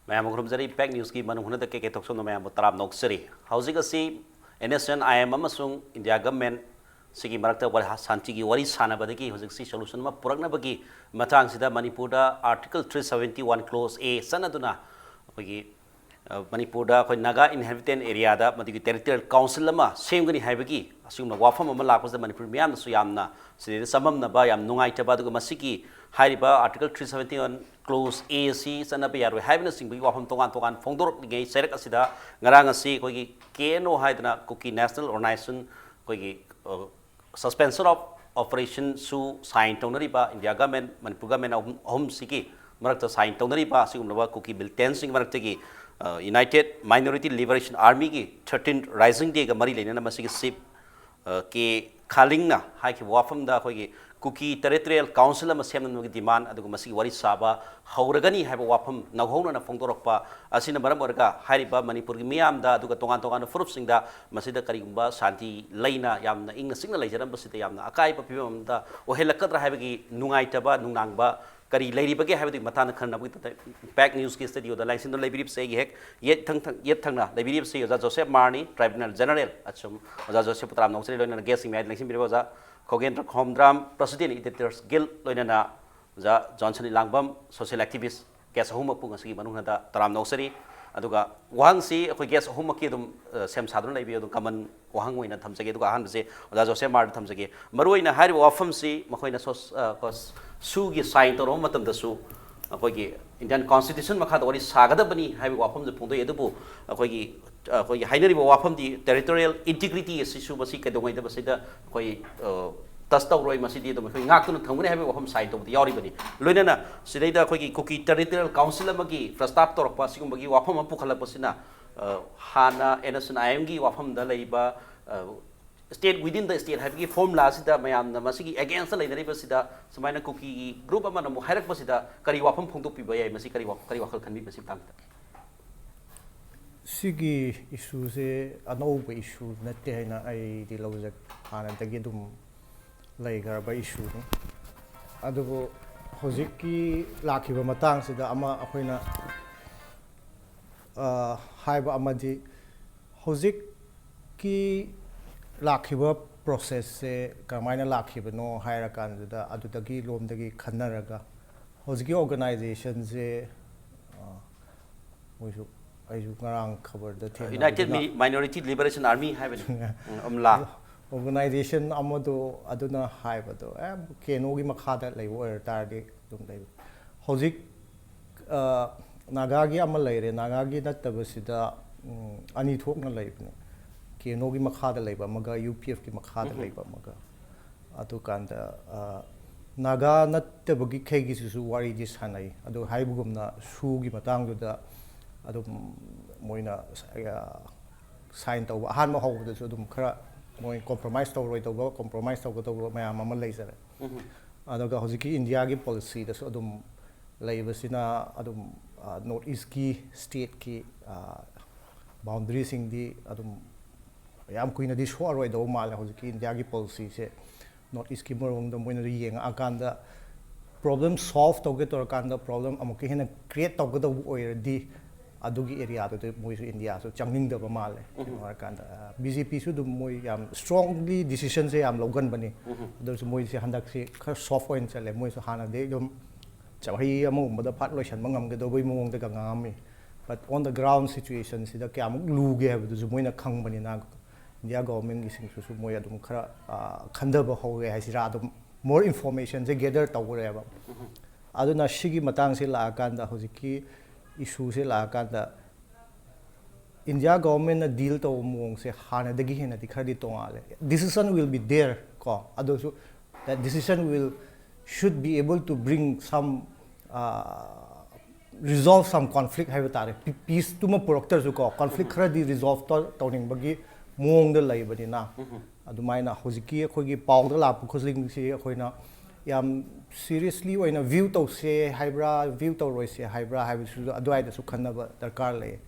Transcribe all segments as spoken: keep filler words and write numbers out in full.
ꯃꯌꯥꯝꯕꯨ ꯈꯨꯔꯨꯝꯖꯔꯤ꯫ ꯄꯦꯛ ꯅ꯭ꯌꯨꯁꯀꯤ ꯃꯅꯨꯡ ꯍꯨꯠꯅ ꯀꯦ ꯀꯦ ꯊꯣꯛꯆꯣꯝꯅ ꯃꯌꯥꯝꯕꯨ ꯇꯔꯥꯝꯅ ꯑꯣꯛꯆꯔꯤ꯫ ꯍꯧꯖꯤꯛ ꯑꯁꯤ N S N I M ꯑꯃꯁꯨꯡ ꯏꯟꯗꯤꯌꯥ ꯒꯚꯔꯟꯃꯦꯟꯠ ꯁꯤꯒꯤ ꯃꯔꯛꯇ ꯋꯥꯔꯤ-, ꯁꯥꯟꯇꯤꯒꯤ ꯋꯥꯔꯤ ꯁꯥꯟꯅꯕꯗꯒꯤ ꯍꯧꯖꯤꯛꯁꯤ ꯁꯣꯂꯨꯁꯟ ꯑꯃ ꯄꯨꯔꯛꯅꯕꯒꯤ ꯃꯇꯥꯡꯁꯤꯗ ꯃꯅꯤꯄꯨꯔꯗ article three seventy one clause A ꯆꯠꯅꯗꯨꯅ ꯑꯩꯈꯣꯏꯒꯤ, ꯑ, ꯃꯅꯤꯄꯨꯔꯗ ꯑꯩꯈꯣꯏ ꯅꯥꯒꯥ ꯏꯟꯍꯦꯕꯤꯇꯦꯟ ꯑꯦꯔꯤꯌꯥꯗ ꯃꯗꯨꯒꯤ ꯇꯦꯔꯤꯇꯣꯔꯤꯌꯦꯜ ꯀꯥꯎꯟꯁꯤꯜ ꯑꯃ ꯁꯦꯝꯒꯅꯤ ꯍꯥꯏꯕꯒꯤ ꯑꯁꯤꯒꯨꯝꯕ ꯋꯥꯐꯝ ꯑꯃ ꯂꯥꯛꯄꯁꯤꯗ ꯃꯅꯤꯄꯨꯔ ꯃꯤꯌꯥꯝꯅꯁꯨ ꯌꯥꯝꯅ ꯁꯤꯗꯩꯗ ꯆꯃꯝꯅꯕ, ꯌꯥꯝ ꯅꯨꯡꯉꯥꯏꯇꯕ, ꯑꯗꯨꯒ ꯃꯁꯤꯒꯤ ꯍꯥꯏꯔꯤꯕ article three seventy one clause A ꯑꯁꯤ ꯆꯠꯅꯕ ꯌꯥꯔꯣꯏ ꯍꯥꯏꯕꯅꯆꯤꯡꯕꯒꯤ ꯋꯥꯐꯝ ꯇꯣꯉꯥꯟ ꯇꯣꯉꯥꯟ ꯐꯣꯡꯗꯣꯔꯛꯂꯤꯉꯩ ꯆꯩꯔꯛ ꯑꯁꯤꯗ ꯉꯔꯥꯡ ꯑꯁꯤ ꯑꯩꯈꯣꯏꯒꯤ ꯀꯦ ꯑꯦꯟ ꯑꯣ ꯍꯥꯏꯗꯅ ꯀꯨꯀꯤ ꯅꯦꯁꯅꯦꯜ ꯑꯣꯔꯒꯅꯥꯏꯖꯦꯁꯟ, ꯑꯩꯈꯣꯏꯒꯤ, ꯑ, ꯁꯁꯄꯦꯟꯁꯟ ꯑꯣꯐ ꯑꯣꯄꯔꯦꯁꯟꯁꯨ ꯁꯥꯏꯟ ꯇꯧꯅꯔꯤꯕ ꯏꯟꯗꯤꯌꯥ ꯒꯚꯔꯟꯃꯦꯟꯠ, ꯃꯅꯤꯄꯨꯔ ꯒꯚꯔꯟꯃꯦꯟꯠ ꯑꯍꯨꯝ, ꯑꯍꯨꯝꯁꯤꯒꯤ ꯃꯔꯛꯇ ꯁꯥꯏꯟ ꯇꯧꯅꯔꯤꯕ ꯑꯁꯤꯒꯨꯝꯂꯕ ꯀꯨꯀꯤ ꯃꯤꯂꯤꯇꯦꯟꯠꯁꯤꯡꯒꯤ ꯃꯔꯛꯇꯒꯤ, ꯑ, ꯌꯨꯅꯥꯏꯇꯦꯗ ꯃꯥꯏꯅꯣꯔꯤꯇꯤ ꯂꯤꯕꯔꯦꯁꯟ ꯑꯥꯔꯃꯤꯒꯤ ꯊꯥꯔꯇꯤꯟ ꯔꯥꯏꯖꯤꯡ ꯗꯦꯒ ꯃꯔꯤ ꯂꯩꯅꯅ ꯃꯁꯤꯒꯤ ꯆꯤꯐ, ꯑ, ꯀꯦ ꯈꯥꯂꯤꯡꯅ ꯍꯥꯏꯈꯤꯕ ꯋꯥꯐꯝꯗ ꯑꯩꯈꯣꯏꯒꯤ ꯀꯨꯀꯤ ꯇꯦꯔꯤꯇꯣꯔꯤꯌꯦꯜ ꯀꯥꯎꯟꯁꯤꯜ ꯑꯃ ꯁꯦꯝꯅꯕꯒꯤ ꯗꯤꯃꯥꯟ ꯑꯗꯨꯒ ꯃꯁꯤꯒꯤ ꯋꯥꯔꯤ ꯁꯥꯕ ꯍꯧꯔꯒꯅꯤ ꯍꯥꯏꯕ ꯋꯥꯐꯝ ꯅꯧꯍꯧꯅꯅ ꯐꯣꯡꯗꯣꯔꯛꯄ ꯑꯁꯤꯅ ꯃꯔꯝ ꯑꯣꯏꯔꯒ ꯍꯥꯏꯔꯤꯕ ꯃꯅꯤꯄꯨꯔꯒꯤ ꯃꯤꯌꯥꯝꯗ ꯑꯗꯨꯒ ꯇꯣꯉꯥꯟ ꯇꯣꯉꯥꯟꯕ ꯐꯨꯔꯨꯞꯁꯤꯡꯗ ꯃꯁꯤꯗ ꯀꯔꯤꯒꯨꯝꯕ ꯁꯥꯟꯇꯤ ꯂꯩꯅ ꯌꯥꯝꯅ ꯏꯪꯅ ꯆꯤꯛꯅ ꯂꯩꯖꯔꯝꯕꯁꯤꯗ ꯌꯥꯝꯅ ꯑꯀꯥꯏꯕ ꯐꯤꯕꯝ ꯑꯃꯗ ꯑꯣꯏꯍꯜꯂꯛꯀꯗ꯭ꯔꯥ ꯍꯥꯏꯕꯒꯤ ꯅꯨꯡꯉꯥꯏꯇꯕ, ꯅꯨꯡꯅꯥꯡꯕ ꯀꯔꯤ ꯂꯩꯔꯤꯕꯒꯤ ꯍꯥꯏꯕꯗꯨꯒꯤ ꯃꯇꯥꯡꯗ ꯈꯟꯅꯕꯒꯤꯗꯃꯛꯇ ꯄꯦꯛ ꯅ꯭ꯌꯨꯁꯀꯤ ꯁ꯭ꯇꯨꯗꯤꯑꯣꯗ ꯂꯥꯡꯁꯤꯟꯗꯨꯅ ꯂꯩꯕꯤꯔꯤꯕꯁꯦ ꯑꯩꯒꯤ ꯍꯦꯛ ꯌꯦꯠ ꯊꯪ-, ꯊꯪ-, ꯌꯦꯠ ꯊꯪꯅ ꯂꯩꯕꯤꯔꯤꯕꯁꯤ ꯑꯣꯖꯥ ꯖꯣꯁꯦꯐ ꯃꯥꯔꯅꯤ, ꯇ꯭ꯔꯥꯏꯕ꯭ꯌꯨꯅꯦꯜ ꯖꯦꯅꯔꯦꯜ, ꯑꯁꯨꯝ ꯑꯣꯖꯥ ꯖꯣꯁꯦꯐ ꯄꯨꯇ꯭ꯔꯥꯝ ꯅꯧꯆꯔꯤ, ꯂꯣꯏꯅꯅ ꯒꯦꯁꯁꯤꯡ ꯃꯌꯥꯏꯗ ꯂꯦꯡꯁꯤꯟꯕꯤꯔꯤꯕ ꯑꯣꯖꯥ ꯈꯣꯒꯦꯟꯗ꯭ꯔ ꯈꯣꯝꯗ꯭ꯔꯥꯝ, ꯄ꯭ꯔꯁꯤꯗꯦꯟ ꯏꯗꯤꯇꯔꯁ ꯒꯤꯜ, ꯂꯣꯏꯅꯅ ꯑꯣꯖꯥ ꯖꯣꯟꯁꯟ ꯏꯂꯥꯡꯕꯝ, ꯁꯣꯁꯤꯌꯦꯜ ꯑꯦꯛꯇꯤꯚꯤꯁ, ꯒꯦꯁ ꯑꯍꯨꯝꯃꯛꯄꯨ ꯉꯁꯤꯒꯤ ꯃꯅꯨꯡꯗ ꯇꯔꯥꯝꯅ ꯑꯣꯛꯆꯔꯤ꯫ ꯑꯗꯨꯒ ꯋꯥꯍꯪꯁꯤ ꯑꯩꯈꯣꯏ ꯒꯦꯁ ꯑꯍꯨꯝꯃꯛꯀꯤ ꯑꯗꯨꯝ, ꯑ, ꯁꯦꯝ ꯁꯥꯗꯨꯅ ꯂꯩꯕꯤꯌꯨ, ꯑꯗꯨꯝ ꯀꯃꯟ ꯋꯥꯍꯪ ꯑꯣꯏꯅ ꯊꯝꯖꯒꯦ꯫ ꯑꯗꯨꯒ ꯑꯍꯥꯟꯕꯁꯦ ꯑꯣꯖꯥ ꯖꯣꯁꯦꯐ ꯃꯥꯔꯗ ꯊꯝꯖꯒꯦ꯫ ꯃꯔꯨꯑꯣꯏꯅ ꯍꯥꯏꯔꯤꯕ ꯋꯥꯐꯝꯁꯤ ꯃꯈꯣꯏꯅ ꯁꯣꯁ-, ꯑ, ꯀꯣꯁ-, ꯁꯨꯒꯤ ꯁꯥꯏꯟ ꯇꯧꯔꯕ ꯃꯇꯝꯗꯁꯨ ꯑꯩꯈꯣꯏꯒꯤ ꯏꯟꯗꯤꯌꯥꯟ ꯀꯣꯟꯁꯇꯤꯇ꯭ꯌꯨꯁꯟ ꯃꯈꯥꯗ ꯋꯥꯔꯤ ꯁꯥꯒꯗꯕꯅꯤ ꯍꯥꯏꯕꯒꯤ ꯋꯥꯐꯝꯁꯦ ꯐꯣꯡꯗꯣꯛꯏ꯫ ꯑꯗꯨꯕꯨ ꯑꯩꯈꯣꯏꯒꯤ, ꯑꯩꯈꯣꯏꯒꯤ ꯍꯥꯏꯅꯔꯤꯕ ꯋꯥꯐꯝꯗꯤ ꯇꯦꯔꯤꯇꯣꯔꯤꯌꯦꯜ ꯏꯟꯇꯤꯒ꯭ꯔꯤꯇꯤ ꯑꯁꯤꯁꯨ ꯃꯁꯤ ꯀꯩꯗꯧꯉꯩꯗ ꯃꯁꯤꯗ ꯑꯩꯈꯣꯏ, ꯑ, ꯇꯁ ꯇꯧꯔꯣꯏ, ꯃꯁꯤꯗꯤ ꯑꯗꯨꯝ ꯑꯩꯈꯣꯏ ꯉꯥꯛꯇꯨꯅ ꯊꯝꯒꯅꯤ ꯍꯥꯏꯕꯒꯤ ꯋꯥꯐꯝ ꯁꯥꯏꯟ ꯇꯧꯕꯗ ꯌꯥꯎꯔꯤꯕꯅꯤ꯫ ꯂꯣꯏꯅꯅ ꯁꯤꯗꯩꯗ ꯑꯩꯈꯣꯏꯒꯤ ꯀꯨꯀꯤ ꯇꯦꯔꯤꯇꯣꯔꯤꯌꯦꯜ ꯀꯥꯎꯟꯁꯤꯜ ꯑꯃꯒꯤ ꯄ꯭ꯔꯁꯇꯥꯞ ꯇꯧꯔꯛꯄ ꯑꯁꯤꯒꯨꯝꯕꯒꯤ ꯋꯥꯐꯝ ꯑꯃ ꯄꯨꯈꯠꯂꯛꯄꯁꯤꯅ, ꯑ, ꯍꯥꯟꯅ ꯑꯦꯟ ꯑꯦꯁ ꯑꯦꯟ ꯑꯥꯏ ꯑꯦꯝꯒꯤ ꯋꯥꯐꯝꯗ ꯂꯩꯔꯤꯕ, ꯑ, ꯁ꯭ꯇꯦꯠ ꯋꯤꯗꯤꯟ ꯗ ꯁ꯭ꯇꯦꯠ ꯍꯥꯏꯕꯒꯤ ꯐꯣꯔꯃꯨꯂꯥ ꯑꯁꯤꯗ ꯃꯌꯥꯝꯅ ꯃꯁꯤꯒꯤ ꯑꯦꯒꯦꯟꯁꯇ ꯂꯩꯅꯔꯤꯕꯁꯤꯗ ꯁꯨꯃꯥꯏꯅ ꯀꯨꯀꯤꯒꯤ ꯒ꯭ꯔꯨꯞ ꯑꯃꯅ ꯑꯃꯨꯛ ꯍꯥꯏꯔꯛꯄꯁꯤꯗ ꯀꯔꯤ ꯋꯥꯐꯝ ꯐꯣꯡꯗꯣꯛꯄꯤꯕ ꯌꯥꯏ? ꯃꯁꯤ ꯀꯔꯤ ꯋꯥ-, ꯀꯔꯤ ꯋꯥꯈꯜ ꯈꯟꯕꯤ ꯃꯁꯤ ꯃꯇꯥꯡꯗ? ꯁꯤꯒꯤ ꯏꯁꯨꯁꯦ ꯑꯅꯧꯕ ꯏꯁꯨ ꯅꯠꯇꯦ ꯍꯥꯏꯅ ꯑꯩꯗꯤ ꯂꯧꯖꯩ꯫ ꯍꯥꯟꯅꯗꯒꯤ ꯑꯗꯨꯝ ꯂꯩꯈ꯭ꯔꯕ ꯏꯁꯨꯅꯤ꯫ ꯑꯗꯨꯕꯨ ꯍꯧꯖꯤꯛꯀꯤ ꯂꯥꯛꯈꯤꯕ ꯃꯇꯥꯡꯁꯤꯗ ꯑꯃ ꯑꯩꯈꯣꯏꯅ ꯑ, ꯍꯥꯏꯕ ꯑꯃꯗꯤ, ꯍꯧꯖꯤꯛꯀꯤ ꯂꯥꯛꯈꯤꯕ ꯄ꯭ꯔꯣꯁꯦꯁꯁꯦ ꯀꯔꯝꯍꯥꯏꯅ ꯂꯥꯛꯈꯤꯕꯅꯣ ꯍꯥꯏꯔꯀꯥꯟꯗꯨꯗ, ꯑꯗꯨꯗꯒꯤ ꯂꯣꯝꯗꯒꯤ ꯈꯟꯅꯔꯒ ꯍꯧꯖꯤꯛꯀꯤ ꯑꯣꯔꯒꯅꯥꯏꯖꯦꯁꯟꯁꯦ, ꯑ, ꯃꯣꯏꯁꯨ, ꯑꯩꯁꯨ ꯉꯔꯥꯡ ꯈꯕꯔꯗ ꯊꯦꯡꯅꯕꯗꯨꯅ, United Mi- Minority Liberation Army ꯍꯥꯏꯕꯅꯤ꯫ ꯎꯝ, ꯎꯝꯂꯥ꯫ ꯑꯣꯔꯒꯅꯥꯏꯖꯦꯁꯟ ꯑꯃꯗꯣ ꯑꯗꯨꯅ ꯍꯥꯏꯕꯗꯣ, ꯑꯦ, ꯀꯦꯅꯣꯒꯤ ꯃꯈꯥꯗ ꯂꯩꯕ ꯑꯣꯏꯔ ꯇꯥꯔꯗꯤ ꯑꯗꯨꯝ ꯂꯩꯕ꯫ ꯍꯧꯖꯤꯛ, ꯑ, ꯅꯥꯒꯥꯒꯤ ꯑꯃ ꯂꯩꯔꯦ, ꯅꯥꯒꯥꯒꯤ ꯅꯠꯇꯕꯁꯤꯗ, ꯎꯝ, ꯑꯅꯤ ꯊꯣꯛꯅ ꯂꯩꯕꯅꯦ꯫ ꯀꯦꯅꯣꯒꯤ ꯃꯈꯥꯗ ꯂꯩꯕ ꯑꯃꯒ, ꯌꯨ ꯄꯤ ꯑꯦꯐꯀꯤ ꯃꯈꯥꯗ ꯂꯩꯕ ꯑꯃꯒ꯫ ꯑꯗꯨꯀꯥꯟꯗ, ꯑ, ꯅꯥꯒꯥ ꯅꯠꯇꯕꯒꯤ ꯈꯩꯒꯤꯁꯤꯁꯨ ꯋꯥꯔꯤꯗꯤ ꯁꯥꯟꯅꯩ꯫ ꯑꯗꯨ ꯍꯥꯏꯕꯒꯨꯝꯅ ꯁꯨꯒꯤ ꯃꯇꯥꯡꯗꯨꯗ ꯑꯗꯨꯝ ꯃꯣꯏꯅ, ꯑ, ꯁꯥꯏꯟ ꯇꯧꯕ ꯑꯍꯥꯟꯕ ꯍꯧꯕꯗꯁꯨ ꯑꯗꯨꯝ ꯈꯔ ꯃꯣꯏ ꯀꯣꯝꯄ꯭ꯔꯣꯃꯥꯏꯁ ꯇꯧꯔꯣꯏꯗꯧꯕ, ꯀꯣꯝꯄ꯭ꯔꯣꯃꯥꯏꯁ ꯇꯧꯒꯗꯧꯕ ꯃꯌꯥꯝ ꯑꯃ ꯂꯩꯖꯔꯦ꯫ ꯑꯗꯨꯒ ꯍꯧꯖꯤꯛꯀꯤ ꯏꯟꯗꯤꯌꯥꯒꯤ ꯄꯣꯂꯤꯁꯤꯗꯁꯨ ꯑꯗꯨꯝ ꯂꯩꯕꯁꯤꯅ ꯑꯗꯨꯝ, ꯑ, ꯅꯣꯔꯠ ꯏꯁꯀꯤ ꯁ꯭ꯇꯦꯠꯀꯤ, ꯑ, ꯕꯥꯎꯟꯗꯔꯤꯁꯤꯡꯗꯤ ꯑꯗꯨꯝ ꯌꯥꯝ ꯀꯨꯏꯅꯗꯤ ꯁꯣꯛꯑꯔꯣꯏꯗꯧꯕ ꯃꯥꯜꯂꯦ꯫ ꯍꯧꯖꯤꯛꯀꯤ ꯏꯟꯗꯤꯌꯥꯒꯤ ꯄꯣꯂꯤꯁꯤꯁꯦ ꯅꯣꯔꯠ ꯏꯁꯀꯤ ꯃꯑꯣꯡꯗ ꯃꯣꯏꯅꯁꯨ ꯌꯦꯡꯉꯛꯑꯀꯥꯟꯗ ꯄ꯭ꯔꯣꯕ꯭ꯂꯦꯝ ꯁꯣꯜꯚ ꯇꯧꯒꯦ ꯇꯧꯔꯀꯥꯟꯗ ꯄ꯭ꯔꯣꯕ꯭ꯂꯦꯝ ꯑꯃꯨꯛꯀ ꯍꯦꯟꯅ ꯀ꯭ꯔꯤꯌꯦꯠ ꯇꯧꯒꯗꯧꯕ ꯑꯣꯏꯔꯗꯤ ꯑꯗꯨꯒꯤ ꯑꯦꯔꯤꯌꯥꯗꯨꯗ ꯃꯣꯏꯁꯨ ꯏꯟꯗꯤꯌꯥꯁꯨ ꯆꯪꯅꯤꯡꯗꯕ ꯃꯥꯜꯂꯦ꯫ ꯀꯩꯅꯣ ꯍꯥꯏꯔꯀꯥꯟꯗ, ꯑ, ꯕꯤ ꯖꯦ ꯄꯤꯁꯨ ꯑꯗꯨꯝ ꯃꯣꯏ ꯌꯥꯝ ꯁ꯭ꯇꯔꯣꯡꯂꯤ ꯗꯤꯁꯤꯖꯟꯁꯦ ꯌꯥꯝ ꯂꯧꯒꯟꯕꯅꯤ꯫ ꯑꯗꯨꯁꯨ ꯃꯣꯏꯁꯦ ꯍꯟꯗꯛꯁꯤ ꯈꯔ ꯁꯣꯐ ꯑꯣꯏꯅ ꯆꯠꯂꯦ꯫ ꯃꯣꯏꯁꯨ ꯍꯥꯟꯅꯗꯤ ꯑꯗꯨꯝ ꯆꯍꯤ ꯑꯃꯒꯨꯝꯕꯗ ꯐꯠ ꯂꯣꯏꯁꯤꯟꯕ ꯉꯝꯒꯗꯧꯕꯒꯤ ꯃꯑꯣꯡꯗꯒ ꯉꯥꯡꯉꯝꯃꯤ꯫ But on the ground situationꯁꯤꯗ ꯀꯌꯥꯃꯨꯛ ꯂꯨꯒꯦ ꯍꯥꯏꯕꯗꯨꯁꯨ ꯃꯣꯏꯅ ꯈꯪꯕꯅꯤꯅ, ꯏꯟꯗꯤꯌꯥ ꯒꯣꯚꯔꯟꯃꯦꯟꯒꯤꯁꯤꯡꯁꯤꯁꯨ ꯃꯣꯏ ꯑꯗꯨꯝ ꯈꯔ, ꯑ, ꯈꯟꯊꯕ ꯍꯧꯔꯦ ꯍꯥꯏꯁꯤꯔꯥ, ꯑꯗꯨꯝ ꯃꯣꯔ ꯏꯟꯐꯣꯔꯃꯦꯁꯟꯁꯦ ꯒꯦꯗꯔ ꯇꯧꯈ꯭ꯔꯦꯕ꯫ ꯑꯗꯨꯅ ꯁꯤꯒꯤ ꯃꯇꯥꯡꯁꯦ ꯂꯥꯛꯑꯀꯥꯟꯗ, ꯍꯧꯖꯤꯛꯀꯤ ꯏꯁꯨꯁꯦ ꯂꯥꯛꯑꯀꯥꯟꯗ, ꯏꯟꯗꯤꯌꯥ ꯒꯣꯚꯔꯟꯃꯦꯟꯠꯅ ꯗꯤꯜ ꯇꯧꯕ ꯃꯑꯣꯡꯁꯦ ꯍꯥꯟꯅꯗꯒꯤ ꯍꯦꯟꯅꯗꯤ ꯈꯔꯗꯤ ꯇꯣꯡꯉꯥꯜꯂꯦ꯫ Decision will be there ꯀꯣ, ꯑꯗꯨꯁꯨ that decision will, should be able to bring some, uh, resolve some conflict ꯍꯥꯏꯕ ꯇꯥꯔꯦ꯫ ꯄꯤꯁꯇꯨꯃ ꯄꯨꯔꯛꯇ꯭ꯔꯁꯨ ꯀꯣ, ꯀꯣꯟꯐ꯭ꯂꯤꯛ ꯈꯔꯗꯤ ꯔꯤꯖꯣꯜꯚ ꯇꯧꯅꯤꯡꯕꯒꯤ ꯃꯑꯣꯡꯗ ꯂꯩꯕꯅꯤꯅ, ꯑꯗꯨꯃꯥꯏꯅ ꯍꯧꯖꯤꯛꯀꯤ ꯑꯩꯈꯣꯏꯒꯤ ꯄꯥꯎꯗ ꯂꯥꯛꯄ ꯈꯨꯗꯤꯡꯁꯤ ꯑꯩꯈꯣꯏꯅ ꯌꯥꯝ ꯁꯤꯔꯤꯌꯁꯂꯤ ꯑꯣꯏꯅ ꯚ꯭ꯌꯨ ꯇꯧꯁꯦ ꯍꯥꯏꯕ꯭ꯔꯥ, ꯚ꯭ꯌꯨ ꯇꯧꯔꯣꯏꯁꯦ ꯍꯥꯏꯕ꯭ꯔꯥ ꯍꯥꯏꯕꯁꯤꯁꯨ ꯑꯗꯨꯋꯥꯏꯗꯁꯨ ꯈꯟꯅꯕ ꯗꯔꯀꯥꯔ ꯂꯩ꯫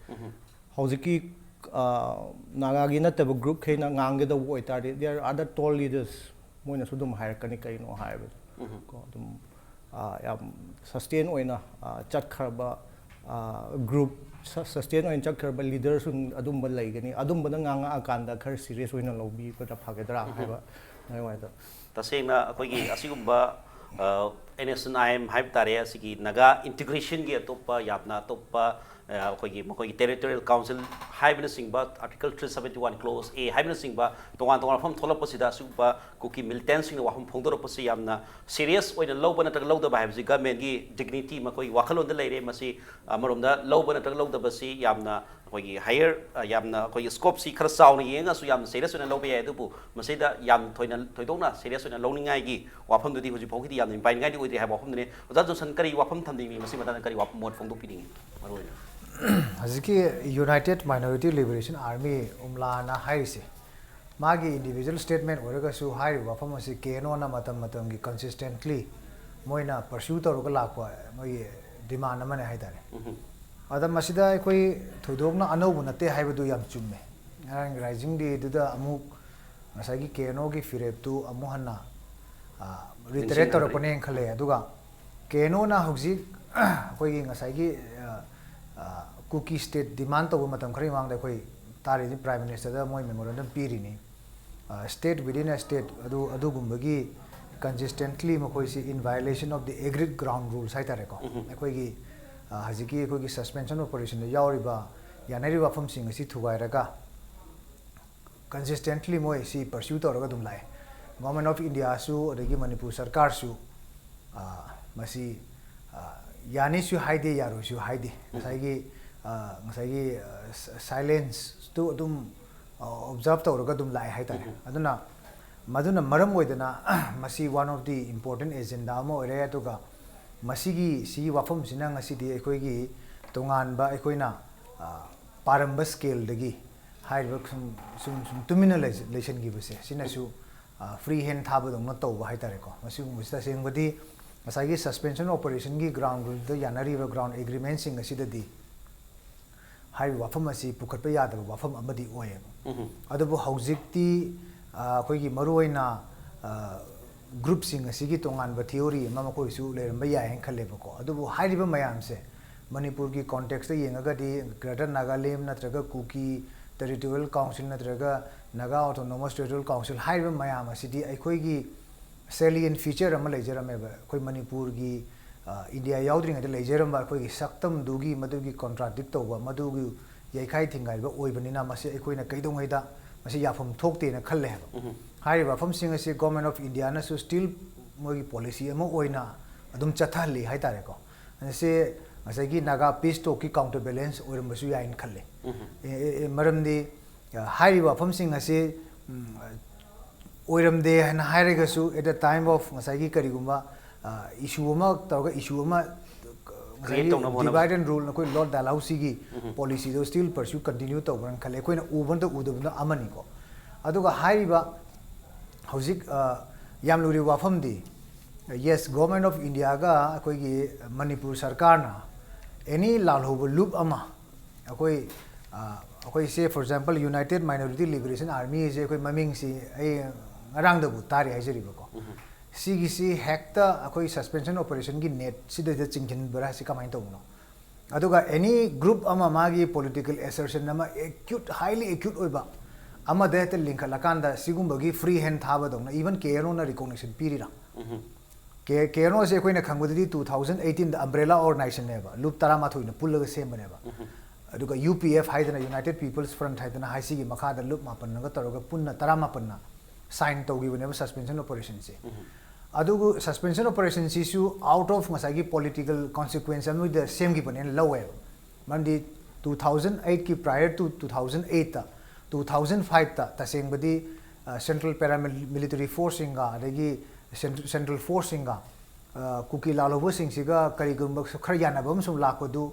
ꯍꯧꯖꯤꯛꯀꯤ, ꯑ, ꯅꯥꯒꯥꯒꯤ ꯅꯠꯇꯕ ꯒ꯭ꯔꯨꯞꯈꯩꯅ ꯉꯥꯡꯒꯗꯧꯕ ꯑꯣꯏꯇꯥꯔꯗꯤ, there are other tall leaders, ꯃꯣꯏꯅꯁꯨ ꯑꯗꯨꯝ ꯍꯥꯏꯔꯛꯀꯅꯤ ꯀꯩꯅꯣ ꯍꯥꯏꯕꯗꯣ꯫ ꯀꯣ, ꯑꯗꯨꯝ, ꯑ, ꯌꯥꯝ ꯁꯁꯇꯦꯟ ꯑꯣꯏꯅ, ꯑ, ꯆꯠꯈ꯭ꯔꯕ ꯒ꯭ꯔꯨꯞ ꯁꯁꯇꯦꯟ ꯑꯣꯏꯅ ꯆꯠꯈ꯭ꯔꯕ ꯂꯤꯗꯔꯁꯤꯡ ꯑꯗꯨꯝꯕ ꯂꯩꯒꯅꯤ꯫ ꯑꯗꯨꯝꯕꯅ ꯉꯥꯡꯉꯛꯑꯀꯥꯟꯗ ꯈꯔ ꯁꯤꯔꯤꯌꯁ ꯑꯣꯏꯅ ꯂꯧꯕꯤꯕꯗ ꯐꯒꯗ꯭ꯔꯥ ꯍꯥꯏꯕ ꯅꯨꯡꯉꯥꯏꯇ ꯇꯁꯦꯡꯅ ꯑꯩꯈꯣꯏꯒꯤ ꯑꯁꯤꯒꯨꯝꯕ N S N I M ꯍꯥꯏꯕ ꯇꯥꯔꯦ, ꯑꯁꯤꯒꯤ ꯅꯥꯒꯥ ꯏꯟꯇꯤꯒ꯭ꯔꯦꯁꯟꯒꯤ ꯑꯇꯣꯞꯄ ꯌꯥꯝꯅ ꯑꯇꯣꯞꯄ ꯑ, ꯑꯩꯈꯣꯏꯒꯤ ꯃꯈꯣꯏꯒꯤ ꯇꯦꯔꯤꯇꯣꯔꯤꯌꯦꯜ ꯀꯥꯎꯟꯁꯤꯜ ꯍꯥꯏꯕꯅꯆꯤꯡꯕ, article three seventy one clause A ꯍꯥꯏꯕꯅꯆꯤꯡꯕ ꯇꯣꯉꯥꯟ ꯇꯣꯉꯥꯟꯕ ꯋꯥꯐꯝ ꯊꯣꯛꯂꯛꯄꯁꯤꯗ ꯑꯁꯤꯒꯨꯝꯕ ꯀꯨꯀꯤ ꯃꯤꯂꯤꯇꯦꯟꯁꯤꯡꯅ ꯋꯥꯐꯝ ꯐꯣꯡꯗꯣꯔꯛꯄꯁꯤ ꯌꯥꯝꯅ ꯁꯤꯔꯤꯌꯁ ꯑꯣꯏꯅ ꯂꯧꯕ ꯅꯠꯇ꯭ꯔꯒ ꯂꯧꯗꯕ ꯍꯥꯏꯕꯁꯤ ꯒꯃꯦꯟꯒꯤ ꯗꯤꯒꯅꯤꯇꯤ, ꯃꯈꯣꯏꯒꯤ ꯋꯥꯈꯜꯂꯣꯟꯗ ꯂꯩꯔꯦ꯫ ꯃꯁꯤ ꯑꯃꯔꯣꯝꯗ ꯂꯧꯕ ꯅꯠꯇ꯭ꯔꯒ ꯂꯧꯗꯕꯁꯤ ꯌꯥꯝꯅ ꯑꯩꯈꯣꯏꯒꯤ ꯍꯥꯏꯌꯔ, ꯌꯥꯝꯅ ꯑꯩꯈꯣꯏꯒꯤ ꯁ꯭ꯀꯣꯞꯁꯤ ꯈꯔ ꯆꯥꯎꯅ ꯌꯦꯡꯉꯒꯁꯨ ꯌꯥꯝꯅ ꯁꯤꯔꯤꯌꯁ ꯑꯣꯏꯅ ꯂꯧꯕ ꯌꯥꯏ꯫ ꯑꯗꯨꯕꯨ ꯃꯁꯤꯗ ꯌꯥꯝ ꯊꯣꯏꯅ ꯊꯣꯏꯗꯣꯛꯅ ꯁꯤꯔꯤꯌꯁ ꯑꯣꯏꯅ ꯂꯧꯅꯤꯡꯉꯥꯏꯒꯤ ꯋꯥꯐꯝꯗꯨꯗꯤ ꯍꯧꯖꯤꯛ ꯐꯥꯎꯒꯤꯗꯤ ꯌꯥꯝꯅ ꯏꯝꯄꯥꯏꯅꯤꯡꯉꯥꯏꯗꯤ ꯑꯣꯏꯗ꯭ꯔꯤ ꯍꯥꯏꯕ ꯋꯥꯐꯝꯗꯨꯅꯤ꯫ ꯑꯣꯖꯥ ꯖꯣꯟꯁꯟ, ꯀꯔꯤ ꯋꯥꯐꯝ ꯊꯝꯕꯤꯅꯤꯡꯉꯤ? ꯃꯁꯤ ꯃꯇꯥꯡꯗ ꯀꯔꯤ ꯋꯥꯐꯝ, ꯃꯣꯠ ꯐꯣꯡꯗꯣꯛꯄꯤꯅꯤꯡꯉꯤ? ꯃꯔꯨꯑꯣꯏꯅ ꯍꯧꯖꯤꯛꯀꯤ United Minority Liberation Army, ꯎꯝꯂꯥꯅ ꯍꯥꯏꯔꯤꯁꯦ, ꯃꯥꯒꯤ ꯏꯟꯗꯤꯕꯤꯖꯨꯋꯦꯜ ꯁ꯭ꯇꯦꯠꯃꯦꯟ ꯑꯣꯏꯔꯒꯁꯨ ꯍꯥꯏꯔꯤꯕ ꯋꯥꯐꯝ ꯑꯁꯤ ꯀꯦ ꯑꯦꯟ ꯑꯣꯅ ꯃꯇꯝ ꯃꯇꯝꯒꯤ ꯀꯟꯁꯤꯁꯇꯦꯟꯠꯂꯤ ꯃꯣꯏꯅ ꯄꯔꯁ꯭ꯌꯨ ꯇꯧꯔꯒ ꯂꯥꯛꯄ ꯃꯣꯏꯒꯤ ꯗꯤꯃꯥꯟ ꯑꯃꯅꯦ ꯍꯥꯏꯇꯥꯔꯦ꯫ ꯑꯗ ꯃꯁꯤꯗ ꯑꯩꯈꯣꯏ ꯊꯣꯏꯗꯣꯛꯅ ꯑꯅꯧꯕ ꯅꯠꯇꯦ ꯍꯥꯏꯕꯗꯨ ꯌꯥꯝ ꯆꯨꯝꯃꯦ꯫ ꯉꯔꯥꯡꯒꯤ ꯔꯥꯏꯖꯤꯡ ꯗꯦꯗꯨꯗ ꯑꯃꯨꯛ ꯉꯁꯥꯏꯒꯤ ꯀꯦ ꯑꯦꯟ ꯑꯣꯒꯤ ꯐꯤꯔꯦꯞꯇꯨ ꯑꯃꯨꯛ ꯍꯟꯅ ꯔꯤꯇꯔꯦꯠ ꯅꯤꯡꯁꯤꯡꯍꯟꯕꯅꯤ꯫ ꯇꯧꯔꯛꯄꯅꯦꯅ ꯈꯜꯂꯦ꯫ ꯑꯗꯨꯒ ꯀꯦ ꯑꯦꯟ ꯑꯣꯅ ꯍꯧꯖꯤꯛ ꯑꯩꯈꯣꯏꯒꯤ ꯉꯁꯥꯏꯒꯤ ꯀꯨꯀꯤ ꯁ꯭ꯇꯦꯠ ꯗꯤꯃꯥꯟ ꯇꯧꯕ ꯃꯇꯝ ꯈꯔꯒꯤ ꯃꯃꯥꯡꯗ ꯑꯩꯈꯣꯏ ꯇꯥꯔꯤꯗꯤ ꯄ꯭ꯔꯥꯏꯝ ꯃꯤꯅꯤꯁꯇꯔꯗ ꯃꯣꯏ memorandum ꯄꯤꯔꯤꯅꯤ꯫ State within a state ꯑꯗꯨ ꯑꯗꯨꯒꯨꯝꯕꯒꯤ ꯀꯟꯁꯤꯁꯇꯦꯟꯠꯂꯤ ꯃꯈꯣꯏꯁꯤ in violation of the agreed ground rules ꯍꯥꯏꯇꯥꯔꯦꯀꯣ꯫ ꯑꯩꯈꯣꯏꯒꯤ ꯑ, ꯍꯧꯖꯤꯛꯀꯤ ꯑꯩꯈꯣꯏꯒꯤ ꯁꯁꯄꯦꯟꯁꯟ ꯑꯣꯄꯔꯦꯁꯟꯗ ꯌꯥꯎꯔꯤꯕ ꯌꯥꯅꯔꯤꯕ ꯋꯥꯐꯝꯁꯤꯡ ꯑꯁꯤ ꯊꯨꯒꯥꯏꯔꯒ ꯀꯟꯁꯤꯁꯇꯦꯟꯠꯂꯤ ꯃꯣꯏ ꯁꯤ ꯄꯔꯁ꯭ꯌꯨ ꯇꯧꯔꯒ ꯑꯗꯨꯝ ꯂꯥꯛꯑꯦ꯫ ꯒꯣꯔꯃꯦꯟ ꯑꯣꯐ ꯏꯟꯗꯤꯌꯥꯁꯨ ꯑꯗꯒꯤ ꯃꯅꯤꯄꯨꯔ ꯁꯔꯀꯥꯔꯁꯨ ꯑ, ꯃꯁꯤ ꯑ, ꯌꯥꯅꯤꯁꯨ ꯍꯥꯏꯗꯦ, ꯌꯥꯔꯣꯏꯁꯨ ꯍꯥꯏꯗꯦ꯫ ꯉꯁꯥꯏꯒꯤ ꯑ, ꯉꯁꯥꯏꯒꯤ ꯁꯥꯏꯂꯦꯟꯁꯇꯨ ꯑꯗꯨꯝ ꯑꯣꯕꯖꯥꯔꯕ ꯇꯧꯔꯒ ꯑꯗꯨꯝ ꯂꯥꯛꯑꯦ ꯍꯥꯏꯇꯥꯔꯦ꯫ ꯑꯗꯨꯅ ꯃꯗꯨꯅ ꯃꯔꯝ ꯑꯣꯏꯗꯅ ꯃꯁꯤ one of the important agenda ꯑꯃ ꯑꯣꯏꯔꯦ꯫ ꯑꯗꯨꯒ ꯃꯁꯤꯒꯤ ꯁꯤꯒꯤ ꯋꯥꯐꯝꯁꯤꯅ ꯉꯁꯤꯗꯤ ꯑꯩꯈꯣꯏꯒꯤ ꯇꯣꯉꯥꯟꯕ ꯑꯩꯈꯣꯏꯅ ꯑ, ꯄꯥꯔꯝꯕ ꯁ꯭ꯀꯦꯜꯗꯒꯤ ꯍꯥꯏꯔꯤꯕ ꯁꯨꯝ ꯁꯨꯝ ꯁꯨꯝ ꯇꯨꯃꯤꯟꯅ ꯂꯩ- ꯂꯩꯁꯤꯟꯈꯤꯕꯁꯦ ꯁꯤꯅꯁꯨ ꯐ꯭ꯔꯤ ꯍꯦꯟ ꯊꯥꯕꯗꯧꯅ ꯇꯧꯕ ꯍꯥꯏꯇꯥꯔꯦꯀꯣ꯫ ꯃꯁꯤꯒꯨꯝꯕꯁꯤ ꯇꯁꯦꯡꯕꯗꯤ ꯉꯁꯥꯏꯒꯤ ꯁꯁꯄꯦꯟꯁꯟ ꯑꯣꯄꯔꯦꯁꯟꯒꯤ ꯒ꯭ꯔꯥꯎꯟ ꯔꯨꯜꯗ ꯌꯥꯅꯔꯤꯕ ꯒ꯭ꯔꯥꯎꯟ ꯑꯦꯒ꯭ꯔꯤꯃꯦꯟꯁꯤꯡ ꯑꯁꯤꯗꯗꯤ ꯍꯥꯏꯔꯤꯕ ꯋꯥꯐꯝ ꯑꯁꯤ ꯄꯨꯈꯠꯄ ꯌꯥꯗꯕ ꯋꯥꯐꯝ ꯑꯃꯗꯤ ꯑꯣꯏꯌꯦꯕ꯫ ꯑꯗꯨꯕꯨ ꯍꯧꯖꯤꯛꯇꯤ ꯑ, ꯑꯩꯈꯣꯏꯒꯤ ꯃꯔꯨꯑꯣꯏꯅ ꯒ꯭ꯔꯨꯞꯁꯤꯡ ꯑꯁꯤꯒꯤ ꯇꯣꯉꯥꯟꯕ ꯊꯤꯑꯣꯔꯤ ꯑꯃ ꯃꯈꯣꯏꯁꯨ ꯂꯩꯔꯝꯕ ꯌꯥꯏ ꯍꯥꯏꯅ ꯈꯜꯂꯦꯕꯀꯣ꯫ ꯑꯗꯨꯕꯨ ꯍꯥꯏꯔꯤꯕ ꯃꯌꯥꯝꯁꯦ ꯃꯅꯤꯄꯨꯔꯒꯤ context ꯇ ꯌꯦꯡꯉꯒꯗꯤ Greater Nagaland ꯅꯠꯇ꯭ꯔꯒ Kuki Territorial Council ꯅꯠꯇ꯭ꯔꯒ Naga Autonomous Territorial Council ꯍꯥꯏꯔꯤꯕ ꯃꯌꯥꯝ ꯑꯁꯤꯗꯤ ꯑꯩꯈꯣꯏꯒꯤ salient feature ꯑꯃ ꯂꯩꯖꯔꯝꯃꯦꯕ꯫ ꯑꯩꯈꯣꯏ ꯃꯅꯤꯄꯨꯔꯒꯤ, ꯑ, ꯏꯟꯗꯤꯌꯥ ꯌꯥꯎꯗ꯭ꯔꯤꯉꯩꯗ ꯂꯩꯖꯔꯝꯕ ꯑꯩꯈꯣꯏꯒꯤ ꯁꯛꯇꯝꯗꯨꯒꯤ ꯃꯗꯨꯒꯤ contradict ꯇꯧꯕ, ꯃꯗꯨꯒꯤ ꯌꯩꯈꯥꯏ ꯊꯤꯡꯒꯥꯏꯕ ꯑꯣꯏꯕꯅꯤꯅ ꯃꯁꯤ ꯑꯩꯈꯣꯏꯅ ꯀꯩꯗꯧꯉꯩꯗ ꯃꯁꯤ ꯌꯥꯐꯝ ꯊꯣꯛꯇꯦꯅ ꯈꯜꯂꯦ ꯍꯥꯏꯕ꯫ ꯎꯝ꯫ ꯍꯥꯏꯔꯤꯕ ꯋꯥꯐꯝꯁꯤꯡ ꯑꯁꯤ Government of India ꯅꯁꯨ still ꯃꯣꯏꯒꯤ policy ꯑꯃ ꯑꯣꯏꯅ ꯑꯗꯨꯝ ꯆꯠꯊꯍꯜꯂꯤ ꯍꯥꯏꯇꯥꯔꯦꯀꯣ꯫ ꯃꯁꯤ ꯉꯁꯥꯏꯒꯤ Naga peace talk ꯀꯤ counterbalance ꯑꯣꯏꯔꯝꯕꯁꯨ ꯌꯥꯏꯅ ꯈꯜꯂꯤ꯫ ꯎꯝ꯫ ꯑꯦ, ꯑꯦ, ꯑꯦ, ꯃꯔꯝꯗꯤ, ꯑ, ꯍꯥꯏꯔꯤꯕ ꯋꯥꯐꯝꯁꯤꯡ ꯑꯁꯤ, ꯎꯝ, ꯑꯣꯏꯔꯝꯗꯦ ꯍꯥꯏꯅ ꯍꯥꯏꯔꯒꯁꯨ, at the time of ꯉꯁꯥꯏꯒꯤ ꯀꯔꯤꯒꯨꯝꯕ, ꯑ, issue ꯑꯃ ꯇꯧꯔꯒ issue ꯑꯃ, ꯑ, ꯉꯁꯥꯏꯒꯤ create ꯇꯧꯅꯕ ꯍꯣꯠꯅꯕ꯫ Divide and rule ꯑꯩꯈꯣꯏ ꯂꯣꯔꯗ ꯗꯥꯜꯍꯧꯁꯤꯒꯤ ꯎꯝ꯫ Policy ꯗꯣ still pursue continue ꯇꯧꯕ꯭ꯔꯅ ꯈꯜꯂꯦ꯫ ꯑꯩꯈꯣꯏꯅ ꯎꯕ ꯅꯠꯇ ꯎꯗꯕꯅ ꯑꯃꯅꯤꯀꯣ꯫ ꯑꯗꯨꯒ ꯍꯥꯏꯔꯤꯕ ꯍꯧꯖꯤꯛ, ꯑ, ꯌꯥꯝ ꯂꯨꯔꯤꯕ ꯋꯥꯐꯝꯗꯤ, yes, Government of India ꯒ ꯑꯩꯈꯣꯏꯒꯤ ꯃꯅꯤꯄꯨꯔ ꯁꯔꯀꯥꯔꯅ any ꯂꯥꯜꯍꯧꯕ ꯂꯨꯞ ꯑꯃ ꯑꯩꯈꯣꯏ, ꯑ, ꯑꯩꯈꯣꯏ say for example United Minority Liberation Army ꯁꯦ ꯑꯩꯈꯣꯏ ꯃꯃꯤꯡꯁꯤ ꯑꯩ ꯉꯔꯥꯡꯗꯕꯨ ꯇꯥꯔꯤ ꯍꯥꯏꯖꯔꯤꯕꯀꯣ꯫ ꯎꯝ꯫ ꯁꯤꯒꯤꯁꯤ ꯍꯦꯛꯇ ꯑꯩꯈꯣꯏ suspension operation ꯒꯤ net ꯁꯤꯗꯩꯗ ꯆꯤꯡꯁꯤꯟꯕ꯭ꯔꯥ, ꯁꯤ ꯀꯃꯥꯏꯅ ꯇꯧꯕꯅꯣ? ꯑꯗꯨꯒ any group ꯑꯃ ꯃꯥꯒꯤ political assertion ꯑꯃ acute, highly acute ꯑꯣꯏꯕ ꯑꯃꯗ ꯍꯦꯛꯇ ꯂꯤꯡꯈꯠꯂꯀꯥꯟꯗ ꯁꯤꯒꯨꯝꯕꯒꯤ free hand ꯊꯥꯕꯗꯧꯅ even K N O ꯅ recognition ꯄꯤꯔꯤꯔꯥ? ꯎꯝ꯫ K-, K N O ꯁꯦ ꯑꯩꯈꯣꯏꯅ ꯈꯪꯕꯗꯗꯤ two thousand eighteen ꯗ umbrella organization ꯅꯦꯕ, ꯂꯨꯞ ꯇꯔꯥꯃꯥꯊꯣꯏꯅ ꯄꯨꯜꯂꯒ ꯁꯦꯝꯕꯅꯦꯕ꯫ ꯎꯝ꯫ ꯑꯗꯨꯒ U P F ꯍꯥꯏꯗꯅ United People's Front ꯍꯥꯏꯗꯅ ꯍꯥꯏ, ꯁꯤꯒꯤ ꯃꯈꯥꯗ ꯂꯨꯞ ꯃꯥꯄꯟꯅꯒ ꯇꯧꯔꯒ ꯄꯨꯟꯅ ꯇꯔꯥꯃꯥꯄꯟꯅ sign ꯇꯧꯈꯤꯕꯅꯦꯕ suspension operation ꯁꯦ꯫ ꯎꯝ꯫ ꯑꯗꯨꯕꯨ suspension operation ꯁꯤꯁꯨ out of ꯉꯁꯥꯏꯒꯤ political consequence ꯑꯃꯗ ꯁꯦꯝꯈꯤꯕꯅꯦꯅ ꯂꯧꯋꯦꯕ꯫ ꯃꯔꯝꯗꯤ two thousand eight ꯀꯤ prior to two thousand eight ꯇ, two thousand five ꯇ ꯇꯁꯦꯡꯕꯗꯤ, ꯑ, central paramilitary force ꯁꯤꯡꯒ ꯑꯗꯒꯤ cent-, central force ꯁꯤꯡꯒ, ꯑ, ꯀꯨꯀꯤ ꯂꯥꯜꯍꯧꯕꯁꯤꯡꯁꯤꯒ ꯀꯔꯤꯒꯨꯝꯕ ꯈꯔ ꯌꯥꯅꯕ ꯑꯃ ꯁꯨꯝ ꯂꯥꯛꯄꯗꯨ,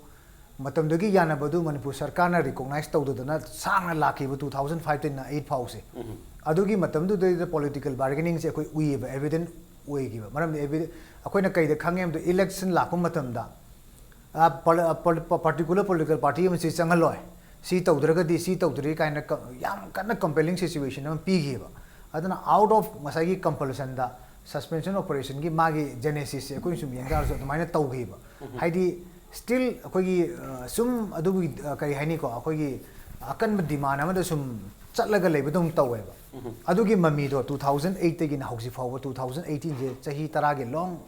ꯃꯇꯝꯗꯨꯒꯤ ꯌꯥꯅꯕꯗꯨ ꯃꯅꯤꯄꯨꯔ ꯁꯔꯀꯥꯔꯅ recognize ꯇꯧꯗꯗꯅ ꯁꯥꯡꯅ ꯂꯥꯛꯈꯤꯕ two thousand five ꯇꯩꯅ eight ꯐꯥꯎꯁꯦ꯫ ꯎꯝ꯫ ꯑꯗꯨꯒꯤ ꯃꯇꯝꯗꯨꯗꯩꯗ political bargaining ꯁꯦ ꯑꯩꯈꯣꯏ ꯎꯏꯌꯦꯕ, evident ꯑꯣꯏꯈꯤꯕ꯫ ꯃꯔꯝꯗꯤ evi-, ꯑꯩꯈꯣꯏꯅ ꯀꯩꯗ ꯈꯪꯉꯦ ꯍꯥꯏꯕꯗ election ꯂꯥꯛꯄ ꯃꯇꯝꯗ, ꯑ, pol-, ꯑ, pol-, particular political party ꯑꯃꯁꯤ ꯆꯪꯍꯜꯂꯣꯏ, ꯁꯤ ꯇꯧꯗ꯭ꯔꯒꯗꯤ ꯁꯤ ꯇꯧꯗ꯭ꯔꯤ ꯀꯥꯏꯅ ꯀ-, ꯌꯥꯝ ꯀꯟꯅ compelling situation ꯑꯃ ꯄꯤꯈꯤꯕ꯫ ꯑꯗꯨꯅ out of ꯉꯁꯥꯏꯒꯤ compulsion ꯗ suspension operation ꯒꯤ ꯃꯥꯒꯤ genesis ꯁꯦ ꯑꯩꯈꯣꯏꯅ ꯁꯨꯝ ꯌꯦꯡ ꯇꯥꯔꯁꯨ ꯑꯗꯨꯃꯥꯏꯅ ꯇꯧꯈꯤꯕ꯫ ꯎꯝ꯫ ꯍꯥꯏꯗꯤ Still ꯑꯩꯈꯣꯏꯒꯤ ꯑ, ꯁꯨꯝ ꯑꯗꯨꯒꯤ ꯑ, ꯀꯔꯤ ꯍꯥꯏꯅꯤꯀꯣ, ꯑꯩꯈꯣꯏꯒꯤ ꯑꯀꯟꯕ demand ꯑꯃꯗ ꯁꯨꯝ ꯆꯠꯂꯒ ꯂꯩꯕꯗꯧ ꯇꯧꯋꯦꯕ꯫ ꯑꯗꯨꯒꯤ ꯃꯃꯤꯗꯣ two thousand eight ꯇꯒꯤꯅ ꯍꯧꯖꯤꯛ ꯐꯥꯎꯕ, two thousand eighteen ꯁꯦ ꯆꯍꯤ ꯇꯔꯥꯒꯤ long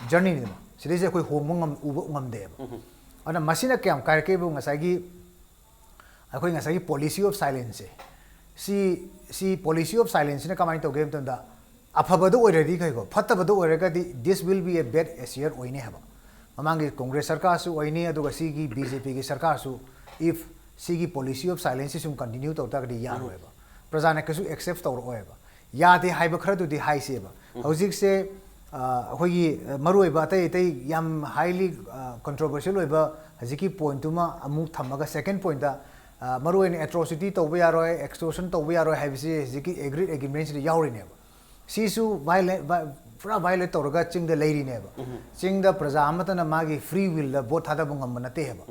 journey ꯅꯤꯗꯅ, ꯁꯤꯗꯩꯁꯦ ꯑꯩꯈꯣꯏ ꯍꯣꯡꯕ ꯉꯝ ꯎꯕ ꯉꯝꯗꯦꯕ꯫ ꯑꯗꯨꯅ ꯃꯁꯤꯅ ꯀꯌꯥꯝ ꯀꯥꯏꯔꯛꯀꯦꯕꯨ, ꯉꯁꯥꯏꯒꯤ ꯑꯩꯈꯣꯏ ꯉꯁꯥꯏꯒꯤ policy of silence ꯁꯦ, ꯁꯤ ꯁꯤ policy of silence ꯁꯤꯅ ꯀꯃꯥꯏꯅ ꯇꯧꯒꯦ ꯍꯥꯏꯕ ꯃꯇꯝꯗ, ꯑꯐꯕꯗ ꯑꯣꯏꯔꯗꯤ ꯐꯩꯀꯣ, ꯐꯠꯇꯕꯗ ꯑꯣꯏꯔꯒꯗꯤ this will be a bad year ꯑꯣꯏꯅꯤ ꯍꯥꯏꯕ꯫ ꯃꯃꯥꯡꯒꯤ ꯀꯣꯡꯒ꯭ꯔꯦꯁ ꯁꯔꯀꯥꯔꯁꯨ ꯑꯣꯏꯅꯤ, ꯑꯗꯨꯒ ꯁꯤꯒꯤ BJP ꯒꯤ ꯁꯔꯀꯥꯔꯁꯨ, if ꯁꯤꯒꯤ policy of silence ꯁꯤ ꯁꯨꯝ continue ꯇꯧ ꯇꯥꯔꯒꯗꯤ ꯌꯥꯔꯣꯏꯕ꯫ ꯄ꯭ꯔꯖꯥꯅ ꯀꯩꯁꯨ accept ꯇꯧꯔꯛꯑꯣꯏꯕ꯫ ꯌꯥꯗꯦ ꯍꯥꯏꯕ ꯈꯔꯗꯨꯗꯤ ꯍꯥꯏꯁꯦꯕ꯫ ꯍꯧꯖꯤꯛꯁꯦ ꯑ, ꯑꯩꯈꯣꯏꯒꯤ ꯑ, ꯃꯔꯨꯑꯣꯏꯕ ꯑꯇꯩ ꯑꯇꯩ ꯌꯥꯝ highly controversial ꯑꯣꯏꯕ ꯍꯧꯖꯤꯛꯀꯤ point ꯇꯨꯃ ꯑꯃꯨꯛ ꯊꯝꯃꯒ, second point ꯇ ꯑ, ꯃꯔꯨꯑꯣꯏꯅ atrocity ꯇꯧꯕ ꯌꯥꯔꯣꯏ, extortion ꯇꯧꯕ ꯌꯥꯔꯣꯏ ꯍꯥꯏꯕꯁꯤ ꯍꯧꯖꯤꯛꯀꯤ agreed agreement ꯁꯤꯗ ꯌꯥꯎꯔꯤꯅꯦꯕ꯫ ꯁꯤꯁꯨ violate, vi- ꯄꯨꯔꯥ violate ꯇꯧꯔꯒ ꯆꯤꯡꯗ ꯂꯩꯔꯤꯅꯦꯕ꯫ ꯆꯤꯡꯗ ꯄ꯭ꯔꯖꯥ ꯑꯃꯠꯇꯅ ꯃꯥꯒꯤ free will ꯗ vote ꯊꯥꯗꯕ ꯉꯝꯕ ꯅꯠꯇꯦ ꯍꯥꯏꯕ꯫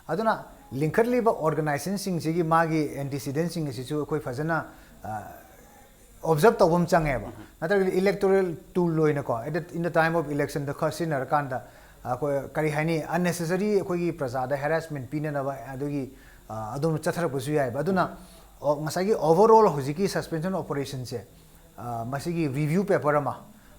ꯑꯗꯨꯅ ꯂꯤꯡꯈꯠꯂꯤꯕ organization ꯁꯤꯡꯁꯤꯒꯤ ꯃꯥꯒꯤ antecedent ꯁꯤꯡ ꯑꯁꯤꯁꯨ ꯑꯩꯈꯣꯏ ꯐꯖꯅ ꯑ, observe ꯇꯧꯕ ꯑꯃ ꯆꯪꯉꯦꯕ꯫ ꯅꯠꯇ꯭ꯔꯒꯗꯤ electoral tool ꯑꯣꯏꯅꯀꯣ, at the, in the time of election ꯗ ꯈꯔ ꯁꯤꯖꯤꯟꯅꯔꯀꯥꯟꯗ ꯑꯩꯈꯣꯏ ꯀꯔꯤ ꯍꯥꯏꯅꯤ, unnecessary ꯑꯩꯈꯣꯏꯒꯤ ꯄ꯭ꯔꯖꯥꯗ harassment ꯄꯤꯅꯅꯕ ꯑꯗꯨꯒꯤ ꯑ, ꯑꯗꯨꯝ ꯆꯠꯊꯔꯛꯄꯁꯨ ꯌꯥꯏꯑꯕ꯫ ꯑꯗꯨꯅ ꯑꯣ, ꯉꯁꯥꯏꯒꯤ overall ꯍꯧꯖꯤꯛꯀꯤ suspension operation ꯁꯦ, ꯑ, ꯃꯁꯤꯒꯤ review paper ꯑꯃ,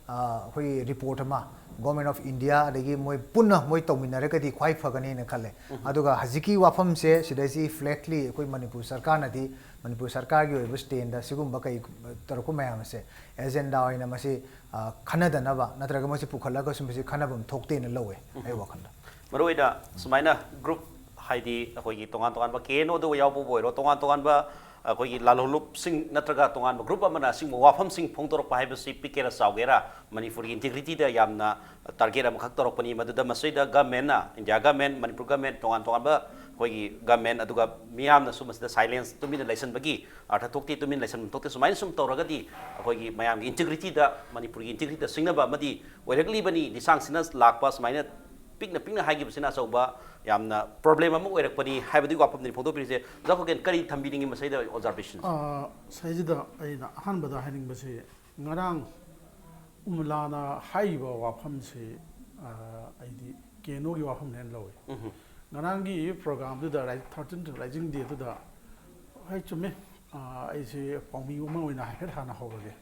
ꯑ, ꯑꯩꯈꯣꯏꯒꯤ report ꯑꯃ Government of India ꯑꯗꯒꯤ ꯃꯣꯏ ꯄꯨꯟꯅ ꯃꯣꯏ ꯇꯧꯃꯤꯟꯅꯔꯒꯗꯤ ꯈ꯭ꯋꯥꯏ ꯐꯒꯅꯦꯅ ꯈꯜꯂꯦ꯫ ꯑꯗꯨꯒ ꯍꯧꯖꯤꯛꯀꯤ ꯋꯥꯐꯝꯁꯦ ꯁꯤꯗꯩꯁꯤ flatly ꯑꯩꯈꯣꯏ ꯃꯅꯤꯄꯨꯔ ꯁꯔꯀꯥꯔꯅꯗꯤ, ꯃꯅꯤꯄꯨꯔ ꯁꯔꯀꯥꯔꯒꯤ ꯑꯣꯏꯕ stand ꯗ ꯁꯤꯒꯨꯝꯕ ꯀꯩ ꯇꯧꯔꯛꯄ ꯃꯌꯥꯝ ꯑꯁꯦ agenda ꯑꯣꯏꯅ ꯃꯁꯤ, ꯑ, ꯈꯟꯅꯗꯅꯕ ꯅꯠꯇ꯭ꯔꯒ ꯃꯁꯤ ꯄꯨꯈꯠꯂꯒ ꯁꯨꯝꯕꯁꯤ ꯈꯟꯅꯐꯝ ꯊꯣꯛꯇꯦꯅ ꯂꯧꯋꯦ ꯑꯩ ꯋꯥꯈꯜꯗ꯫ ꯃꯔꯨꯑꯣꯏꯅ ꯁꯨꯃꯥꯏꯅ group, ꯍꯥꯏꯗꯤ ꯑꯩꯈꯣꯏꯒꯤ ꯇꯣꯉꯥꯟ ꯇꯣꯉꯥꯟꯕ KNO ꯗ ꯌꯥꯎꯕꯕꯨ ꯑꯣꯏꯔꯣ, ꯇꯣꯉꯥꯟ ꯇꯣꯉꯥꯟꯕ ꯑꯩꯈꯣꯏꯒꯤ ꯂꯥꯂꯣꯡꯂꯨꯞꯁꯤꯡ ꯅꯠꯇ꯭ꯔꯒ ꯇꯣꯉꯥꯟꯕ group ꯑꯃꯅ ꯑꯁꯤꯒꯨꯝꯕ ꯋꯥꯐꯝꯁꯤꯡ ꯐꯣꯡꯗꯣꯔꯛꯄ ꯍꯥꯏꯕꯁꯤ ꯄꯤꯛꯀꯦꯔꯥ ꯆꯥꯎꯒꯦꯔꯥ ꯃꯅꯤꯄꯨꯔꯒꯤ integrity ꯗ ꯌꯥꯝꯅ target ꯑꯃꯈꯛ ꯇꯧꯔꯛꯄꯅꯤ꯫ ꯃꯗꯨꯗ ꯃꯁꯤꯗ government ꯅ, India government, ꯃꯅꯤꯄꯨꯔ government, ꯇꯣꯉꯥꯟ ꯇꯣꯉꯥꯟꯕ ꯑꯩꯈꯣꯏꯒꯤ government, ꯑꯗꯨꯒ ꯃꯤꯌꯥꯝꯅꯁꯨ ꯃꯁꯤꯗ silence, ꯇꯨꯃꯤꯟꯅ ꯂꯩꯁꯟꯕꯒꯤ ꯑꯔꯊ ꯊꯣꯛꯇꯦ, ꯇꯨꯃꯤꯟ ꯂꯩꯁꯟꯐꯝ ꯊꯣꯛꯇꯦ꯫ ꯁꯨꯃꯥꯏꯅ ꯁꯨꯝ ꯇꯧꯔꯒꯗꯤ ꯑꯩꯈꯣꯏꯒꯤ ꯃꯌꯥꯝꯒꯤ integrity ꯗ, ꯃꯅꯤꯄꯨꯔꯒꯤ integrity ꯗ ꯁꯤꯡꯅꯕ ꯑꯃꯗꯤ ꯑꯣꯏꯔꯛꯂꯤꯕꯅꯤ꯫ ꯂꯤꯁꯥꯡꯁꯤꯠꯅ ꯂꯥꯛꯄ ꯁꯨꯃꯥꯏꯅ ꯄꯤꯛꯅ ꯄꯤꯛꯅ ꯍꯥꯏꯈꯤꯕꯁꯤꯅ ꯑꯆꯧꯕ ꯌꯥꯝꯅ problem ꯑꯃ ꯑꯣꯏꯔꯛꯄꯅꯤ ꯍꯥꯏꯕꯗꯨꯒꯤ ꯋꯥꯐꯝꯗꯨꯅꯤ ꯐꯣꯡꯗꯣꯛꯄꯤꯔꯤꯁꯦ꯫ ꯑꯣꯖꯥ ꯈꯣꯀꯦꯟ, ꯀꯔꯤ ꯊꯝꯕꯤꯅꯤꯡꯉꯤ ꯃꯁꯤꯗ observation? ꯑ, ꯁꯤꯗꯩꯁꯤꯗ ꯑꯩꯅ ꯑꯍꯥꯟꯕꯗ ꯍꯥꯏꯅꯤꯡꯕꯁꯤ, ꯉꯔꯥꯡ ꯎꯃꯂꯥꯅ ꯍꯥꯏꯔꯤꯕ ꯋꯥꯐꯝꯁꯤ, ꯑ, ꯑꯩꯗꯤ ꯀꯦꯅꯣꯒꯤ ꯋꯥꯐꯝꯅꯦꯅ ꯂꯧꯏ꯫ ꯉꯔꯥꯡꯒꯤ ꯄ꯭ꯔꯣꯒꯥꯝꯗꯨꯗ, ꯊꯥꯔꯇꯤꯟ ꯔꯥꯏꯖꯤꯡ ꯗꯦꯗꯨꯗ, ꯍꯣꯏ, ꯆꯨꯝꯃꯤ, ꯑꯩꯁꯦ ꯄꯥꯎꯃꯤ ꯑꯃ ꯑꯣꯏꯅ ꯍꯥꯏꯐꯦꯠ ꯍꯥꯟꯅ ꯍꯧꯔꯒꯦ꯫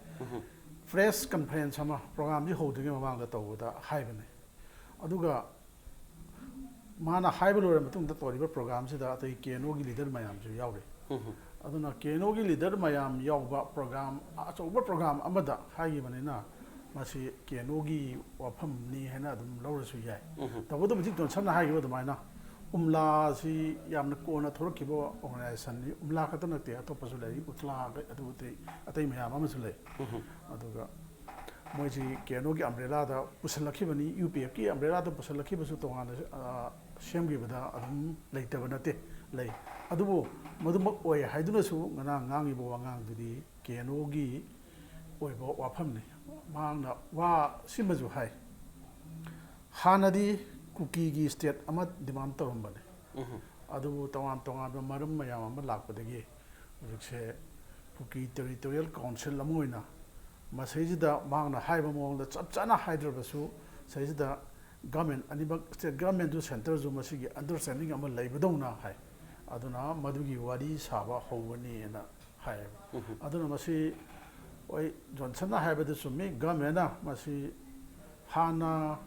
ꯄ꯭ꯔꯦꯁ ꯀꯟꯐꯔꯦꯟꯁ ꯑꯃ ꯄ꯭ꯔꯣꯒꯥꯝꯁꯤ ꯍꯧꯗ꯭ꯔꯤꯉꯩ ꯃꯃꯥꯡꯗ ꯇꯧꯕꯗ ꯍꯥꯏꯕꯅꯤ꯫ ꯑꯗꯨꯒ ꯃꯥꯅ ꯍꯥꯏꯕ ꯂꯣꯏꯔ ꯃꯇꯨꯡꯗ ꯇꯧꯔꯤꯕ ꯄ꯭ꯔꯣꯒꯥꯝꯁꯤꯗ ꯑꯇꯩ ꯀꯦꯅꯣꯒꯤ ꯂꯤꯗꯔ ꯃꯌꯥꯝꯁꯨ ꯌꯥꯎꯔꯤ꯫ ꯑꯗꯨꯅ ꯀꯦꯅꯣꯒꯤ ꯂꯤꯗꯔ ꯃꯌꯥꯝ ꯌꯥꯎꯕ ꯄ꯭ꯔꯣꯒꯥꯝ, ꯑꯆꯧꯕ ꯄ꯭ꯔꯣꯒꯥꯝ ꯑꯃꯗ ꯍꯥꯏꯈꯤꯕꯅꯤꯅ, ꯃꯁꯤ ꯀꯦꯅꯣꯒꯤ ꯋꯥꯐꯝꯅꯤ ꯍꯥꯏꯅ ꯑꯗꯨꯝ ꯂꯧꯔꯁꯨ ꯌꯥꯏ꯫ ꯇꯧꯕꯇꯕꯨ ꯍꯧꯖꯤꯛ ꯖꯣꯟꯁꯟꯅ ꯍꯥꯏꯈꯤꯕ ꯑꯗꯨꯃꯥꯏꯅ ꯎꯝꯂꯥꯁꯤ ꯌꯥꯝꯅ ꯀꯣꯟꯅ ꯊꯣꯛꯂꯛꯈꯤꯕ ꯑꯣꯔꯒꯅꯥꯏꯖꯦꯁꯟꯅꯤ꯫ ꯎꯝꯂꯥ ꯈꯛꯇ ꯅꯠꯇꯦ, ꯑꯇꯣꯞꯄꯁꯨ ꯂꯩꯔꯤ, ꯎꯇ꯭ꯂꯥ, ꯑꯗꯨ ꯑꯇꯩ, ꯑꯇꯩ ꯃꯌꯥꯝ ꯑꯃꯁꯨ ꯂꯩ꯫ ꯑꯗꯨꯒ ꯃꯣꯏꯁꯤ ꯀꯦꯅꯣꯒꯤ ꯑꯝꯕ꯭ꯔꯦꯂꯥꯗ ꯄꯨꯁꯤꯜꯂꯛꯈꯤꯕꯅꯤ꯫ ꯌꯨ ꯄꯤ ꯑꯦꯐꯀꯤ ꯑꯝꯕ꯭ꯔꯦꯂꯥꯗ ꯄꯨꯁꯤꯜꯂꯛꯈꯤꯕꯁꯨ ꯇꯣꯉꯥꯟꯅ, ꯑ, ꯁꯦꯝꯈꯤꯕꯗ ꯑꯗꯨꯝ ꯂꯩꯇꯕ ꯅꯠꯇꯦ, ꯂꯩ꯫ ꯑꯗꯨꯕꯨ ꯃꯗꯨꯃꯛ ꯑꯣꯏ ꯍꯥꯏꯗꯨꯅꯁꯨ ꯉꯔꯥꯡ ꯉꯥꯡꯉꯤꯕ ꯋꯥꯉꯥꯡꯗꯨꯗꯤ ꯀꯦꯅꯣꯒꯤ ꯑꯣꯏꯕ ꯋꯥꯐꯝꯅꯤ꯫ ꯃꯍꯥꯛꯅ ꯋꯥ ꯁꯤꯃꯁꯨ ꯍꯥꯏ, ꯍꯥꯟꯅꯗꯤ ꯀꯨꯀꯤꯒꯤ ꯁ꯭ꯇꯦꯠ ꯑꯃ ꯗꯤꯃꯥꯟ ꯇꯧꯔꯝꯕꯅꯤ꯫ ꯑꯗꯨꯕꯨ ꯇꯣꯉꯥꯟ ꯇꯣꯉꯥꯟꯕ ꯃꯔꯝ ꯃꯌꯥꯝ ꯑꯃ ꯂꯥꯛꯄꯗꯒꯤ ꯍꯧꯖꯤꯛꯁꯦ ꯀꯨꯀꯤ ꯇꯦꯔꯤꯇꯣꯔꯤꯌꯦꯜ ꯀꯥꯎꯟꯁꯤꯜ ꯑꯃ ꯑꯣꯏꯅ, ꯃꯁꯤꯁꯤꯗ ꯃꯍꯥꯛꯅ ꯍꯥꯏꯕ ꯃꯑꯣꯡꯗ ꯆꯞ ꯆꯥꯅ ꯍꯥꯏꯗ꯭ꯔꯕꯁꯨ, ꯁꯤꯗꯩꯁꯤꯗ ꯒꯃꯦꯟ ꯑꯅꯤꯃꯛ, ꯁ꯭ꯇꯦꯠ ꯒꯃꯦꯟꯁꯨ ꯁꯦꯟꯇꯔꯁꯨ ꯃꯁꯤꯒꯤ ꯑꯟꯗꯔꯁ꯭ꯇꯦꯟꯗꯤꯡ ꯑꯃ ꯂꯩꯕꯗꯧꯅ ꯍꯥꯏ꯫ ꯑꯗꯨꯅ ꯃꯗꯨꯒꯤ ꯋꯥꯔꯤ ꯁꯥꯕ ꯍꯧꯒꯅꯤꯅ ꯍꯥꯏꯌꯦꯕ꯫ ꯑꯗꯨꯅ ꯃꯁꯤ, ꯍꯣꯏ, ꯖꯣꯟꯁꯟꯅ ꯍꯥꯏꯕꯗꯨ ꯆꯨꯝꯃꯤ꯫ ꯒꯃꯦꯟꯅ ꯃꯁꯤ ꯍꯥꯟꯅ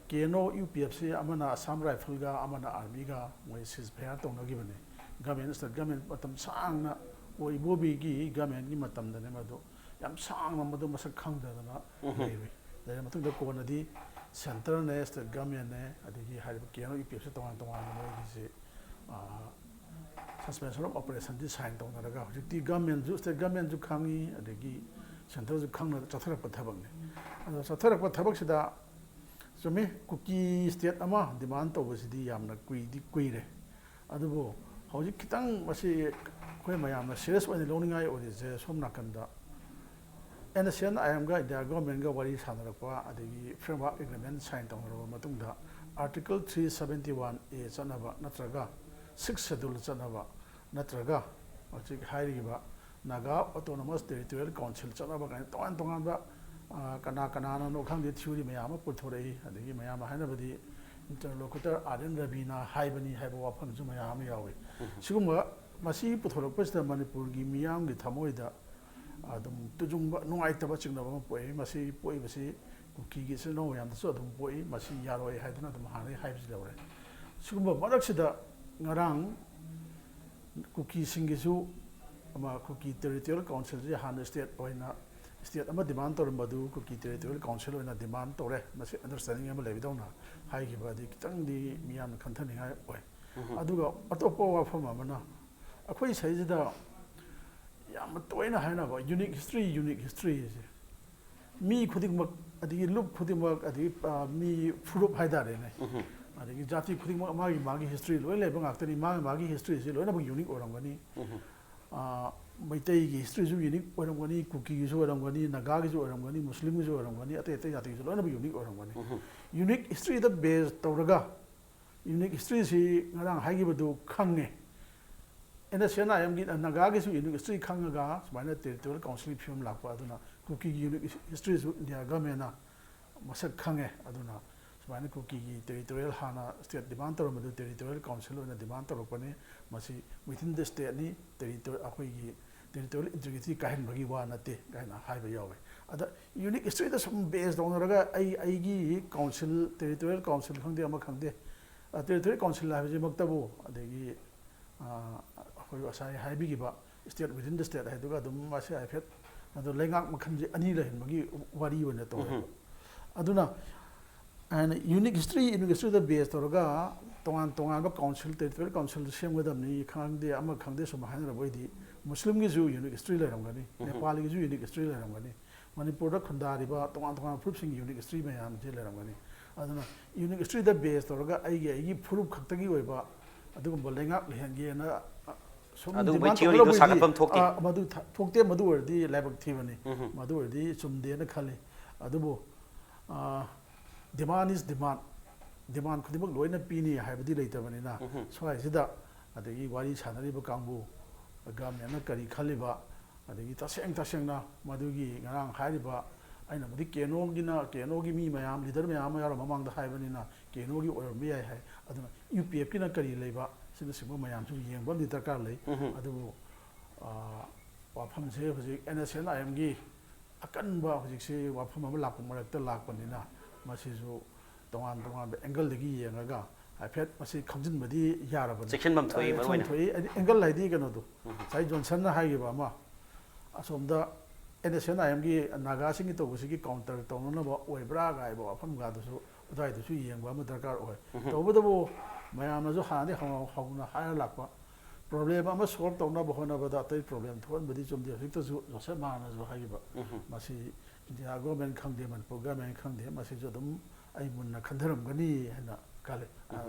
ꯀꯦꯅꯣ ꯌꯨ ꯄꯤ ꯑꯦꯐ ꯁꯤ ꯑꯃꯅ ꯑꯁꯥꯝ ꯔꯥꯏꯐꯜꯒ ꯑꯃꯅ ꯑꯥꯔꯃꯤꯒ ꯃꯣꯏ ꯁꯤꯖ ꯐꯌꯥꯔ ꯇꯧꯅꯈꯤꯕꯅꯤ꯫ ꯒꯃꯦꯟ, ꯁ꯭ꯇꯦꯠ ꯒꯃꯦꯟ ꯃꯇꯝ ꯁꯥꯡꯅ, ꯑꯣ, ꯏꯕꯣꯕꯤꯒꯤ ꯒꯃꯦꯟꯒꯤ ꯃꯇꯝꯗꯅꯦ ꯃꯗꯨ ꯌꯥꯝ ꯁꯥꯡꯅ ꯃꯗꯨ ꯃꯁꯛ ꯈꯪꯗꯗꯅ ꯂꯩꯔꯨꯏ꯫ ꯂꯩꯔ ꯃꯇꯨꯡꯗ ꯀꯣꯟꯅꯗꯤ ꯁꯦꯟꯇꯔꯅꯦ, ꯁ꯭ꯇꯦꯠ ꯒꯃꯦꯟꯅꯦ, ꯑꯗꯒꯤ ꯍꯥꯏꯔꯤꯕ ꯀꯦꯅꯣ ꯌꯨ ꯄꯤ ꯑꯦꯐ ꯁꯤ ꯇꯣꯉꯥꯟ ꯇꯣꯉꯥꯟꯅ ꯃꯣꯏꯒꯤꯁꯤ, ꯑ, ꯁꯁꯄꯦꯟꯁꯟ ꯑꯣꯐ ꯑꯣꯄꯔꯦꯁꯟꯗꯤ ꯁꯥꯏꯟ ꯇꯧꯅꯔꯒ ꯍꯧꯖꯤꯛꯇꯤ ꯒꯃꯦꯟꯁꯨ, ꯁ꯭ꯇꯦꯠ ꯒꯃꯦꯟꯁꯨ ꯈꯪꯉꯤ, ꯑꯗꯒꯤ ꯁꯦꯟꯇꯔꯁꯨ ꯈꯪꯅ ꯆꯠꯊꯔꯛꯄ ꯊꯕꯛꯅꯤ꯫ ꯑꯗꯣ ꯆꯠꯊꯔꯛꯄ ꯊꯕꯛꯁꯤꯗ ꯆꯨꯝꯃꯤ, ꯀꯨꯀꯤ ꯁ꯭ꯇꯦꯠ ꯑꯃ ꯗꯤꯃꯥꯟ ꯇꯧꯕꯁꯤꯗꯤ ꯌꯥꯝꯅ ꯀꯨꯏꯗꯤ ꯀꯨꯏꯔꯦ꯫ ꯑꯗꯨꯕꯨ ꯍꯧꯖꯤꯛ ꯈꯤꯇꯪ ꯃꯁꯤ ꯑꯩꯈꯣꯏ ꯃꯌꯥꯝꯅ ꯁꯤꯔꯤꯌꯁ ꯑꯣꯏꯅ ꯂꯧꯅꯤꯡꯉꯥꯏ ꯑꯣꯏꯔꯤꯁꯦ ꯁꯣꯝ ꯅꯥꯀꯟꯗ ꯑꯦꯟ ꯑꯦꯁ ꯑꯦꯟ ꯑꯥꯏ ꯑꯦꯝꯒ ꯏꯟꯗꯤꯌꯥ ꯒꯣꯔꯃꯦꯟꯒ ꯋꯥꯔꯤ ꯁꯥꯟꯅꯔꯛꯄ, ꯑꯗꯒꯤ ꯐ꯭ꯔꯦꯝꯋꯥꯔꯛ ꯑꯦꯒ꯭ꯔꯤꯃꯦꯟ ꯁꯥꯏꯟ ꯇꯧꯅꯔꯕ ꯃꯇꯨꯡꯗ article three seventy one A ꯆꯠꯅꯕ ꯅꯠꯇ꯭ꯔꯒ ꯁꯤꯛꯁ ꯁꯦꯗꯨꯜ ꯆꯠꯅꯕ ꯅꯠꯇ꯭ꯔꯒ ꯍꯧꯖꯤꯛ ꯍꯥꯏꯔꯤꯕ ꯅꯥꯒꯥ ꯑꯣꯇꯣꯅꯣꯃꯁ ꯇꯦꯔꯤꯇꯣꯔꯤꯌꯦꯜ ꯀꯥꯎꯟꯁꯤꯜ ꯆꯠꯅꯕ ꯀꯥꯏꯅ ꯇꯣꯉꯥꯟ ꯇꯣꯉꯥꯟꯕ ꯑ, ꯀꯅꯥ ꯀꯅꯥꯅꯅꯣ ꯈꯪꯗꯦ, ꯊꯤꯑꯣꯔꯤ ꯃꯌꯥꯝ ꯑꯃ ꯄꯨꯊꯣꯔꯛꯏ꯫ ꯑꯗꯒꯤ ꯃꯌꯥꯝꯅ ꯍꯥꯏꯅꯕꯗꯤ interlocutor R N Raviꯅ ꯍꯥꯏꯕꯅꯤ ꯍꯥꯏꯕ ꯋꯥꯐꯝꯁꯨ ꯃꯌꯥꯝ ꯑꯃ ꯌꯥꯎꯏ꯫ ꯁꯤꯒꯨꯝꯕ ꯃꯁꯤ ꯄꯨꯊꯣꯔꯛꯄꯁꯤꯗ ꯃꯅꯤꯄꯨꯔꯒꯤ ꯃꯤꯌꯥꯝꯒꯤ ꯊꯃꯣꯏꯗ ꯑꯗꯨꯝ ꯇꯨꯖꯨꯡꯕ, ꯅꯨꯡꯉꯥꯏꯇꯕ, ꯆꯤꯡꯅꯕ ꯑꯃ ꯄꯣꯛꯏ꯫ ꯃꯁꯤ ꯄꯣꯛꯏꯕꯁꯤ ꯀꯨꯀꯤꯒꯤ ꯏꯆꯤꯜ ꯏꯅꯥꯎ ꯃꯌꯥꯝꯗꯁꯨ ꯑꯗꯨꯝ ꯄꯣꯛꯏ꯫ ꯃꯁꯤ ꯌꯥꯔꯣꯏ ꯍꯥꯏꯗꯅ ꯑꯗꯨꯝ ꯍꯥꯟꯅꯗꯒꯤ ꯍꯥꯏꯕꯁꯤ ꯂꯧꯔꯦ꯫ ꯁꯤꯒꯨꯝꯕ ꯃꯔꯛꯁꯤꯗ ꯉꯔꯥꯡ ꯀꯨꯀꯤꯁꯤꯡꯒꯤꯁꯨ ꯑꯃ, ꯀꯨꯀꯤ territorial councilꯁꯤ ꯍꯥꯟꯅ state ꯑꯣꯏꯅ, state ꯑꯃ demand ꯇꯧꯔꯝꯕꯗꯨ ꯀꯨꯀꯤ territorial council ꯑꯣꯏꯅ demand ꯇꯧꯔꯦ꯫ ꯃꯁꯤ understanding ꯑꯃ ꯂꯩꯕꯗꯧꯅ ꯍꯥꯏꯈꯤꯕ ꯑꯗꯤ ꯈꯤꯇꯪꯗꯤ ꯃꯤꯌꯥꯝꯅ ꯈꯟꯊꯅꯤꯡꯉꯥꯏ ꯑꯣꯏ꯫ ꯑꯗꯨꯒ ꯑꯇꯣꯞꯄ ꯋꯥꯐꯝ ꯑꯃꯅ, ꯑꯩꯈꯣꯏ ꯁꯤꯗꯩꯁꯤꯗ ꯌꯥꯝꯅ ꯇꯣꯏꯅ ꯍꯥꯏꯅꯕ unique history, unique history ꯁꯦ꯫ ꯃꯤ ꯈꯨꯗꯤꯡꯃꯛ, ꯑꯗꯒꯤ ꯂꯨꯞ ꯈꯨꯗꯤꯡꯃꯛ, ꯑꯗꯒꯤ, ꯑ, ꯃꯤ ꯐꯨꯔꯨꯞ ꯍꯥꯏꯇꯥꯔꯦꯅꯦ, ꯑꯗꯒꯤ ꯖꯥꯇꯤ ꯈꯨꯗꯤꯡꯃꯛ ꯃꯥꯒꯤ ꯃꯥꯒꯤ history ꯂꯣꯏ ꯂꯩꯕ ꯉꯥꯛꯇꯅꯤ꯫ ꯃꯥꯒꯤ ꯃꯥꯒꯤ historyꯁꯤ ꯂꯣꯏꯅꯃꯛ unique ꯑꯣꯏꯔꯝꯒꯅꯤ꯫ ꯑ, ꯃꯩꯇꯩꯒꯤ historyꯁꯨ unique ꯑꯣꯏꯔꯝꯒꯅꯤ, ꯀꯨꯀꯤꯒꯤꯁꯨ ꯑꯣꯏꯔꯝꯒꯅꯤ, ꯅꯥꯒꯥꯒꯤꯁꯨ ꯑꯣꯏꯔꯝꯒꯅꯤ, ꯃꯨꯁꯂꯤꯝꯒꯤꯁꯨ ꯑꯣꯏꯔꯝꯒꯅꯤ, ꯑꯇꯩ ꯑꯇꯩ ꯖꯥꯇꯤꯒꯤꯁꯨ ꯂꯣꯏꯅꯃꯛ unique ꯑꯣꯏꯔꯝꯒꯅꯤ꯫ Unique historyꯗ base ꯇꯧꯔꯒ unique historyꯁꯤ ꯉꯔꯥꯡ ꯍꯥꯏꯈꯤꯕꯗꯨ ꯈꯪꯉꯦ꯫ N S C N I Mꯒꯤ, ꯅꯥꯒꯥꯒꯤꯁꯨ unique history ꯈꯪꯉꯒ ꯁꯨꯃꯥꯏꯅ territorial councilꯒꯤ ꯐꯤꯕꯝ ꯂꯥꯛꯄ꯫ ꯑꯗꯨꯅ ꯀꯨꯀꯤꯒꯤ unique historyꯁꯨ India governmentꯅ ꯃꯁꯛ ꯈꯪꯉꯦ꯫ ꯑꯗꯨꯅ ꯁꯨꯃꯥꯏꯅ ꯀꯨꯀꯤꯒꯤ territorial ꯍꯥꯟꯅ state demand ꯇꯧꯔꯝꯕꯗꯨ territorial council ꯑꯣꯏꯅ demand ꯇꯧꯔꯛꯄꯅꯤ꯫ ꯃꯁꯤ within the stateꯅꯤ, territory, ꯑꯩꯈꯣꯏꯒꯤ territorial integrity ꯀꯥꯏꯍꯟꯕꯒꯤ ꯋꯥ ꯅꯠꯇꯦ ꯀꯥꯏꯅ ꯍꯥꯏꯕ ꯌꯥꯎꯋꯦ꯫ ꯑꯗ unique historyꯗ ꯁꯨꯝ base ꯇꯧꯅꯔꯒ ꯑꯩ, ꯑꯩꯒꯤ council, territorial council ꯈꯪꯗꯦ, ꯑꯃ ꯈꯪꯗꯦ, ꯑ, territorial council ꯍꯥꯏꯕꯁꯤꯃꯛꯇꯕꯨ, ꯑꯗꯒꯤ, ꯑ, ꯑꯩꯈꯣꯏ ꯉꯁꯥꯏ ꯍꯥꯏꯕꯤꯈꯤꯕ state within the state ꯍꯥꯏꯗꯨꯒ ꯑꯗꯨꯝ ꯃꯁꯤ ꯍꯥꯏꯐꯦꯠ, ꯑꯗꯣ ꯂꯩꯉꯥꯛ ꯃꯈꯜꯁꯦ ꯑꯅꯤ ꯂꯩꯍꯟꯕꯒꯤ ꯋꯥꯔꯤ ꯑꯣꯏꯅ ꯇꯧꯋꯦꯕ꯫ ꯑꯗꯨꯅ ꯍꯥꯏꯅ unique history, unique historyꯗ base ꯇꯧꯔꯒ ꯇꯣꯉꯥꯟ ꯇꯣꯉꯥꯟꯕ council, territorial council ꯁꯦꯝꯒꯗꯕꯅꯤ ꯈꯪꯗꯦ, ꯑꯃ ꯈꯪꯗꯦ, ꯁꯨꯝ ꯍꯥꯏꯅꯔꯕ ꯑꯣꯏꯗꯤ ꯃꯨꯁꯂꯤꯝꯒꯤꯁꯨ unique history ꯂꯩꯔꯝꯒꯅꯤ, ꯅꯦꯄꯥꯂꯤꯒꯤꯁꯨ unique history ꯂꯩꯔꯝꯒꯅꯤ, ꯃꯅꯤꯄꯨꯔꯗ ꯈꯨꯟꯗꯥꯔꯤꯕ ꯇꯣꯉꯥꯟ ꯇꯣꯉꯥꯟꯕ ꯐꯨꯔꯨꯞꯁꯤꯡꯒꯤ unique history ꯃꯌꯥꯝꯁꯦ ꯂꯩꯔꯝꯒꯅꯤ꯫ ꯑꯗꯨꯅ unique historyꯗ base ꯇꯧꯔꯒ ꯑꯩꯒꯤ, ꯑꯩꯒꯤ ꯐꯨꯔꯨꯞ ꯈꯛꯇꯒꯤ ꯑꯣꯏꯕ ꯑꯗꯨꯒꯨꯝꯕ ꯂꯩꯉꯥꯛ ꯂꯩꯍꯟꯒꯦꯅ, ꯑ, ꯁꯨꯝ ꯑꯗꯨꯒꯨꯝꯕ demand theoryꯗꯣ ꯇꯧꯅꯕ ꯑꯣꯏꯗꯤ, ꯁꯥꯒꯠꯐꯝ ꯊꯣꯛꯇꯦ꯫ ꯑ, ꯃꯗꯨ ꯊ-, ꯊꯣꯛꯇꯦ꯫ ꯃꯗꯨ ꯑꯣꯏꯔꯗꯤ ꯂꯥꯏꯕꯛ ꯊꯤꯕꯅꯤ꯫ ꯃꯗꯨ ꯑꯣꯏꯔꯗꯤ ꯆꯨꯝꯗꯦꯅ ꯈꯜꯂꯤ꯫ ꯑꯗꯨꯕꯨ, ꯑ, demand is demand꯫ Demand ꯈꯨꯗꯤꯡꯃꯛ ꯂꯣꯏꯅ ꯄꯤꯅꯤ ꯍꯥꯏꯕꯗꯤ ꯂꯩꯇꯕꯅꯤꯅ, ꯁ꯭ꯋꯥꯏꯁꯤꯗ ꯑꯗꯒꯤ ꯋꯥꯔꯤ ꯁꯥꯟꯅꯔꯤꯕ ꯀꯥꯡꯕꯨ, governmentꯅ ꯀꯔꯤ ꯈꯜꯂꯤꯕ, ꯑꯗꯒꯤ ꯇꯁꯦꯡ ꯇꯁꯦꯡꯅ ꯃꯗꯨꯒꯤ ꯉꯔꯥꯡ ꯍꯥꯏꯔꯤꯕ, ꯑꯩꯅꯕꯨꯗꯤ ꯀꯦꯅꯣꯒꯤꯅ, ꯀꯦꯅꯣꯒꯤ ꯃꯤ ꯃꯌꯥꯝ, ꯂꯤꯗꯔ ꯃꯌꯥꯝ ꯑꯃ ꯌꯥꯎꯔ ꯃꯃꯥꯡꯗ ꯍꯥꯏꯕꯅꯤꯅ, ꯀꯦꯅꯣꯒꯤ ꯑꯣꯏꯔꯝꯕ ꯌꯥꯏ ꯍꯥꯏ꯫ ꯑꯗꯨꯅ ꯌꯨ ꯄꯤ ꯑꯦꯐꯀꯤꯅ ꯀꯔꯤ ꯂꯩꯕ, ꯑꯁꯤꯅꯆꯤꯡꯕ ꯃꯌꯥꯝꯁꯨ ꯌꯦꯡꯕ ꯑꯃꯗꯤ ꯗꯔꯀꯥꯔ ꯂꯩ꯫ ꯑꯗꯨꯕꯨ, ꯑ, ꯋꯥꯐꯝꯁꯦ ꯍꯧꯖꯤꯛ ꯑꯦꯟ ꯑꯦꯁ ꯑꯦꯟ ꯑꯥꯏ ꯑꯦꯝꯒꯤ ꯑꯀꯟꯕ ꯍꯧꯖꯤꯛꯁꯤ ꯋꯥꯐꯝ ꯑꯃ ꯂꯥꯛꯄ ꯃꯔꯛꯇ ꯂꯥꯛꯄꯅꯤꯅ, ꯃꯁꯤꯁꯨ ꯇꯣꯉꯥꯟ ꯇꯣꯉꯥꯟꯕ ꯑꯦꯡꯒꯜꯗꯒꯤ ꯌꯦꯡꯉꯒ ꯍꯥꯏꯐꯦꯠ ꯃꯁꯤ ꯈꯪꯖꯤꯟꯕꯗꯤ ꯌꯥꯔꯕꯅꯤ꯫ ꯆꯦꯛꯁꯤꯟꯐꯝ ꯊꯣꯛꯏ, ꯑ, ꯃꯔꯨ ꯑꯣꯏꯅ꯫ ꯆꯦꯛꯁꯤꯟꯐꯝ ꯊꯣꯛꯏ꯫ ꯍꯥꯏꯗꯤ ꯑꯦꯡꯒꯜ ꯍꯥꯏꯗꯤ ꯀꯩꯅꯣꯗꯣ, ꯉꯁꯥꯏ ꯖꯣꯟꯁꯟꯅ ꯍꯥꯏꯈꯤꯕ ꯑꯃ, ꯑꯁꯣꯝꯗ ꯑꯦꯟ ꯑꯦꯁ ꯑꯦꯟ ꯑꯥꯏ ꯑꯦꯝꯒꯤ ꯅꯥꯒꯥꯁꯤꯡꯒꯤ ꯇꯧꯕꯁꯤꯒꯤ ꯀꯥꯎꯟꯇꯔ ꯇꯧꯅꯅꯕ ꯑꯣꯏꯕ꯭ꯔꯥ ꯀꯥꯏꯕ ꯋꯥꯐꯝꯒꯗꯨꯁꯨ ꯑꯗꯨꯋꯥꯏꯗꯨꯁꯨ ꯌꯦꯡꯕ ꯑꯃ ꯗꯔꯀꯥꯔ ꯑꯣꯏ꯫ ꯇꯧꯕꯇꯕꯨ ꯃꯌꯥꯝꯅꯁꯨ ꯍꯥꯟꯅꯗꯤ ꯍꯧꯅ, ꯍꯧꯅ ꯍꯥꯏꯔ ꯂꯥꯛꯄ, ꯄ꯭ꯔꯣꯕ꯭ꯂꯦꯝ ꯑꯃ ꯁꯣꯜꯕ ꯇꯧꯅꯕ ꯍꯣꯠꯅꯕꯗ ꯑꯇꯩ ꯄ꯭ꯔꯣꯕ꯭ꯂꯦꯝ ꯊꯣꯛꯍꯟꯕꯗꯤ ꯆꯨꯝꯗꯦ꯫ ꯍꯧꯖꯤꯛꯇꯁꯨ ꯖꯣꯁꯦꯐ ꯃꯥꯔꯅꯁꯨ ꯍꯥꯏꯈꯤꯕ, ꯃꯁꯤ ꯏꯟꯗꯤꯌꯥ ꯒꯣꯔꯃꯦꯟ ꯈꯪꯗꯦ, ꯃꯅꯤꯄꯨꯔ ꯒꯣꯔꯃꯦꯟ ꯈꯪꯗꯦ, ꯃꯁꯤꯁꯨ ꯑꯗꯨꯝ ꯑꯩ ꯃꯨꯟꯅ ꯈꯟꯊꯔꯝꯒꯅꯤ ꯍꯥꯏꯅ ꯈꯜꯂꯤ꯫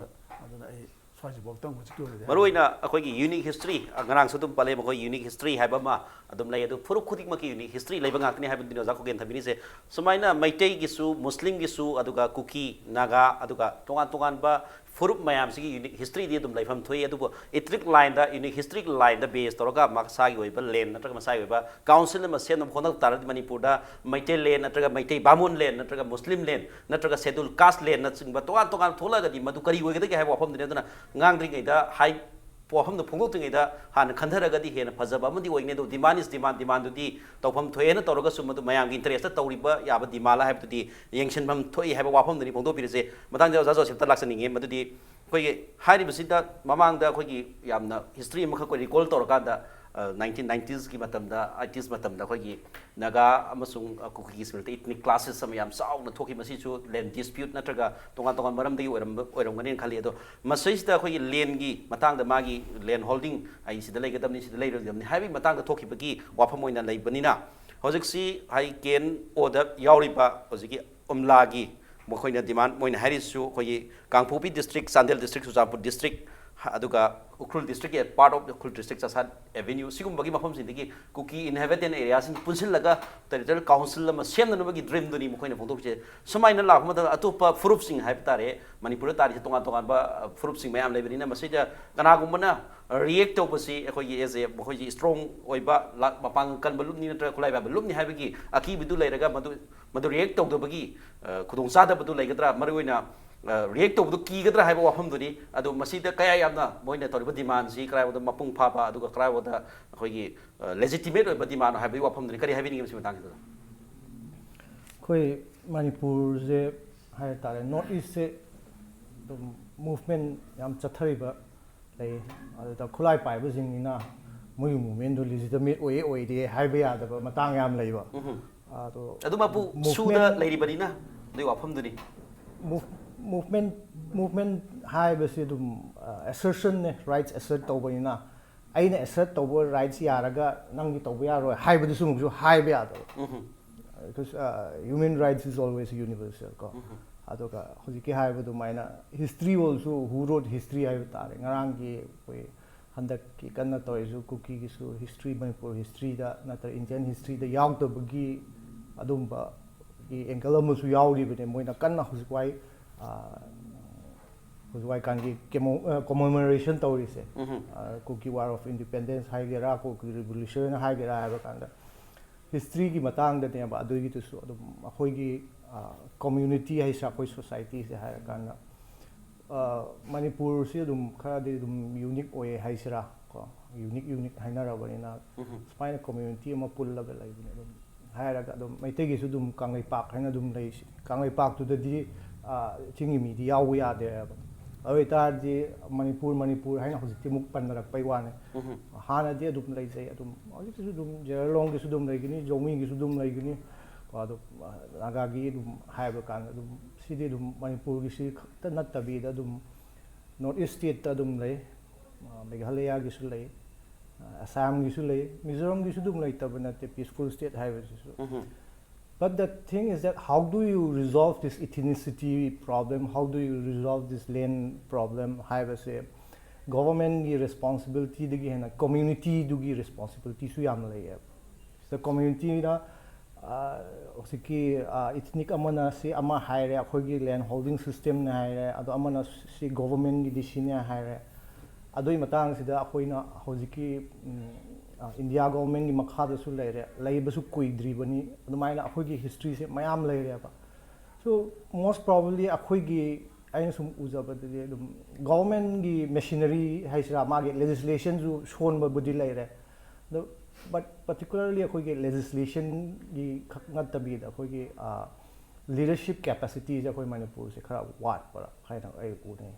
ꯑꯗꯨꯅ ꯑꯩ ꯁ꯭ꯋꯥꯏꯁꯤꯐꯥꯎꯇꯪ ꯍꯧꯖꯤꯛꯀꯤ ꯑꯣꯏꯅꯗꯤ ꯃꯔꯨ ꯑꯣꯏꯅ ꯑꯩꯈꯣꯏꯒꯤ ꯌꯨꯅꯤꯛ ꯍꯤꯁꯇ꯭ꯔꯤ, ꯉꯔꯥꯡꯁꯨ ꯑꯗꯨꯝ ꯄꯜꯂꯦ, ꯃꯈꯣꯏ ꯌꯨꯅꯤꯛ ꯍꯤꯁꯇ꯭ꯔꯤ ꯍꯥꯏꯕ ꯑꯃ ꯑꯗꯨꯝ ꯂꯩ꯫ ꯑꯗꯨ ꯐꯨꯔꯨꯞ ꯈꯨꯗꯤꯡꯃꯛꯀꯤ ꯌꯨꯅꯤꯛ ꯍꯤꯁꯇ꯭ꯔꯤ ꯂꯩꯕ ꯉꯥꯛꯇꯅꯤ ꯍꯥꯏꯕꯗꯨꯅꯤ ꯑꯣꯖꯥ ꯈꯨꯒꯦꯟ ꯊꯝꯕꯤꯔꯤꯁꯦ꯫ ꯁꯨꯃꯥꯏꯅ ꯃꯩꯇꯩꯒꯤꯁꯨ, ꯃꯨꯁꯂꯤꯝꯒꯤꯁꯨ, ꯑꯗꯨꯒ ꯀꯨꯀꯤ, ꯅꯥꯒꯥ, ꯑꯗꯨꯒ ꯇꯣꯉꯥꯟ ꯇꯣꯉꯥꯟꯕ ꯐꯨꯔꯨꯞ ꯃꯌꯥꯝꯁꯤꯒꯤ ꯌꯨꯅꯤꯛ ꯍꯤꯁꯇ꯭ꯔꯤꯗꯤ ꯑꯗꯨꯝ ꯂꯩꯐꯝ ꯊꯣꯛꯏ꯫ ꯑꯗꯨꯕꯨ ꯏꯊꯅꯤꯛ ꯂꯥꯏꯟꯗ, ꯌꯨꯅꯤꯛ ꯍꯤꯁꯇ꯭ꯔꯤꯒꯤ ꯂꯥꯏꯟꯗ ꯕꯦꯖ ꯇꯧꯔꯒ ꯃꯁꯥꯒꯤ ꯑꯣꯏꯕ ꯂꯦꯟ ꯅꯠꯇ꯭ꯔꯒ ꯃꯁꯥꯒꯤ ꯑꯣꯏꯕ ꯀꯥꯎꯟꯁꯤꯜ ꯑꯃ ꯁꯦꯝꯅꯕ ꯍꯣꯠꯅꯕ ꯇꯥꯔꯗꯤ, ꯃꯅꯤꯄꯨꯔꯗ ꯃꯩꯇꯩ ꯂꯦꯟ ꯅꯠꯇ꯭ꯔꯒ ꯃꯩꯇꯩ ꯕꯥꯃꯣꯟ ꯂꯦꯟ ꯅꯠꯇ꯭ꯔꯒ ꯃꯨꯁꯂꯤꯝ ꯂꯦꯟ ꯅꯠꯇ꯭ꯔꯒ ꯁꯦꯗꯨꯜ ꯀꯥꯁ ꯂꯦꯟꯅꯆꯤꯡꯕ ꯇꯣꯉꯥꯟ ꯇꯣꯉꯥꯟ ꯊꯣꯛꯂꯛꯑꯒꯗꯤ ꯃꯗꯨ ꯀꯔꯤ ꯑꯣꯏꯒꯗꯒꯦ ꯍꯥꯏꯕ ꯋꯥꯐꯝꯗꯨꯅꯤ꯫ ꯑꯗꯨꯅ ꯉꯥꯡꯗ꯭ꯔꯤꯉꯩꯗ ꯍꯥꯏ-, ꯋꯥꯐꯝꯗꯣ ꯐꯣꯡꯗꯣꯛꯇ꯭ꯔꯤꯉꯩꯗ ꯍꯥꯟꯅ ꯈꯟꯊꯔꯒꯗꯤ ꯍꯦꯟꯅ ꯐꯖꯕ ꯑꯃꯗꯤ ꯑꯣꯏꯒꯅꯤ꯫ ꯑꯗꯨ ꯗꯤꯃꯥꯟ ꯏꯁ ꯗꯤꯃꯥꯟ, ꯗꯤꯃꯥꯟꯗꯨꯗꯤ ꯇꯧꯐꯝ ꯊꯣꯛꯑꯦꯅ ꯇꯧꯔꯒꯁꯨ ꯃꯗꯨ ꯃꯌꯥꯝꯒꯤ ꯏꯟꯇꯔꯦꯁꯇ ꯇꯧꯔꯤꯕ ꯌꯥꯕ ꯗꯤꯃꯥꯟꯂ ꯍꯥꯏꯕꯗꯨꯗꯤ ꯌꯦꯡꯁꯤꯟꯐꯝ ꯊꯣꯛꯏ ꯍꯥꯏꯕ ꯋꯥꯐꯝꯗꯨꯅꯤ ꯐꯣꯡꯗꯣꯛꯄꯤꯔꯤꯁꯦ꯫ ꯃꯊꯪꯗ ꯑꯣꯖꯥ ꯖꯣꯁꯦꯐꯇ ꯂꯥꯛꯆꯅꯤꯡꯉꯦ꯫ ꯃꯗꯨꯗꯤ ꯑꯩꯈꯣꯏꯒꯤ ꯍꯥꯏꯔꯤꯕꯁꯤꯗ ꯃꯃꯥꯡꯗ ꯑꯩꯈꯣꯏꯒꯤ ꯌꯥꯝꯅ ꯍꯤꯁꯇ꯭ꯔꯤ ꯑꯃꯈꯛ ꯑꯩꯈꯣꯏ ꯔꯤꯀꯣꯜ ꯇꯧꯔꯀꯥꯟꯗ, ꯑ, ꯅꯥꯏꯟꯇꯤꯟ ꯅꯥꯏꯟꯇꯤꯁꯀꯤ ꯃꯇꯝꯗ, ꯑꯩꯠꯇꯤꯁ ꯃꯇꯝꯗ ꯑꯩꯈꯣꯏꯒꯤ ꯅꯥꯒꯥ ꯑꯃꯁꯨꯡ, ꯑ, ꯀꯨꯀꯤꯒꯤ ꯃꯔꯛꯇ ꯏꯊꯅꯤꯛ ꯀ꯭ꯂꯥꯁꯦꯁ ꯑꯃ ꯌꯥꯝ ꯆꯥꯎꯅ ꯊꯣꯛꯈꯤ꯫ ꯃꯁꯤꯁꯨ ꯂꯦꯟ ꯗꯤꯁꯄ꯭ꯌꯨꯠ ꯅꯠꯇ꯭ꯔꯒ ꯇꯣꯉꯥꯟ ꯇꯣꯉꯥꯟꯕ ꯃꯔꯝꯗꯒꯤ ꯑꯣꯏꯔꯝꯕ, ꯑꯣꯏꯔꯝꯒꯅꯤꯅ ꯈꯜꯂꯤ꯫ ꯑꯗꯣ ꯃꯁꯤꯁꯤꯗ ꯑꯩꯈꯣꯏꯒꯤ ꯂꯦꯟꯒꯤ ꯃꯇꯥꯡꯗ, ꯃꯥꯒꯤ ꯂꯦꯟ ꯍꯣꯜꯗꯤꯡ, ꯑꯩ ꯁꯤꯗ ꯂꯩꯒꯗꯕꯅꯤ, ꯁꯤꯗ ꯂꯩꯔꯣꯏꯗꯕꯅꯤ ꯍꯥꯏꯕꯒꯤ ꯃꯇꯥꯡꯗ ꯊꯣꯛꯈꯤꯕꯒꯤ ꯋꯥꯐꯝ ꯑꯣꯏꯅ ꯂꯩꯕꯅꯤꯅ, ꯍꯧꯖꯤꯛꯁꯤ ꯍꯥꯏ ꯀꯦꯟ ꯑꯣꯗ ꯌꯥꯎꯔꯤꯕ ꯍꯧꯖꯤꯛꯀꯤ ꯎꯝꯂꯥꯒꯤ ꯃꯈꯣꯏꯅ ꯗꯤꯃꯥꯟ ꯃꯣꯏꯅ ꯍꯥꯏꯔꯤꯁꯤꯁꯨ ꯑꯩꯈꯣꯏꯒꯤ Kangpokpi district, Chandel district, Churachandpur district ꯑꯗꯨꯒ ꯎꯈ꯭ꯔꯨꯜ district ꯀꯤ part of Ukhrul district, ꯆꯥꯁꯥꯠ Avenue, ꯁꯤꯒꯨꯝꯕꯒꯤ ꯃꯐꯝꯁꯤꯡꯗꯒꯤ ꯀꯨꯀꯤ inhabitant area ꯁꯤꯡ ꯄꯨꯟꯁꯤꯜꯂꯒ territorial council ꯑꯃ ꯁꯦꯝꯅꯅꯕꯒꯤ dream ꯗꯨꯅꯤ ꯃꯈꯣꯏꯅ ꯐꯣꯡꯗꯣꯛꯂꯤꯁꯦ꯫ ꯁꯨꯃꯥꯏꯅ ꯂꯥꯛꯄ ꯃꯇꯝꯗ ꯑꯇꯣꯞꯄ ꯐꯨꯔꯨꯞꯁꯤꯡ ꯍꯥꯏꯕ ꯇꯥꯔꯦ, ꯃꯅꯤꯄꯨꯔꯗ ꯇꯥꯔꯤꯁꯦ ꯇꯣꯉꯥꯟ ꯇꯣꯉꯥꯟꯕ, ꯑ, ꯐꯨꯔꯨꯞꯁꯤꯡ ꯃꯌꯥꯝ ꯂꯩꯕꯅꯤꯅ, ꯃꯁꯤꯗ ꯀꯅꯥꯒꯨꯝꯕꯅ react ꯇꯧꯕꯁꯤ ꯑꯩꯈꯣꯏꯒꯤ as a ꯃꯈꯣꯏꯒꯤ strong ꯑꯣꯏꯕ, ꯂꯥ-, ꯃꯄꯥꯡꯒꯜ ꯀꯟꯕ ꯂꯨꯞꯅꯤ ꯅꯠꯇ꯭ꯔꯒ ꯈꯨꯠꯂꯥꯏ ꯄꯥꯏꯕ ꯂꯨꯞꯅꯤ ꯍꯥꯏꯕꯒꯤ ꯑꯀꯤꯕꯗꯨ ꯂꯩꯔꯒ ꯃꯗꯨ, ꯃꯗꯨ react ꯇꯧꯗꯕꯒꯤ, ꯑ, ꯈꯨꯗꯣꯡꯆꯥꯗꯕꯗꯨ ꯂꯩꯒꯗ꯭ꯔꯥ? ꯃꯔꯨꯑꯣꯏꯅ, ꯑ, react ꯇꯧꯕꯗꯨ ꯀꯤꯒꯗ꯭ꯔꯥ ꯍꯥꯏꯕ ꯋꯥꯐꯝꯗꯨꯅꯤ꯫ ꯑꯗꯨ ꯃꯁꯤꯗ ꯀꯌꯥ ꯌꯥꯝꯅ ꯃꯣꯏꯅ ꯇꯧꯔꯤꯕ demand ꯁꯤ ꯀꯗꯥꯏꯐꯥꯎꯗ ꯃꯄꯨꯡ ꯐꯥꯕ, ꯑꯗꯨꯒ ꯀꯗꯥꯏꯐꯥꯎꯗ ꯑꯩꯈꯣꯏꯒꯤ, ꯑ, legitimate ꯑꯣꯏꯕ demand ꯍꯥꯏꯕꯒꯤ ꯋꯥꯐꯝꯗꯨꯅꯤ꯫ ꯀꯔꯤ ꯍꯥꯏꯕꯤꯅꯤꯡꯉꯤ ꯃꯁꯤ ꯃꯇꯥꯡꯁꯤꯗ? ꯑꯩꯈꯣꯏ ꯃꯅꯤꯄꯨꯔꯁꯦ ꯍꯥꯏ ꯇꯥꯔꯦ, North East ꯁꯦ ꯑꯗꯨꯝ movement ꯌꯥꯝ ꯆꯠꯊꯔꯤꯕ ꯂꯩ꯫ ꯑꯗꯨꯗ ꯈꯨꯠꯂꯥꯏ ꯄꯥꯏꯕꯁꯤꯡꯅꯤꯅ ꯃꯣꯏꯒꯤ movement ꯗꯨ legitimate ꯑꯣꯏꯌꯦ ꯑꯣꯏꯗꯦ ꯍꯥꯏꯕ ꯌꯥꯗꯕ ꯃꯇꯥꯡ ꯌꯌꯥꯝ ꯂꯩꯕ꯫ ꯑꯗꯣ ꯑꯗꯨꯃꯛꯄꯨ movement ꯁꯨꯗ ꯂꯩꯔꯤꯕꯅꯤꯅ ꯑꯗꯨꯒꯤ ꯋꯥꯐꯝꯗꯨꯅꯤ꯫ movement, movement ꯍꯥꯏꯕꯁꯤ ꯑꯗꯨꯝ assertion ꯅꯦ, rights assert ꯇꯧꯕꯅꯤꯅ꯫ ꯑꯩꯅ assert ꯇꯧꯕ rights ꯌꯥꯔꯒ ꯅꯪꯒꯤ ꯇꯧꯕ ꯌꯥꯔꯣꯏ ꯍꯥꯏꯕꯗꯨꯁꯨ ꯑꯃꯨꯛꯁꯨ ꯍꯥꯏꯕ ꯌꯥꯗꯕ꯫ Because human rights is always universal ꯀꯣ꯫ ꯑꯗꯨꯒ ꯍꯧꯖꯤꯛꯀꯤ ꯍꯥꯏꯕ ꯑꯗꯨꯃꯥꯏꯅ history also, who wrote history ꯍꯥꯏꯕ ꯇꯥꯔꯦ꯫ ꯉꯔꯥꯡꯒꯤ ꯑꯩꯈꯣꯏ ꯍꯟꯗꯛꯀꯤ ꯀꯟꯅ ꯇꯧꯔꯤꯁꯨ ꯀꯨꯀꯤꯒꯤꯁꯨ history, ꯃꯅꯤꯄꯨꯔ history ꯗ ꯅꯠꯇ꯭ꯔꯒ Indian history ꯗ ꯌꯥꯎꯗꯕꯒꯤ ꯑꯗꯨꯝꯕꯒꯤ angle ꯑꯃꯁꯨ ꯌꯥꯎꯔꯤꯕꯅꯦ꯫ ꯃꯣꯏꯅ ꯀꯟꯅ ꯍꯧꯖꯤꯛ ꯋꯥꯏ, ꯑ, ꯍꯧꯖꯤꯛ ꯋꯥꯏꯀꯥꯟꯒꯤ commemoration ꯇꯧꯔꯤꯁꯦ꯫ ꯑ, Kuki War of Independence ꯍꯥꯏꯒꯦꯔꯥ, Kuki Revolution ꯍꯥꯏꯒꯦꯔꯥ ꯍꯥꯏꯕ ꯀꯥꯟꯗ history ꯒꯤ ꯃꯇꯥꯡꯗꯅꯦꯕ꯫ ꯑꯗꯨꯒꯤꯗꯨꯁꯨ ꯑꯗꯨꯝ ꯑꯩꯈꯣꯏꯒꯤ, ꯑ, community ꯍꯥꯏꯁꯤꯔꯥ, ꯑꯩꯈꯣꯏ society ꯁꯦ ꯍꯥꯏꯔꯀꯥꯟꯗ, ꯑ, ꯃꯅꯤꯄꯨꯔꯁꯤ ꯑꯗꯨꯝ ꯈꯔꯗꯤ ꯑꯗꯨꯝ unique ꯑꯣꯏꯌꯦ ꯍꯥꯏꯁꯤꯔꯥ ꯀꯣ, unique unique ꯍꯥꯏꯅꯔꯕꯅꯤꯅ꯫ ꯁꯨꯃꯥꯏꯅ community ꯑꯃ ꯄꯨꯜꯂꯒ ꯂꯩꯕꯅꯦ꯫ ꯑꯗꯨꯝ ꯍꯥꯏꯔꯒ ꯑꯗꯨꯝ ꯃꯩꯇꯩꯒꯤꯁꯨ ꯑꯗꯨꯝ ꯀꯪꯂꯩꯄꯥꯛ ꯍꯥꯏꯅ ꯑꯗꯨꯝ ꯂꯩꯁꯤ꯫ ꯀꯪꯂꯩꯄꯥꯛꯇꯨꯗꯗꯤ, ꯑ, ꯆꯤꯡꯒꯤ ꯃꯤꯗꯤ ꯌꯥꯎꯕ ꯌꯥꯗꯦ ꯍꯥꯏꯕ꯫ ꯑꯗꯨ ꯑꯣꯏꯇꯥꯔꯗꯤ ꯃꯅꯤꯄꯨꯔ, ꯃꯅꯤꯄꯨꯔ ꯍꯥꯏꯅ ꯍꯧꯖꯤꯛꯇꯤ ꯑꯃꯨꯛ ꯄꯟꯅꯔꯛꯄꯩ ꯋꯥꯅꯤ꯫ ꯍꯥꯟꯅꯗꯤ ꯑꯗꯨꯝ ꯂꯩꯖꯩ꯫ ꯑꯗꯨꯝ ꯍꯧꯖꯤꯛꯁꯨ ꯑꯗꯨꯝ ꯖꯦꯔꯥꯂꯣꯡꯒꯤꯁꯨ ꯑꯗꯨꯝ ꯂꯩꯒꯅꯤ, ꯖꯧꯃꯤꯒꯤꯁꯨ ꯑꯗꯨꯝ ꯂꯩꯒꯅꯤ꯫ ꯀꯣ, ꯑꯗꯣ, ꯑ, ꯅꯥꯒꯥꯒꯤ ꯑꯗꯨꯝ ꯍꯥꯏꯕ ꯀꯥꯟꯗ ꯑꯗꯨꯝ ꯁꯤꯗꯤ ꯑꯗꯨꯝ ꯃꯅꯤꯄꯨꯔꯒꯤꯁꯤ ꯈꯛꯇ ꯅꯠꯇꯕꯤꯗ ꯑꯗꯨꯝ North East state ꯇ ꯑꯗꯨꯝ ꯂꯩ꯫ ꯑ, ꯃꯦꯘꯥꯂꯌꯥꯒꯤꯁꯨ ꯂꯩ, ꯑ, ꯑꯁꯥꯝꯒꯤꯁꯨ ꯂꯩ, ꯃꯤꯖꯣꯔꯥꯝꯒꯤꯁꯨ ꯑꯗꯨꯝ ꯂꯩꯇꯕ ꯅꯠꯇꯦ, peaceful state ꯍꯥꯏꯕꯁꯤꯁꯨ꯫ But the thing is that how do you resolve this ethnicity problem? How do you resolve this land problem ꯍꯥꯏꯕꯁꯦ, Governmentꯀꯤ responsibilityꯗꯒꯤ ꯍꯦꯟꯅ communityꯗꯨꯒꯤ responsibilityꯁꯨ ꯌꯥꯝꯅ ꯂꯩꯌꯦꯕ꯫ ꯁꯤꯗ communityꯅ, ꯑ, ꯍꯧꯖꯤꯛꯀꯤ, ꯑ, ethnic ꯑꯃꯅ ꯁꯤ ꯑꯃ ꯍꯥꯏꯔꯦ, ꯑꯩꯈꯣꯏꯒꯤ land holding systemꯅꯦ ꯍꯥꯏꯔꯦ, ꯑꯗꯣ ꯑꯃꯅ ꯁꯤ governmentꯒꯤꯗꯤ ꯁꯤꯅꯦ ꯍꯥꯏꯔꯦ꯫ ꯑꯗꯨꯒꯤ ꯃꯇꯥꯡꯁꯤꯗ ꯑꯩꯈꯣꯏꯅ ꯍꯧꯖꯤꯛꯀꯤ, ꯎꯝ, ꯑ, India governmentꯀꯤ ꯃꯈꯥꯗꯁꯨ ꯂꯩꯔꯦ, ꯂꯩꯕꯁꯨ ꯀꯨꯏꯗ꯭ꯔꯤꯕꯅꯤ꯫ ꯑꯗꯨꯃꯥꯏꯅ ꯑꯩꯈꯣꯏꯒꯤ historyꯁꯦ ꯃꯌꯥꯝ ꯂꯩꯔꯦꯕ꯫ So most probably ꯑꯩꯈꯣꯏꯒꯤ, ꯑꯩꯅ ꯁꯨꯝ ꯎꯖꯕꯗꯗꯤ ꯑꯗꯨꯝ governmentꯀꯤ machinery ꯍꯥꯏꯁꯤꯔꯥ, ꯃꯥꯒꯤ legislationꯁꯨ ꯁꯣꯟꯕꯕꯨꯗꯤ ꯂꯩꯔꯦ꯫ ꯑꯗꯣ, but particularly ꯑꯩꯈꯣꯏꯒꯤ legislationꯒꯤ ꯈꯛ ꯅꯠꯇꯕꯤꯗ ꯑꯩꯈꯣꯏꯒꯤ, ꯑ, leadership capacityꯁꯦ ꯑꯩꯈꯣꯏ ꯃꯅꯤꯄꯨꯔꯁꯦ ꯈꯔ ꯋꯥꯠꯄ꯭ꯔꯥ ꯍꯥꯏꯅ ꯑꯩ ꯎꯅꯩ꯫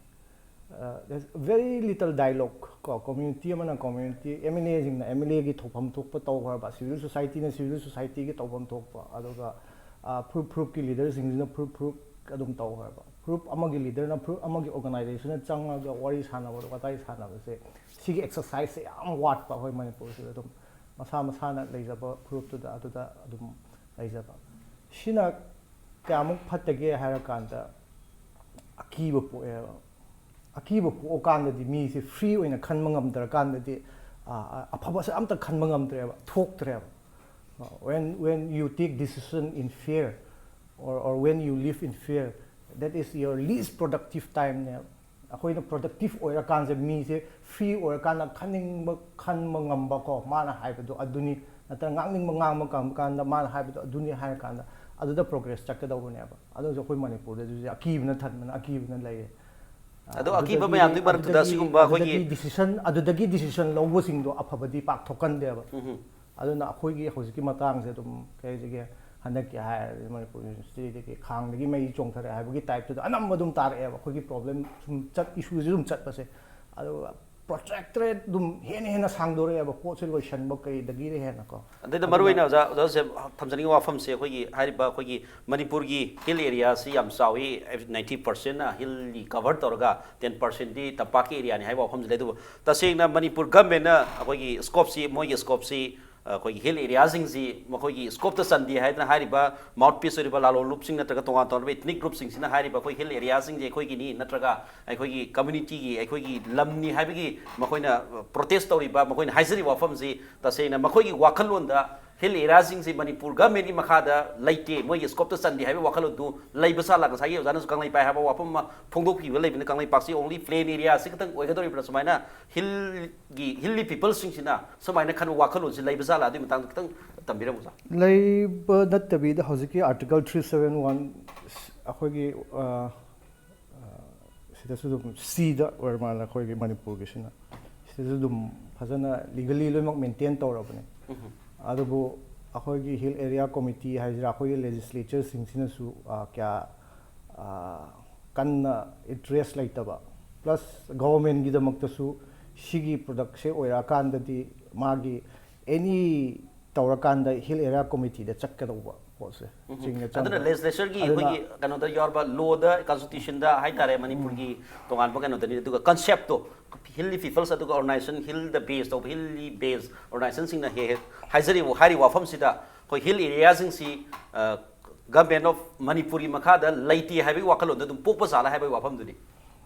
Uh, there's very little dialogue ꯀꯣ, community ꯑꯃꯅ community, MLAꯁꯤꯡꯅ MLAꯒꯤ ꯊꯣꯛꯐꯝ ꯊꯣꯛꯄ ꯇꯧꯈ꯭ꯔꯕ, civil societyꯅ civil societyꯒꯤ ꯇꯧꯐꯝ ꯊꯣꯛꯄ, ꯑꯗꯨꯒ, ꯑ, ꯐꯨꯔꯨꯞ ꯐꯨꯔꯨꯞꯀꯤ leaderꯁꯤꯡꯁꯤꯅ ꯐꯨꯔꯨꯞ ꯐꯨꯔꯨꯞ ꯑꯗꯨꯝ ꯇꯧꯈ꯭ꯔꯕ, ꯐꯨꯔꯨꯞ ꯑꯃꯒꯤ leaderꯅ ꯐꯨꯔꯨꯞ ꯑꯃꯒꯤ organizationꯅ ꯆꯪꯉꯒ ꯋꯥꯔꯤ ꯁꯥꯟꯅꯕ, ꯋꯥꯇꯥꯏ ꯁꯥꯟꯅꯕꯁꯦ, ꯁꯤꯒꯤ exerciseꯁꯦ ꯌꯥꯝ ꯋꯥꯠꯄ ꯑꯩꯈꯣꯏ ꯃꯅꯤꯄꯨꯔꯁꯤꯗ꯫ ꯑꯗꯨꯝ ꯃꯁꯥ ꯃꯁꯥꯅ ꯂꯩꯖꯕ ꯐꯨꯔꯨꯞꯇꯨꯗ ꯑꯗꯨꯗ ꯑꯗꯨꯝ ꯂꯩꯖꯕ꯫ ꯁꯤꯅ ꯀꯌꯥꯃꯨꯛ ꯐꯠꯇꯒꯦ ꯍꯥꯏꯔꯀꯥꯟꯗ, ꯑꯀꯤꯕ ꯄꯣꯛꯑꯦꯕ꯫ ꯑꯀꯤꯕ ꯄꯣꯛꯑꯀꯥꯟꯗꯗꯤ ꯃꯤꯁꯦ free ꯑꯣꯏꯅ ꯈꯟꯕ ꯉꯝꯗ꯭ꯔꯀꯥꯟꯗꯗꯤ, ꯑ, ꯑ, ꯑꯐꯕꯁꯦ ꯑꯝꯇ ꯈꯟꯕ ꯉꯝꯗ꯭ꯔꯦꯕ, ꯊꯣꯛꯇ꯭ꯔꯦꯕ꯫ Uh, when, when you take decision in fear, or, or when you live in fear, that is your least productive timeꯅꯦꯕ꯫ ꯑꯩꯈꯣꯏꯅ productive ꯑꯣꯏꯔꯀꯥꯟꯁꯦ, ꯃꯤꯁꯦ free ꯑꯣꯏꯔꯀꯥꯟꯗ ꯈꯟꯅꯤꯡꯕ ꯈꯟꯕ ꯉꯝꯕꯀꯣ, ꯃꯥꯅ ꯍꯥꯏꯕꯗꯣ ꯑꯗꯨꯅꯤ, ꯅꯠꯇ꯭ꯔꯒ ꯉꯥꯡꯅꯤꯡꯕ ꯉꯥꯡꯕ ꯀꯥꯟꯗ ꯃꯥꯅ ꯍꯥꯏꯕꯗꯣ ꯑꯗꯨꯅꯤ ꯍꯥꯏꯔꯀꯥꯟꯗ ꯑꯗꯨꯗ progress ꯆꯠꯀꯗꯧꯕꯅꯦꯕ꯫ ꯑꯗꯨꯁꯨ ꯑꯩꯈꯣꯏ ꯃꯅꯤꯄꯨꯔꯗꯁꯨ ꯑꯀꯤꯕꯅ ꯊꯟꯕꯅ ꯑꯀꯤꯕꯅ ꯂꯩꯔꯦ꯫ ꯑꯗꯣ ꯑꯀꯤꯕ ꯑꯗꯨꯗꯒꯤ, ꯃꯌꯥꯝꯗꯨꯒꯤ ꯃꯔꯛꯇꯨꯗ ꯑꯗꯨꯗꯒꯤ, ꯁꯤꯒꯨꯝꯕ ꯑꯩꯈꯣꯏꯒꯤ ꯑꯗꯨꯗꯒꯤ decision, ꯑꯗꯨꯗꯒꯤ decision ꯂꯧꯕꯁꯤꯡꯗꯣ ꯑꯐꯕꯗꯤ ꯄꯥꯛ ꯊꯣꯛꯀꯟꯗꯦꯕ꯫ ꯎꯝ꯫ ꯑꯗꯨꯅ ꯑꯩꯈꯣꯏꯒꯤ ꯍꯧꯖꯤꯛꯀꯤ ꯃꯇꯥꯡꯁꯦ ꯑꯗꯨꯝ, ꯀꯩ ꯍꯥꯏꯁꯤꯒꯦ, ꯍꯟꯗꯛꯀꯤ ꯍꯥꯏꯔꯗꯤ ꯃꯅꯤꯄꯨꯔ ꯌꯨꯅꯤꯚꯔꯁꯤꯇꯤꯗꯒꯤ ꯈꯥꯡꯗꯒꯤ ꯃꯩ ꯆꯣꯡꯊꯔꯛꯑꯦ ꯍꯥꯏꯕꯒꯤ typeꯇꯨꯗ ꯑꯅꯝꯕ ꯑꯗꯨꯝ ꯇꯥꯔꯛꯑꯦꯕ, ꯑꯩꯈꯣꯏꯒꯤ problem ꯁꯨꯝ ꯆꯠ, issueꯁꯦ ꯁꯨꯝ ꯆꯠꯄꯁꯦ꯫ ꯑꯗꯨꯒ protracted ꯑꯗꯨꯝ ꯍꯦꯟꯅ ꯍꯦꯟꯅ ꯁꯥꯡꯗꯣꯔꯛꯑꯦꯕ, ꯄꯣꯠꯁꯦ ꯂꯣꯏꯁꯟꯕ ꯀꯩꯗꯒꯤꯗꯤ ꯍꯦꯟꯅꯀꯣ꯫ ꯑꯗꯩꯗ ꯑꯗꯨꯅ ꯃꯔꯨꯑꯣꯏꯅ ꯑꯣꯖꯥ, ꯑꯣꯖꯥꯁꯦ ꯊꯝꯖꯅꯤꯡꯉꯤꯕ ꯋꯥꯐꯝꯁꯦ, ꯑꯩꯈꯣꯏꯒꯤ ꯍꯥꯏꯔꯤꯕ ꯑꯩꯈꯣꯏꯒꯤ ꯃꯅꯤꯄꯨꯔꯒꯤ hill areaꯁꯤ ꯌꯥꯝ ꯆꯥꯎꯏ, ninety percentꯅ hillꯒꯤ cover ꯇꯧꯔꯒ ten percentꯗꯤ ꯇꯝꯄꯥꯛꯀꯤ areaꯅꯤ ꯍꯥꯏꯕ ꯋꯥꯐꯝꯁꯤ ꯂꯩ꯫ ꯑꯗꯨꯕꯨ ꯇꯁꯦꯡꯅ ꯃꯅꯤꯄꯨꯔ governmentꯅ ꯑꯩꯈꯣꯏꯒꯤ scopeꯁꯤ, ꯃꯣꯏꯒꯤ scopeꯁꯤ ꯑꯩꯈꯣꯏꯒꯤ ꯍꯤꯜ ꯑꯦꯔꯤꯌꯥꯁꯤꯡꯁꯤ ꯃꯈꯣꯏꯒꯤ ꯁ꯭ꯀꯣꯞꯇ ꯆꯟꯗꯦ ꯍꯥꯏꯗꯅ ꯍꯥꯏꯔꯤꯕ ꯃꯥꯎꯠ ꯄꯤꯁ ꯑꯣꯏꯔꯤꯕ ꯂꯥꯂꯣꯟꯂꯨꯞꯁꯤꯡ ꯅꯠꯇ꯭ꯔꯒ ꯇꯣꯉꯥꯟ ꯇꯣꯉꯥꯟꯕ ꯏꯊꯅꯤꯛ ꯒ꯭ꯔꯨꯞꯁꯤꯡꯁꯤꯅ ꯍꯥꯏꯔꯤꯕ ꯑꯩꯈꯣꯏ ꯍꯤꯜ ꯑꯦꯔꯤꯌꯥꯁꯤꯡꯁꯦ ꯑꯩꯈꯣꯏꯒꯤꯅꯤ, ꯅꯠꯇ꯭ꯔꯒ ꯑꯩꯈꯣꯏꯒꯤ ꯀꯝꯃ꯭ꯌꯨꯅꯤꯇꯤꯒꯤ, ꯑꯩꯈꯣꯏꯒꯤ ꯂꯝꯅꯤ ꯍꯥꯏꯕꯒꯤ ꯃꯈꯣꯏꯅ ꯄ꯭ꯔꯣꯇꯦꯁ ꯇꯧꯔꯤꯕ, ꯃꯈꯣꯏꯅ ꯍꯥꯏꯖꯔꯤꯕ ꯋꯥꯐꯝꯁꯤ ꯇꯁꯦꯡꯅ ꯃꯈꯣꯏꯒꯤ ꯋꯥꯈꯜꯂꯣꯟꯗ ꯍꯤꯜ ꯑꯦꯔꯤꯌꯥꯁꯤꯡꯁꯤ ꯃꯅꯤꯄꯨꯔ ꯒꯃꯦꯟꯒꯤ ꯃꯈꯥꯗ ꯂꯩꯇꯦ, ꯃꯣꯏꯒꯤ ꯁ꯭ꯀꯣꯞꯇ ꯆꯟꯗꯦ ꯍꯥꯏꯕꯒꯤ ꯋꯥꯈꯜꯂꯣꯟꯗꯨ ꯂꯩꯕ ꯁꯥꯂꯥ ꯉꯁꯥꯏꯒꯤ ꯑꯣꯖꯥꯅꯁꯨ ꯀꯪꯂꯩꯄꯥꯛ ꯍꯥꯏꯕ ꯋꯥꯐꯝ ꯑꯃ ꯐꯣꯡꯗꯣꯛꯄꯤꯕ ꯂꯩꯕꯅꯤ, ꯀꯪꯂꯩꯄꯥꯛꯁꯤ only plain area ꯑꯁꯤ ꯈꯛꯇꯪ ꯑꯣꯏꯒꯗꯧꯔꯤꯕ꯭ꯔꯥ, ꯁꯨꯃꯥꯏꯅ ꯍꯤꯜꯒꯤ, ꯍꯤꯜꯂꯤ ꯄꯤꯄꯜꯁꯤꯡꯁꯤꯅ ꯁꯨꯃꯥꯏꯅ ꯈꯟꯕ ꯋꯥꯈꯜꯂꯣꯟꯁꯤ ꯂꯩꯕ ꯖꯥꯠꯂꯥ? ꯑꯗꯨꯒꯤ ꯃꯇꯥꯡꯗ ꯈꯤꯇꯪ ꯇꯝꯕꯤꯔꯝꯃꯨ, ꯑꯣꯖꯥ꯫ ꯂꯩꯕ ꯅꯠꯇꯕꯤꯗ ꯍꯧꯖꯤꯛꯀꯤ Article three seven one, ꯑꯩꯈꯣꯏꯒꯤ, ꯑ, ꯑ, ꯁꯤꯗꯁꯨ ꯑꯗꯨꯝ ꯁꯤꯗ ꯑꯣꯏꯔ ꯃꯥꯜꯂꯦ ꯑꯩꯈꯣꯏꯒꯤ ꯃꯅꯤꯄꯨꯔꯒꯤꯁꯤꯅ꯫ ꯁꯤꯗꯁꯨ ꯑꯗꯨꯝ ꯐꯖꯅ legally ꯂꯣꯏꯅꯃꯛ ꯃꯦꯟꯇꯦꯟ ꯇꯧꯔꯕꯅꯦ꯫ ꯑꯗꯨꯕꯨ ꯑꯩꯈꯣꯏꯒꯤ ꯍꯤꯜ ꯑꯦꯔꯤꯌꯥ ꯀꯣꯃꯤꯇꯤ ꯍꯥꯏꯁꯤꯔꯥ, ꯑꯩꯈꯣꯏꯒꯤ ꯂꯦꯖꯤꯁꯂꯦꯆꯔꯁꯤꯡꯁꯤꯅꯁꯨ, ꯑ, ꯀꯌꯥ, ꯑ, ꯀꯟꯅ ꯏꯟꯇꯔꯦꯁ ꯂꯩꯇꯕ, ꯄ꯭ꯂꯁ ꯒꯣꯚꯔꯟꯃꯦꯟꯒꯤꯗꯃꯛꯇꯁꯨ ꯁꯤꯒꯤ ꯄ꯭ꯔꯗꯛꯁꯦ ꯑꯣꯏꯔꯛꯑꯀꯥꯟꯗꯗꯤ ꯃꯥꯒꯤ ꯑꯦꯅꯤ ꯇꯧꯔꯀꯥꯟꯗ ꯍꯤꯜ ꯑꯦꯔꯤꯌꯥ ꯀꯣꯃꯤꯇꯤꯗ ꯆꯠꯀꯗꯧꯕ ꯄꯣꯠꯁꯦ꯫ ꯎꯝ꯫ ꯆꯤꯡꯅ ꯑꯗꯨꯅ ꯆꯪꯕ꯫ ꯂꯦꯖꯤꯁꯂꯦꯆꯔꯒꯤ ꯑꯗꯨꯅ ꯑꯩꯈꯣꯏꯒꯤ ꯀꯩꯅꯣꯗ ꯌꯥꯎꯔꯕ ꯂꯣꯗ, ꯀꯟꯁꯇꯤꯇ꯭ꯌꯨꯁꯟꯗ ꯍꯥꯏꯇꯥꯔꯦ, ꯃꯅꯤꯄꯨꯔꯒꯤ ꯇꯣꯉꯥꯟꯕ ꯀꯩꯅꯣꯗꯅꯤ꯫ ꯑꯗꯨꯒ ꯀꯟꯁꯦꯞꯇꯣ, ꯍꯤꯜꯂꯤ ꯄꯤꯄꯜꯁ ꯑꯗꯨꯒ ꯑꯣꯔꯒꯅꯥꯏꯖꯦꯁꯟ, ꯍꯤꯜꯗ ꯕꯦꯁ ꯇꯧꯕ ꯍꯤꯜꯂꯤ ꯕꯦꯁ ꯑꯣꯔꯒꯅꯥꯏꯖꯦꯁꯟꯁꯤꯡꯅ ꯍꯦꯛ ꯍꯦꯛ ꯍꯥꯏꯖꯔꯤꯕ, ꯍꯥꯏꯔꯤꯕ ꯋꯥꯐꯝꯁꯤꯗ ꯑꯩꯈꯣꯏ ꯍꯤꯜ ꯑꯦꯔꯤꯌꯥꯁꯤꯡꯁꯤ, ꯑ, ꯒꯚꯔꯟꯃꯦꯟ ꯑꯣꯐ ꯃꯅꯤꯄꯨꯔꯒꯤ ꯃꯈꯥꯗ ꯂꯩꯇꯦ ꯍꯥꯏꯕꯒꯤ ꯋꯥꯈꯜꯂꯣꯟꯗꯣ ꯑꯗꯨꯝ ꯄꯣꯛꯄ ꯖꯥꯠꯂ ꯍꯥꯏꯕꯒꯤ ꯋꯥꯐꯝꯗꯨꯅꯤ꯫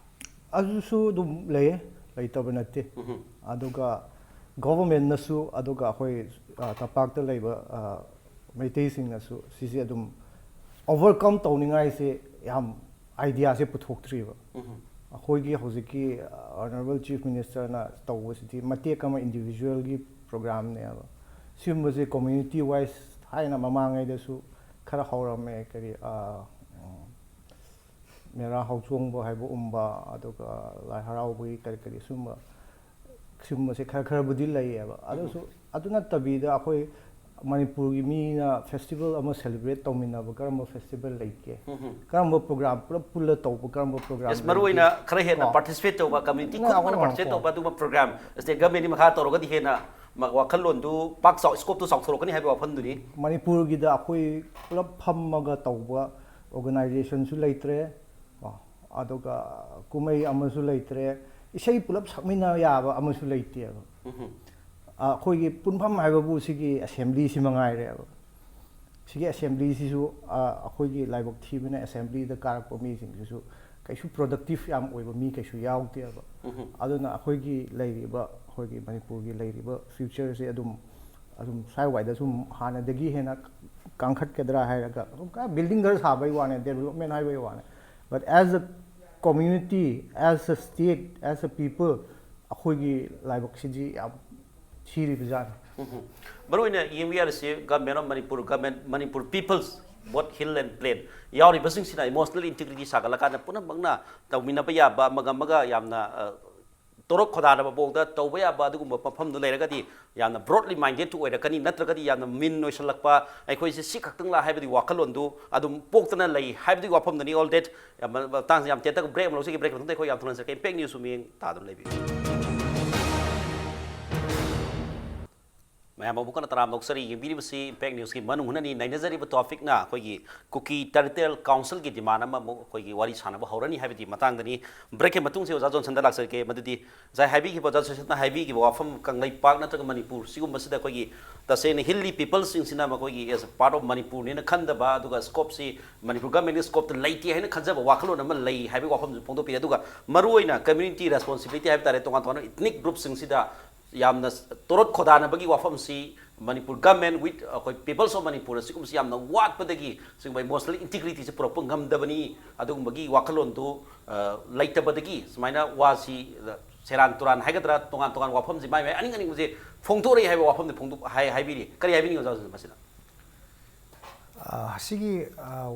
ꯑꯗꯨꯁꯨ ꯑꯗꯨꯝ ꯂꯩꯌꯦ, ꯂꯩꯇꯕ ꯅꯠꯇꯦ꯫ ꯎꯝꯍꯨꯝ꯫ ꯑꯗꯨꯒ ꯒꯣꯚꯔꯟꯃꯦꯟꯅꯁꯨ, ꯑꯗꯨꯒ ꯑꯩꯈꯣꯏ, ꯑ, ꯇꯝꯄꯥꯛꯇ ꯂꯩꯕ, ꯑ, ꯃꯩꯇꯩꯁꯤꯡꯅꯁꯨ ꯁꯤꯁꯦ ꯑꯗꯨꯝ ꯑꯣꯚꯔꯀꯝ ꯇꯧꯅꯤꯡꯉꯥꯏꯁꯦ ꯌꯥꯝ ꯑꯥꯏꯗꯤꯌꯥꯁꯦ ꯄꯨꯊꯣꯛꯇ꯭ꯔꯤꯕ꯫ ꯎꯝꯍꯨꯝ꯫ ꯑꯩꯈꯣꯏꯒꯤ ꯍꯧꯖꯤꯛꯀꯤ, ꯑ, ꯑꯣꯅꯔꯦꯕꯜ ꯆꯤꯐ ꯃꯤꯅꯤꯁꯇꯔꯅ ꯇꯧꯕꯁꯤꯗꯤ ꯃꯇꯦꯛ ꯑꯃ ꯏꯟꯗꯤꯕꯤꯖꯨꯋꯦꯜꯒꯤ ꯄ꯭ꯔꯣꯒ꯭ꯔꯥꯝꯅꯦꯕ꯫ ꯁꯤꯒꯨꯝꯕꯁꯦ ꯀꯝꯃ꯭ꯌꯨꯅꯤꯇꯤ ꯋꯥꯏꯁ ꯊꯥꯏꯅ ꯃꯃꯥꯡꯉꯩꯗꯁꯨ ꯈꯔ ꯍꯧꯔꯝꯃꯦ, ꯀꯔꯤ, ꯑ, ꯎꯝ, ꯃꯦꯔꯥ ꯍꯧꯆꯣꯡꯕ ꯍꯥꯏꯕꯒꯨꯝꯕ, ꯑꯗꯨꯒ ꯂꯥꯏ ꯍꯔꯥꯎꯕꯒꯤ ꯀꯔꯤ ꯀꯔꯤ ꯁꯨꯝꯕ, ꯁꯨꯝꯕꯁꯦ ꯈꯔ ꯈꯔꯕꯨꯗꯤ ꯂꯩꯌꯦꯕ꯫ ꯑꯗꯨꯁꯨ, ꯑꯗꯨ ꯅꯠꯇꯕꯤꯗ ꯑꯩꯈꯣꯏ ꯃꯅꯤꯄꯨꯔꯒꯤ ꯃꯤꯅ ꯐꯦꯁꯇꯤꯚꯦꯜ ꯑꯃ ꯁꯦꯂꯦꯕ꯭ꯔꯦꯠ ꯇꯧꯃꯤꯟꯅꯕ ꯀꯔꯝꯕ ꯐꯦꯁꯇꯤꯚꯦꯜ ꯂꯩꯒꯦ? ꯎꯝ, ꯎꯝ꯫ ꯀꯔꯝꯕ ꯄ꯭ꯔꯣꯒ꯭ꯔꯥꯝ ꯄꯨꯂꯞ ꯄꯨꯜꯂ ꯇꯧꯕ ꯀꯔꯝꯕ ꯄ꯭ꯔꯣꯒ꯭ꯔꯥꯝ ꯌꯦꯁ, ꯃꯔꯨ ꯑꯣꯏꯅ ꯂꯩꯒꯦ? ꯈꯔ ꯍꯦꯟꯅ ꯀꯣ? ꯄꯥꯔꯇꯤꯁꯤꯄꯦꯠ ꯇꯧꯕ, ꯀꯝꯃ꯭ꯌꯨꯅꯤꯇꯤ ꯅ-, ꯈꯨꯗꯤꯡꯃꯛꯅ ꯑꯩꯈꯣꯏ ꯄꯥꯔꯇꯤꯁꯤꯄꯦꯠ ꯀꯣ? ꯇꯧꯕ ꯑꯗꯨꯒꯨꯝꯕ ꯄ꯭ꯔꯣꯒ꯭ꯔꯥꯝ ꯁ꯭ꯇꯦꯠ ꯒꯚꯔꯟꯃꯦꯟꯒꯤ ꯃꯈꯥ ꯇꯧꯔꯒꯗꯤ ꯍꯦꯟꯅ ꯃ-, ꯋꯥꯈꯜꯂꯣꯟꯗꯨ ꯄꯥꯛ ꯆꯥꯎ-, ꯁ꯭ꯀꯣꯞꯇꯨ ꯆꯥꯎꯊꯣꯔꯛꯀꯅꯤ ꯍꯥꯏꯕ ꯋꯥꯐꯝꯗꯨꯅꯤ꯫ ꯃꯅꯤꯄꯨꯔꯒꯤꯗ ꯑꯩꯈꯣꯏ ꯄꯨꯂꯞ ꯐꯝꯃꯒ ꯇꯧꯕ ꯑꯣꯔꯒꯅꯥꯏꯖꯦꯁꯟꯁꯨ ꯂꯩꯇ꯭ꯔꯦ, ꯀꯣ? ꯑꯗꯨꯒ ꯀꯨꯝꯍꯩ ꯑꯃꯁꯨ ꯂꯩꯇ꯭ꯔꯦ, ꯏꯁꯩ ꯄꯨꯂꯞ ꯁꯛꯃꯤꯟꯅ ꯌꯥꯕ ꯑꯃꯁꯨ ꯂꯩꯇꯦꯕ꯫ ꯎꯝꯍꯨꯝ꯫ ꯑꯩꯈꯣꯏꯒꯤ ꯄꯨꯟꯐꯝ ꯍꯥꯏꯕꯕꯨ ꯁꯤꯒꯤ ꯑꯦꯁꯦꯝꯕ꯭ꯂꯤꯁꯤ ꯃꯉꯥꯏꯔꯦꯕ꯫ ꯁꯤꯒꯤ ꯑꯦꯁꯦꯝꯕ꯭ꯂꯤꯁꯤꯁꯨ ꯑꯩꯈꯣꯏꯒꯤ ꯂꯥꯏꯕꯛ ꯊꯤꯕꯅ ꯑꯦꯁꯦꯝꯕ꯭ꯂꯤꯗ ꯀꯥꯔꯛꯄ ꯃꯤꯁꯤꯡꯁꯤꯁꯨ ꯀꯩꯁꯨ ꯄ꯭ꯔꯣꯗꯛꯇꯤꯞ ꯌꯥꯝ ꯑꯣꯏꯕ ꯃꯤ ꯀꯩꯁꯨ ꯌꯥꯎꯗꯦꯕ꯫ ꯑꯗꯨꯅ ꯑꯩꯈꯣꯏꯒꯤ ꯂꯩꯔꯤꯕ, ꯑꯩꯈꯣꯏꯒꯤ ꯃꯅꯤꯄꯨꯔꯒꯤ ꯂꯩꯔꯤꯕ ꯐ꯭ꯌꯨꯆꯔꯁꯦ ꯑꯗꯨꯝ ꯑꯗꯨꯝ ꯁ꯭ꯋꯥꯏꯋꯥꯏꯗ ꯁꯨꯝ ꯍꯥꯟꯅꯗꯒꯤ ꯍꯦꯟꯅ ꯀꯥꯡꯈꯠꯀꯗ꯭ꯔꯥ ꯍꯥꯏꯔꯒ ꯑꯗꯨꯝ ꯕꯤꯜꯗꯤꯡ ꯈꯔ ꯁꯥꯕꯩ ꯋꯥꯅꯦ, ꯗꯦꯕꯂꯞꯃꯦꯟ ꯍꯥꯏꯕꯩ ꯋꯥꯅꯦ꯫ But as a community, as a state, as a people, ꯑꯩꯈꯣꯏꯒꯤ ꯂꯥꯏꯕꯛꯁꯤꯗꯤ ꯌꯥꯝ ꯊꯤꯔꯤꯕꯖꯥꯠꯅꯤ꯫ ꯃꯔꯨꯑꯣꯏꯅ ꯌꯦꯡꯕ ꯌꯥꯔꯤꯁꯤ Government of Manipur, Government, Manipur People's, both Hill and Plain ꯌꯥꯎꯔꯤꯕꯁꯤꯡꯁꯤꯅ emotional integrity ꯁꯥꯒꯠꯂꯀꯥꯟꯗ ꯄꯨꯝꯅꯃꯛꯅ ꯇꯧꯃꯤꯟꯅꯕ ꯌꯥꯕ, ꯑꯃꯒ ꯑꯃꯒ ꯌꯌꯥꯝꯅ ꯇꯣꯔꯛ ꯈꯣꯗꯥꯅꯕ ꯃꯑꯣꯡꯗ ꯇꯧꯕ ꯌꯥꯕ ꯑꯗꯨꯒꯨꯝꯕ ꯃꯐꯝꯗꯨ ꯂꯩꯔꯒꯗꯤ ꯌꯥꯝꯅ broadly minded ꯑꯣꯏꯔꯛꯀꯅꯤ꯫ ꯅꯠꯇ꯭ꯔꯒꯗꯤ ꯌꯥꯝꯅ ꯃꯤꯟ ꯑꯣꯏꯁꯜꯂꯛꯄ, ꯑꯩꯈꯣꯏꯁꯦ ꯁꯤ ꯈꯛꯇꯪꯂꯥ ꯍꯥꯏꯕꯗꯨꯒꯤ ꯋꯥꯈꯜꯂꯣꯟꯗꯨ ꯑꯗꯨꯝ ꯄꯣꯛꯇꯅ ꯂꯩ ꯍꯥꯏꯕꯗꯨꯒꯤ ꯋꯥꯐꯝꯗꯨꯅꯤ꯫ All that ꯃꯇꯥꯡꯁꯦ ꯌꯥꯝ ꯇꯦꯟꯇꯛ break ꯑꯃ ꯂꯧꯖꯒꯦ꯫ Break ꯃꯇꯨꯡꯗ ꯑꯩꯈꯣꯏ ꯌꯥꯝ ꯊꯨꯅ ꯍꯟꯖꯔꯛꯀꯦ꯫ Impact News ꯁꯨꯝ ꯌꯦꯡ ꯇꯥꯗꯨꯅ ꯂꯩꯕꯤꯌꯨ꯫ ꯃꯌꯥꯝ ꯑꯃꯨꯛ ꯀꯟꯅ ꯇꯔꯥꯝꯅ ꯑꯣꯛꯆꯔꯤ꯫ ꯌꯦꯡꯕꯤꯔꯤꯕꯁꯤ Impact Newsꯀꯤ ꯃꯅꯨꯡ ꯍꯨꯠꯅꯅꯤ꯫ ꯅꯩꯅꯖꯔꯤꯕ topicꯅ ꯑꯩꯈꯣꯏꯒꯤ ꯀꯨꯀꯤ Territorial Councilꯒꯤ demand ꯑꯃ ꯑꯃꯨꯛ ꯑꯩꯈꯣꯏꯒꯤ ꯋꯥꯔꯤ ꯁꯥꯟꯅꯕ ꯍꯧꯔꯅꯤ ꯍꯥꯏꯕꯗꯤ ꯃꯇꯥꯡꯗꯅꯤ꯫ Breakꯀꯤ ꯃꯇꯨꯡꯁꯤ ꯑꯣꯖꯥ ꯖꯣꯟꯁꯟꯗ ꯂꯥꯛꯆꯔꯒꯦ꯫ ꯃꯗꯨꯗꯤ ꯉꯁꯥꯏ ꯍꯥꯏꯕꯤꯈꯤꯕ, ꯑꯣꯖꯥ ꯖꯣꯟꯁꯟꯅ ꯍꯥꯏꯕꯤꯈꯤꯕ ꯋꯥꯐꯝ, ꯀꯪꯂꯩꯄꯥꯛ ꯅꯠꯇ꯭ꯔꯒ ꯃꯅꯤꯄꯨꯔ ꯁꯤꯒꯨꯝꯕꯁꯤꯗ ꯑꯩꯈꯣꯏꯒꯤ ꯇꯁꯦꯡꯅ hilly peopleꯁꯤꯡꯁꯤꯅ ꯃꯈꯣꯏꯒꯤ as a part of ꯃꯅꯤꯄꯨꯔꯅꯦꯅ ꯈꯟꯗꯕ, ꯑꯗꯨꯒ scopeꯁꯤ ꯃꯅꯤꯄꯨꯔ governmentꯀꯤ scopeꯇ ꯂꯩꯇꯦ ꯍꯥꯏꯅ ꯈꯟꯖꯕ ꯋꯥꯈꯜꯂꯣꯟ ꯑꯃ ꯂꯩ ꯍꯥꯏꯕꯒꯤ ꯋꯥꯐꯝꯁꯨ ꯐꯣꯡꯗꯣꯛꯄꯤꯔꯦ꯫ ꯑꯗꯨꯒ ꯃꯔꯨꯑꯣꯏꯅ community responsibility ꯍꯥꯏꯕ ꯇꯥꯔꯦ, ꯇꯣꯉꯥꯟ ꯇꯣꯉꯥꯟꯕ ethnic groupꯁꯤꯡꯁꯤꯗ ꯌꯥꯝꯅ ꯇꯣꯔꯣꯠ ꯈꯣꯗꯥꯅꯕꯒꯤ ꯋꯥꯐꯝꯁꯤ ꯃꯅꯤꯄꯨꯔ government with ꯑꯩꯈꯣꯏ Peoples of Manipur ꯑꯁꯤꯒꯨꯝꯕꯁꯤ ꯌꯥꯝꯅ ꯋꯥꯠꯄꯗꯒꯤ ꯁꯤꯒꯨꯝꯕ emotional integrityꯁꯦ ꯄꯨꯔꯛꯄ ꯉꯝꯗꯕꯅꯤ꯫ ꯑꯗꯨꯒꯨꯝꯕꯒꯤ ꯋꯥꯈꯜꯂꯣꯟꯗꯨ ꯂꯩꯇꯕꯗꯒꯤ ꯁꯨꯃꯥꯏꯅ ꯋꯥꯁꯤ ꯁꯦꯔꯥꯟ ꯇꯨꯔꯥꯟ ꯍꯥꯏꯒꯗ꯭ꯔꯥ, ꯇꯣꯉꯥꯟ ꯇꯣꯉꯥꯟꯕ ꯋꯥꯐꯝꯁꯤ ꯃꯥꯏ ꯃꯥꯏ ꯑꯅꯤꯡ ꯑꯅꯤꯡꯕꯁꯦ ꯐꯣꯡꯗꯣꯔꯛꯏ ꯍꯥꯏꯕ ꯋꯥꯐꯝꯗꯤ ꯐꯣꯡꯗꯣꯛ ꯍꯥꯏ ꯍꯥꯏꯕꯤꯔꯤ꯫ ꯀꯔꯤ ꯍꯥꯏꯕꯤꯅꯤꯡꯉꯤ ꯑꯣꯖꯥ ꯃꯁꯤꯗ? ꯁꯤꯒꯤ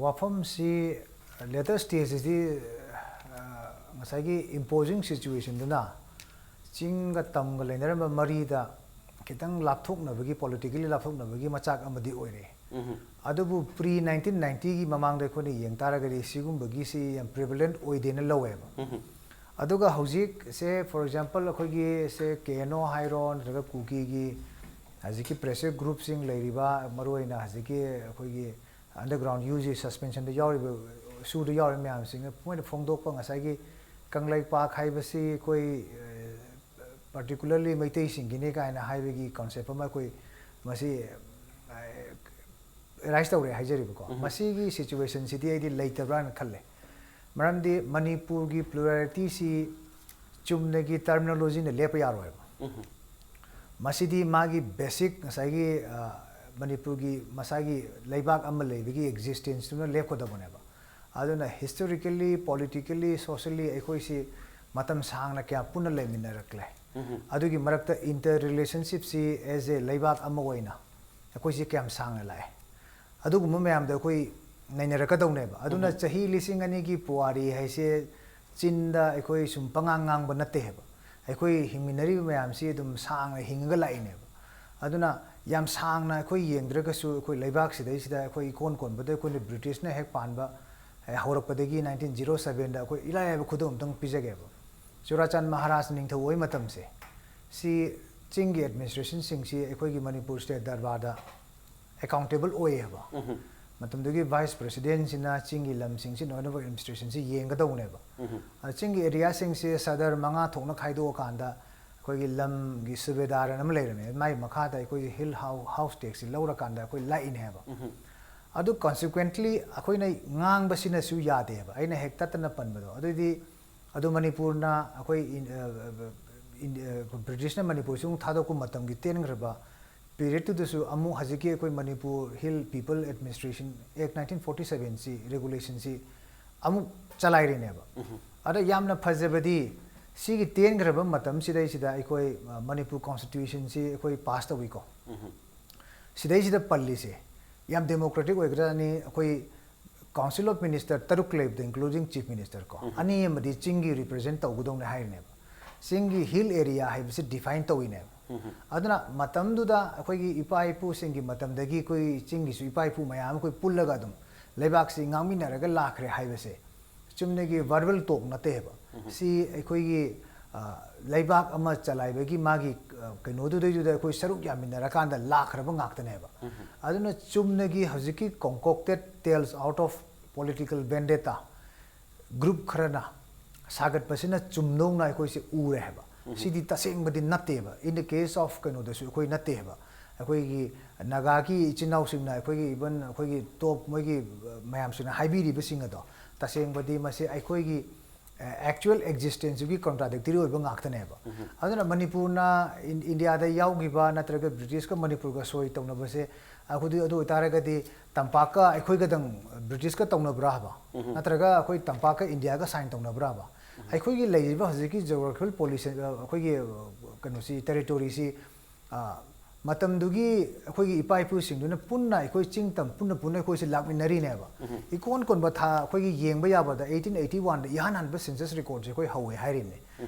ꯋꯥꯐꯝꯁꯤ later stageꯇꯗꯤ ꯉꯁꯥꯏꯒꯤ imposing situationꯗꯨꯅ ꯆꯤꯡꯒ ꯇꯝꯒ ꯂꯩꯅꯔꯝꯕ ꯃꯔꯤꯗ ꯈꯤꯇꯪ ꯂꯥꯞꯊꯣꯛꯅꯕꯒꯤ, politically ꯂꯥꯞꯊꯣꯛꯅꯕꯒꯤ ꯃꯆꯥꯛ ꯑꯃꯗꯤ ꯑꯣꯏꯔꯦ꯫ ꯑꯗꯨꯕꯨ pre nineteen ninetyꯒꯤ ꯃꯃꯥꯡꯗ ꯑꯩꯈꯣꯏꯅ ꯌꯦꯡ ꯇꯥꯔꯒꯗꯤ ꯁꯤꯒꯨꯝꯕꯒꯤꯁꯤ ꯌꯥꯝ prevalent ꯑꯣꯏꯗꯦꯅ ꯂꯧꯋꯦꯕ꯫ ꯑꯗꯨꯒ ꯍꯧꯖꯤꯛ ꯁꯦ, for example, ꯑꯩꯈꯣꯏꯒꯤ ꯁꯦ KNO ꯍꯥꯏꯔꯣ, ꯅꯠꯇ꯭ꯔꯒ ꯀꯨꯀꯤꯒꯤ ꯍꯧꯖꯤꯛꯀꯤ pressure groupꯁꯤꯡ ꯂꯩꯔꯤꯕ, ꯃꯔꯨꯑꯣꯏꯅ ꯍꯧꯖꯤꯛꯀꯤ ꯑꯩꯈꯣꯏꯒꯤ underground UG suspensionꯗ ꯌꯥꯎꯔꯤꯕ, ꯁꯨꯗ ꯌꯥꯎꯔꯤꯕ ꯃꯌꯥꯝꯁꯤꯡꯅ ꯃꯣꯏꯅ ꯐꯣꯡꯗꯣꯛꯄ ꯉꯁꯥꯏꯒꯤ ꯀꯪꯂꯩꯄꯥꯛ ꯍꯥꯏꯕꯁꯤ ꯑꯩꯈꯣꯏ ꯄꯥꯔꯇꯤꯀꯨꯂꯔꯂꯤ ꯃꯩꯇꯩꯁꯤꯡꯒꯤꯅꯤ ꯀꯥꯏꯅ ꯍꯥꯏꯕꯒꯤ ꯀꯟꯁꯦꯞ ꯑꯃ ꯑꯩꯈꯣꯏ ꯃꯁꯤ ꯑꯦꯔꯥꯏꯁ ꯇꯧꯔꯦ ꯍꯥꯏꯖꯔꯤꯕꯀꯣ꯫ ꯃꯁꯤꯒꯤ ꯁꯤꯆꯨꯋꯦꯁꯟꯁꯤꯗꯤ ꯑꯩꯗꯤ ꯂꯩꯇꯕ꯭ꯔꯥꯅ ꯈꯜꯂꯦ꯫ ꯃꯔꯝꯗꯤ ꯃꯅꯤꯄꯨꯔꯒꯤ ꯄ꯭ꯂꯨꯔꯦꯂꯤꯇꯤꯁꯤ ꯆꯨꯝꯅꯒꯤ ꯇꯔꯃꯤꯅꯣꯂꯣꯖꯤꯅ ꯂꯦꯞꯄ ꯌꯥꯔꯣꯏꯕ꯫ ꯃꯁꯤꯗꯤ ꯃꯥꯒꯤ ꯕꯦꯁꯤꯛ ꯉꯁꯥꯏꯒꯤ ꯃꯅꯤꯄꯨꯔꯒꯤ ꯃꯁꯥꯒꯤ ꯂꯩꯕꯥꯛ ꯑꯃ ꯂꯩꯕꯒꯤ ꯑꯦꯛꯖꯤꯁꯇꯦꯟꯁꯇꯨꯅ ꯂꯦꯞꯀꯗꯕꯅꯦꯕ꯫ ꯑꯗꯨꯅ ꯍꯤꯁꯇꯣꯔꯤꯀꯦꯜꯂꯤ, ꯄꯣꯂꯤꯇꯤꯀꯦꯜꯂꯤ, ꯁꯣꯁꯤꯌꯦꯜꯂꯤ ꯑꯩꯈꯣꯏꯁꯤ ꯃꯇꯝ ꯁꯥꯡꯅ ꯀꯌꯥ ꯄꯨꯟꯅ ꯂꯩꯃꯤꯟꯅꯔꯛꯂꯦ꯫ ꯑꯗꯨꯒꯤ ꯃꯔꯛꯇ ꯏꯟꯇꯔ ꯔꯤꯂꯦꯁꯟꯁꯤꯞꯁꯤ ꯑꯦꯖ ꯑꯦ ꯂꯩꯕꯥꯛ ꯑꯃ ꯑꯣꯏꯅ ꯑꯩꯈꯣꯏꯁꯤ ꯀꯌꯥꯝ ꯁꯥꯡꯅ ꯂꯥꯛꯑꯦ, ꯑꯗꯨꯒꯨꯝꯕ ꯃꯌꯥꯝꯗꯣ ꯑꯩꯈꯣꯏ ꯅꯩꯅꯔꯛꯀꯗꯧꯅꯦꯕ꯫ ꯑꯗꯨꯅ ꯆꯍꯤ ꯂꯤꯁꯤꯡ ꯑꯅꯤꯒꯤ ꯄꯨꯋꯥꯔꯤ ꯍꯥꯏꯁꯦ ꯆꯤꯟꯗ ꯑꯩꯈꯣꯏ ꯁꯨꯝ ꯄꯉꯥꯡ ꯉꯥꯡꯕ ꯅꯠꯇꯦ ꯍꯥꯏꯕ꯫ ꯑꯩꯈꯣꯏ ꯍꯤꯡꯃꯤꯟꯅꯔꯤꯕ ꯃꯌꯥꯝꯁꯤ ꯑꯗꯨꯝ ꯁꯥꯡꯅ ꯍꯤꯡꯉꯒ ꯂꯥꯛꯏꯅꯦꯕ꯫ ꯑꯗꯨꯅ ꯌꯥꯝ ꯁꯥꯡꯅ ꯑꯩꯈꯣꯏ ꯌꯦꯡꯗ꯭ꯔꯒꯁꯨ ꯑꯩꯈꯣꯏ ꯂꯩꯕꯥꯛꯁꯤꯗꯩꯁꯤꯗ ꯑꯩꯈꯣꯏ ꯏꯀꯣꯟ ꯀꯣꯟꯕꯗ ꯑꯩꯈꯣꯏꯅ ꯕ꯭ꯔꯤꯇꯤꯁꯅ ꯍꯦꯛ ꯄꯥꯟꯕ ꯍꯦꯛ ꯍꯧꯔꯛꯄꯗꯒꯤ ꯅꯥꯏꯟꯇꯤꯟ ꯖꯤꯔꯣ ꯁꯕꯦꯟꯗ ꯑꯩꯈꯣꯏ ꯏꯂꯥꯏ ꯂꯥꯏꯕ ꯈꯨꯗꯝ ꯑꯝꯇꯪ ꯄꯤꯖꯒꯦꯕ꯫ ꯆꯨꯔꯥꯆꯥꯟ ꯃꯍꯥꯔꯥꯖ ꯅꯤꯡꯊꯧ ꯑꯣꯏ ꯃꯇꯝꯁꯦ ꯁꯤ ꯆꯤꯡꯒꯤ ꯑꯦꯗꯃꯤꯅꯤꯁꯇ꯭ꯔꯦꯁꯟꯁꯤꯡꯁꯤ ꯑꯩꯈꯣꯏꯒꯤ ꯃꯅꯤꯄꯨꯔ ꯁ꯭ꯇꯦꯠ ꯗꯔꯕꯥꯔꯗ ꯑꯦꯀꯥꯎꯟꯇꯦꯕꯜ ꯑꯣꯏꯌꯦꯕ꯫ ꯃꯇꯝꯗꯨꯒꯤ ꯚꯥꯏꯁ ꯄ꯭ꯔꯦꯁꯤꯗꯦꯟꯁꯤꯅ ꯆꯤꯡꯒꯤ ꯂꯝꯁꯤꯡꯁꯤ ꯂꯣꯏꯅꯃꯛ ꯑꯦꯗꯃꯤꯅꯤꯁꯇ꯭ꯔꯦꯁꯟꯁꯤ ꯌꯦꯡꯒꯗꯧꯅꯦꯕ꯫ ꯑꯗ ꯆꯤꯡꯒꯤ ꯑꯦꯔꯤꯌꯥꯁꯤꯡꯁꯤ ꯁꯗꯔ ꯃꯉꯥ ꯊꯣꯛꯅ ꯈꯥꯏꯗꯣꯛꯑꯀꯥꯟꯗ ꯑꯩꯈꯣꯏꯒꯤ ꯂꯝꯒꯤ ꯁꯨꯕꯦꯗꯥꯔ ꯑꯅ ꯑꯃ ꯂꯩꯔꯝꯃꯦ꯫ ꯃꯥꯒꯤ ꯃꯈꯥꯗ ꯑꯩꯈꯣꯏꯒꯤ ꯍꯤꯜ ꯍꯥꯎ-, ꯍꯥꯎꯁ ꯇꯦꯛꯁꯁꯤ ꯂꯧꯔꯀꯥꯟꯗ ꯑꯩꯈꯣꯏ ꯂꯥꯛꯏꯅꯦ ꯍꯥꯏꯕ꯫ ꯑꯗꯨ ꯀꯟꯁꯤꯀ꯭ꯋꯦꯟꯠꯂꯤ ꯑꯩꯈꯣꯏꯅ ꯉꯥꯡꯕꯁꯤꯅꯁꯨ ꯌꯥꯗꯦꯕ꯫ ꯑꯩꯅ ꯍꯦꯛ ꯇꯠꯇꯅ ꯄꯟꯕꯗꯣ꯫ ꯑꯗꯨꯗꯤ ꯑꯗꯨ ꯃꯅꯤꯄꯨꯔꯅ ꯑꯩꯈꯣꯏ ꯏꯟ-, ꯑ, ꯏꯟ-, ꯑ, ꯕ꯭ꯔꯤꯇꯤꯁꯅ ꯃꯅꯤꯄꯨꯔꯁꯤ ꯑꯃꯨꯛ ꯊꯥꯗꯣꯛꯄ ꯃꯇꯝꯒꯤ ꯇꯦꯟꯈ꯭ꯔꯕ ꯄꯤꯔꯤꯌꯗꯇꯨꯗꯁꯨ ꯑꯃꯨꯛ ꯍꯧꯖꯤꯛꯀꯤ ꯑꯩꯈꯣꯏ ꯃꯅꯤꯄꯨꯔ ꯍꯤꯜ ꯄꯤꯄꯜ ꯑꯦꯗꯃꯤꯅꯤꯁꯇ꯭ꯔꯦꯁꯟ ꯑꯦꯛ ꯅꯥꯏꯟꯇꯤꯟ ꯐꯣꯔꯇꯤ ꯁꯕꯦꯟꯁꯤ, ꯔꯤꯒꯨꯂꯦꯁꯟꯁꯤ ꯑꯃꯨꯛ ꯆꯂꯥꯏꯔꯤꯅꯦꯕ꯫ ꯑꯗ ꯌꯥꯝꯅ ꯐꯖꯕꯗꯤ ꯁꯤꯒꯤ ꯇꯦꯟꯈ꯭ꯔꯕ ꯃꯇꯝꯁꯤꯗꯩꯁꯤꯗ ꯑꯩꯈꯣꯏ, ꯑ, ꯃꯅꯤꯄꯨꯔ ꯀꯣꯟꯁꯇꯤꯇ꯭ꯌꯨꯁꯟꯁꯤ ꯑꯩꯈꯣꯏ ꯄꯥꯁ ꯇꯧꯏꯀꯣ꯫ ꯁꯤꯗꯩꯁꯤꯗ ꯄꯜꯂꯤꯁꯦ ꯌꯥꯝ ꯗꯦꯃꯣꯀ꯭ꯔꯦꯇꯤꯛ ꯑꯣꯏꯒꯗ꯭ꯔꯅꯤ꯫ ꯑꯩꯈꯣꯏ ꯀꯥꯎꯟꯁꯤꯜ ꯑꯣꯐ ꯃꯤꯅꯤꯁꯇꯔ ꯇꯔꯨꯛ ꯂꯩꯕꯗ, ꯏꯟꯀ꯭ꯂꯨꯗꯤꯡ ꯆꯤꯐ ꯃꯤꯅꯤꯁꯇꯔ ꯀꯣ, ꯑꯅꯤ ꯑꯃꯗꯤ ꯆꯤꯡꯒꯤ ꯔꯤꯄ꯭ꯔꯖꯦꯟ ꯇꯧꯒꯗꯧꯅꯦ ꯍꯥꯏꯔꯤꯅꯦꯕ꯫ ꯆꯤꯡꯒꯤ ꯍꯤꯜ ꯑꯦꯔꯤꯌꯥ ꯍꯥꯏꯕꯁꯤ ꯗꯤꯐꯥꯏꯟ ꯇꯧꯋꯤꯅꯦꯕ꯫ ꯑꯗꯨꯅ ꯃꯇꯝꯗꯨꯗ ꯑꯩꯈꯣꯏꯒꯤ ꯏꯄꯥ ꯏꯄꯨꯁꯤꯡꯒꯤ ꯃꯇꯝꯗꯒꯤ ꯑꯩꯈꯣꯏ ꯆꯤꯡꯒꯤꯁꯨ ꯏꯄꯥ ꯏꯄꯨ ꯃꯌꯥꯝ ꯑꯩꯈꯣꯏ ꯄꯨꯜꯂꯒ ꯑꯗꯨꯝ ꯂꯩꯕꯥꯛꯁꯤ ꯉꯥꯡꯃꯤꯟꯅꯔꯒ ꯂꯥꯛꯈ꯭ꯔꯦ ꯍꯥꯏꯕꯁꯦ ꯆꯨꯝꯅꯒꯤ ꯚꯔꯕꯦꯜ ꯇꯣꯛ ꯅꯠꯇꯦꯕ꯫ ꯁꯤ ꯑꯩꯈꯣꯏꯒꯤ, ꯑ, ꯂꯩꯕꯥꯛ ꯑꯃ ꯆꯂꯥꯏꯕꯒꯤ ꯃꯥꯒꯤ, ꯑ, ꯀꯩꯅꯣꯗꯨꯗꯩꯗꯨꯗ ꯑꯩꯈꯣꯏ ꯁꯔꯨꯛ ꯌꯥꯃꯤꯟꯅꯔꯀꯥꯟꯗ ꯂꯥꯛꯈ꯭ꯔꯕ ꯉꯥꯛꯇꯅꯦꯕ꯫ ꯑꯗꯨꯅ ꯆꯨꯝꯅꯒꯤ ꯍꯧꯖꯤꯛꯀꯤ concocted tales out of political vendetta group ꯈꯔꯅ ꯁꯥꯒꯠꯄꯁꯤꯅ ꯆꯨꯝꯗꯧꯅ ꯑꯩꯈꯣꯏꯁꯦ ꯎꯔꯦ ꯍꯥꯏꯕ꯫ ꯁꯤꯗꯤ ꯇꯁꯦꯡꯕꯗꯤ ꯅꯠꯇꯦꯕ꯫ In the case of ꯀꯩꯅꯣꯗꯁꯨ ꯑꯩꯈꯣꯏ ꯅꯠꯇꯦꯕ꯫ ꯑꯩꯈꯣꯏꯒꯤ ꯅꯥꯒꯥꯒꯤ ꯏꯆꯤꯟ ꯏꯅꯥꯎꯁꯤꯡꯅ, ꯑꯩꯈꯣꯏꯒꯤ even ꯑꯩꯈꯣꯏꯒꯤ ꯇꯣꯞ ꯃꯣꯏꯒꯤ ꯃꯌꯥꯝꯁꯤꯡꯅ ꯍꯥꯏꯕꯤꯔꯤꯕꯁꯤꯡ ꯑꯗꯣ ꯇꯁꯦꯡꯕꯗꯤ ꯃꯁꯤ ꯑꯩꯈꯣꯏꯒꯤ actual existence ꯒꯤ contradictory ꯑꯣꯏꯕ ꯉꯥꯛꯇꯅꯦꯕ꯫ ꯑꯗꯨꯅ ꯃꯅꯤꯄꯨꯔꯅ ꯏꯟꯗꯤꯌꯥꯗ ꯌꯥꯎꯈꯤꯕ ꯅꯠꯇ꯭ꯔꯒ ꯕ꯭ꯔꯤꯇꯤꯁꯀ ꯃꯅꯤꯄꯨꯔꯒ ꯁꯣꯏ ꯇꯧꯅꯕꯁꯦ, ꯑꯩꯈꯣꯏꯗꯤ ꯑꯗꯨ ꯑꯣꯏꯇꯥꯔꯒꯗꯤ ꯇꯝꯄꯥꯛꯀ ꯑꯩꯈꯣꯏꯒꯗꯪ ꯕ꯭ꯔꯤꯇꯤꯁꯀ ꯇꯧꯅꯕ꯭ꯔꯥ ꯍꯥꯏꯕ, ꯅꯠꯇ꯭ꯔꯒ ꯑꯩꯈꯣꯏ ꯇꯝꯄꯥꯛꯀ ꯏꯟꯗꯤꯌꯥꯒ ꯁꯥꯏꯟ ꯇꯧꯅꯕ꯭ꯔꯥ ꯍꯥꯏꯕ? ꯑꯩꯈꯣꯏꯒꯤ ꯂꯩꯔꯤꯕ ꯍꯧꯖꯤꯛꯀꯤ ꯖꯤꯑꯣꯒ꯭ꯔꯥꯐꯤꯀꯦꯜ ꯄꯣꯂꯤꯁꯤ, ꯑꯩꯈꯣꯏꯒꯤ ꯀꯩꯅꯣꯁꯤ, ꯇꯦꯔꯤꯇꯣꯔꯤꯁꯤ, ꯃꯇꯝꯗꯨꯒꯤ ꯑꯩꯈꯣꯏꯒꯤ ꯏꯄꯥ ꯏꯄꯨꯁꯤꯡꯗꯨꯅ ꯄꯨꯟꯅ ꯑꯩꯈꯣꯏ ꯆꯤꯡ ꯇꯝ ꯄꯨꯟꯅ ꯄꯨꯟꯅ ꯑꯩꯈꯣꯏꯁꯤ ꯂꯥꯛꯃꯤꯟꯅꯔꯤꯅꯦꯕ꯫ ꯏꯀꯣꯟ ꯀꯣꯟꯕ ꯊꯥ ꯑꯩꯈꯣꯏꯒꯤ ꯌꯦꯡꯕ ꯌꯥꯕꯗ eighteen eighty one ꯗ ꯏꯍꯥꯟ ꯍꯥꯟꯕ census record ꯁꯦ ꯑꯩꯈꯣꯏ ꯍꯧꯋꯦ ꯍꯥꯏꯔꯤꯕꯅꯤ꯫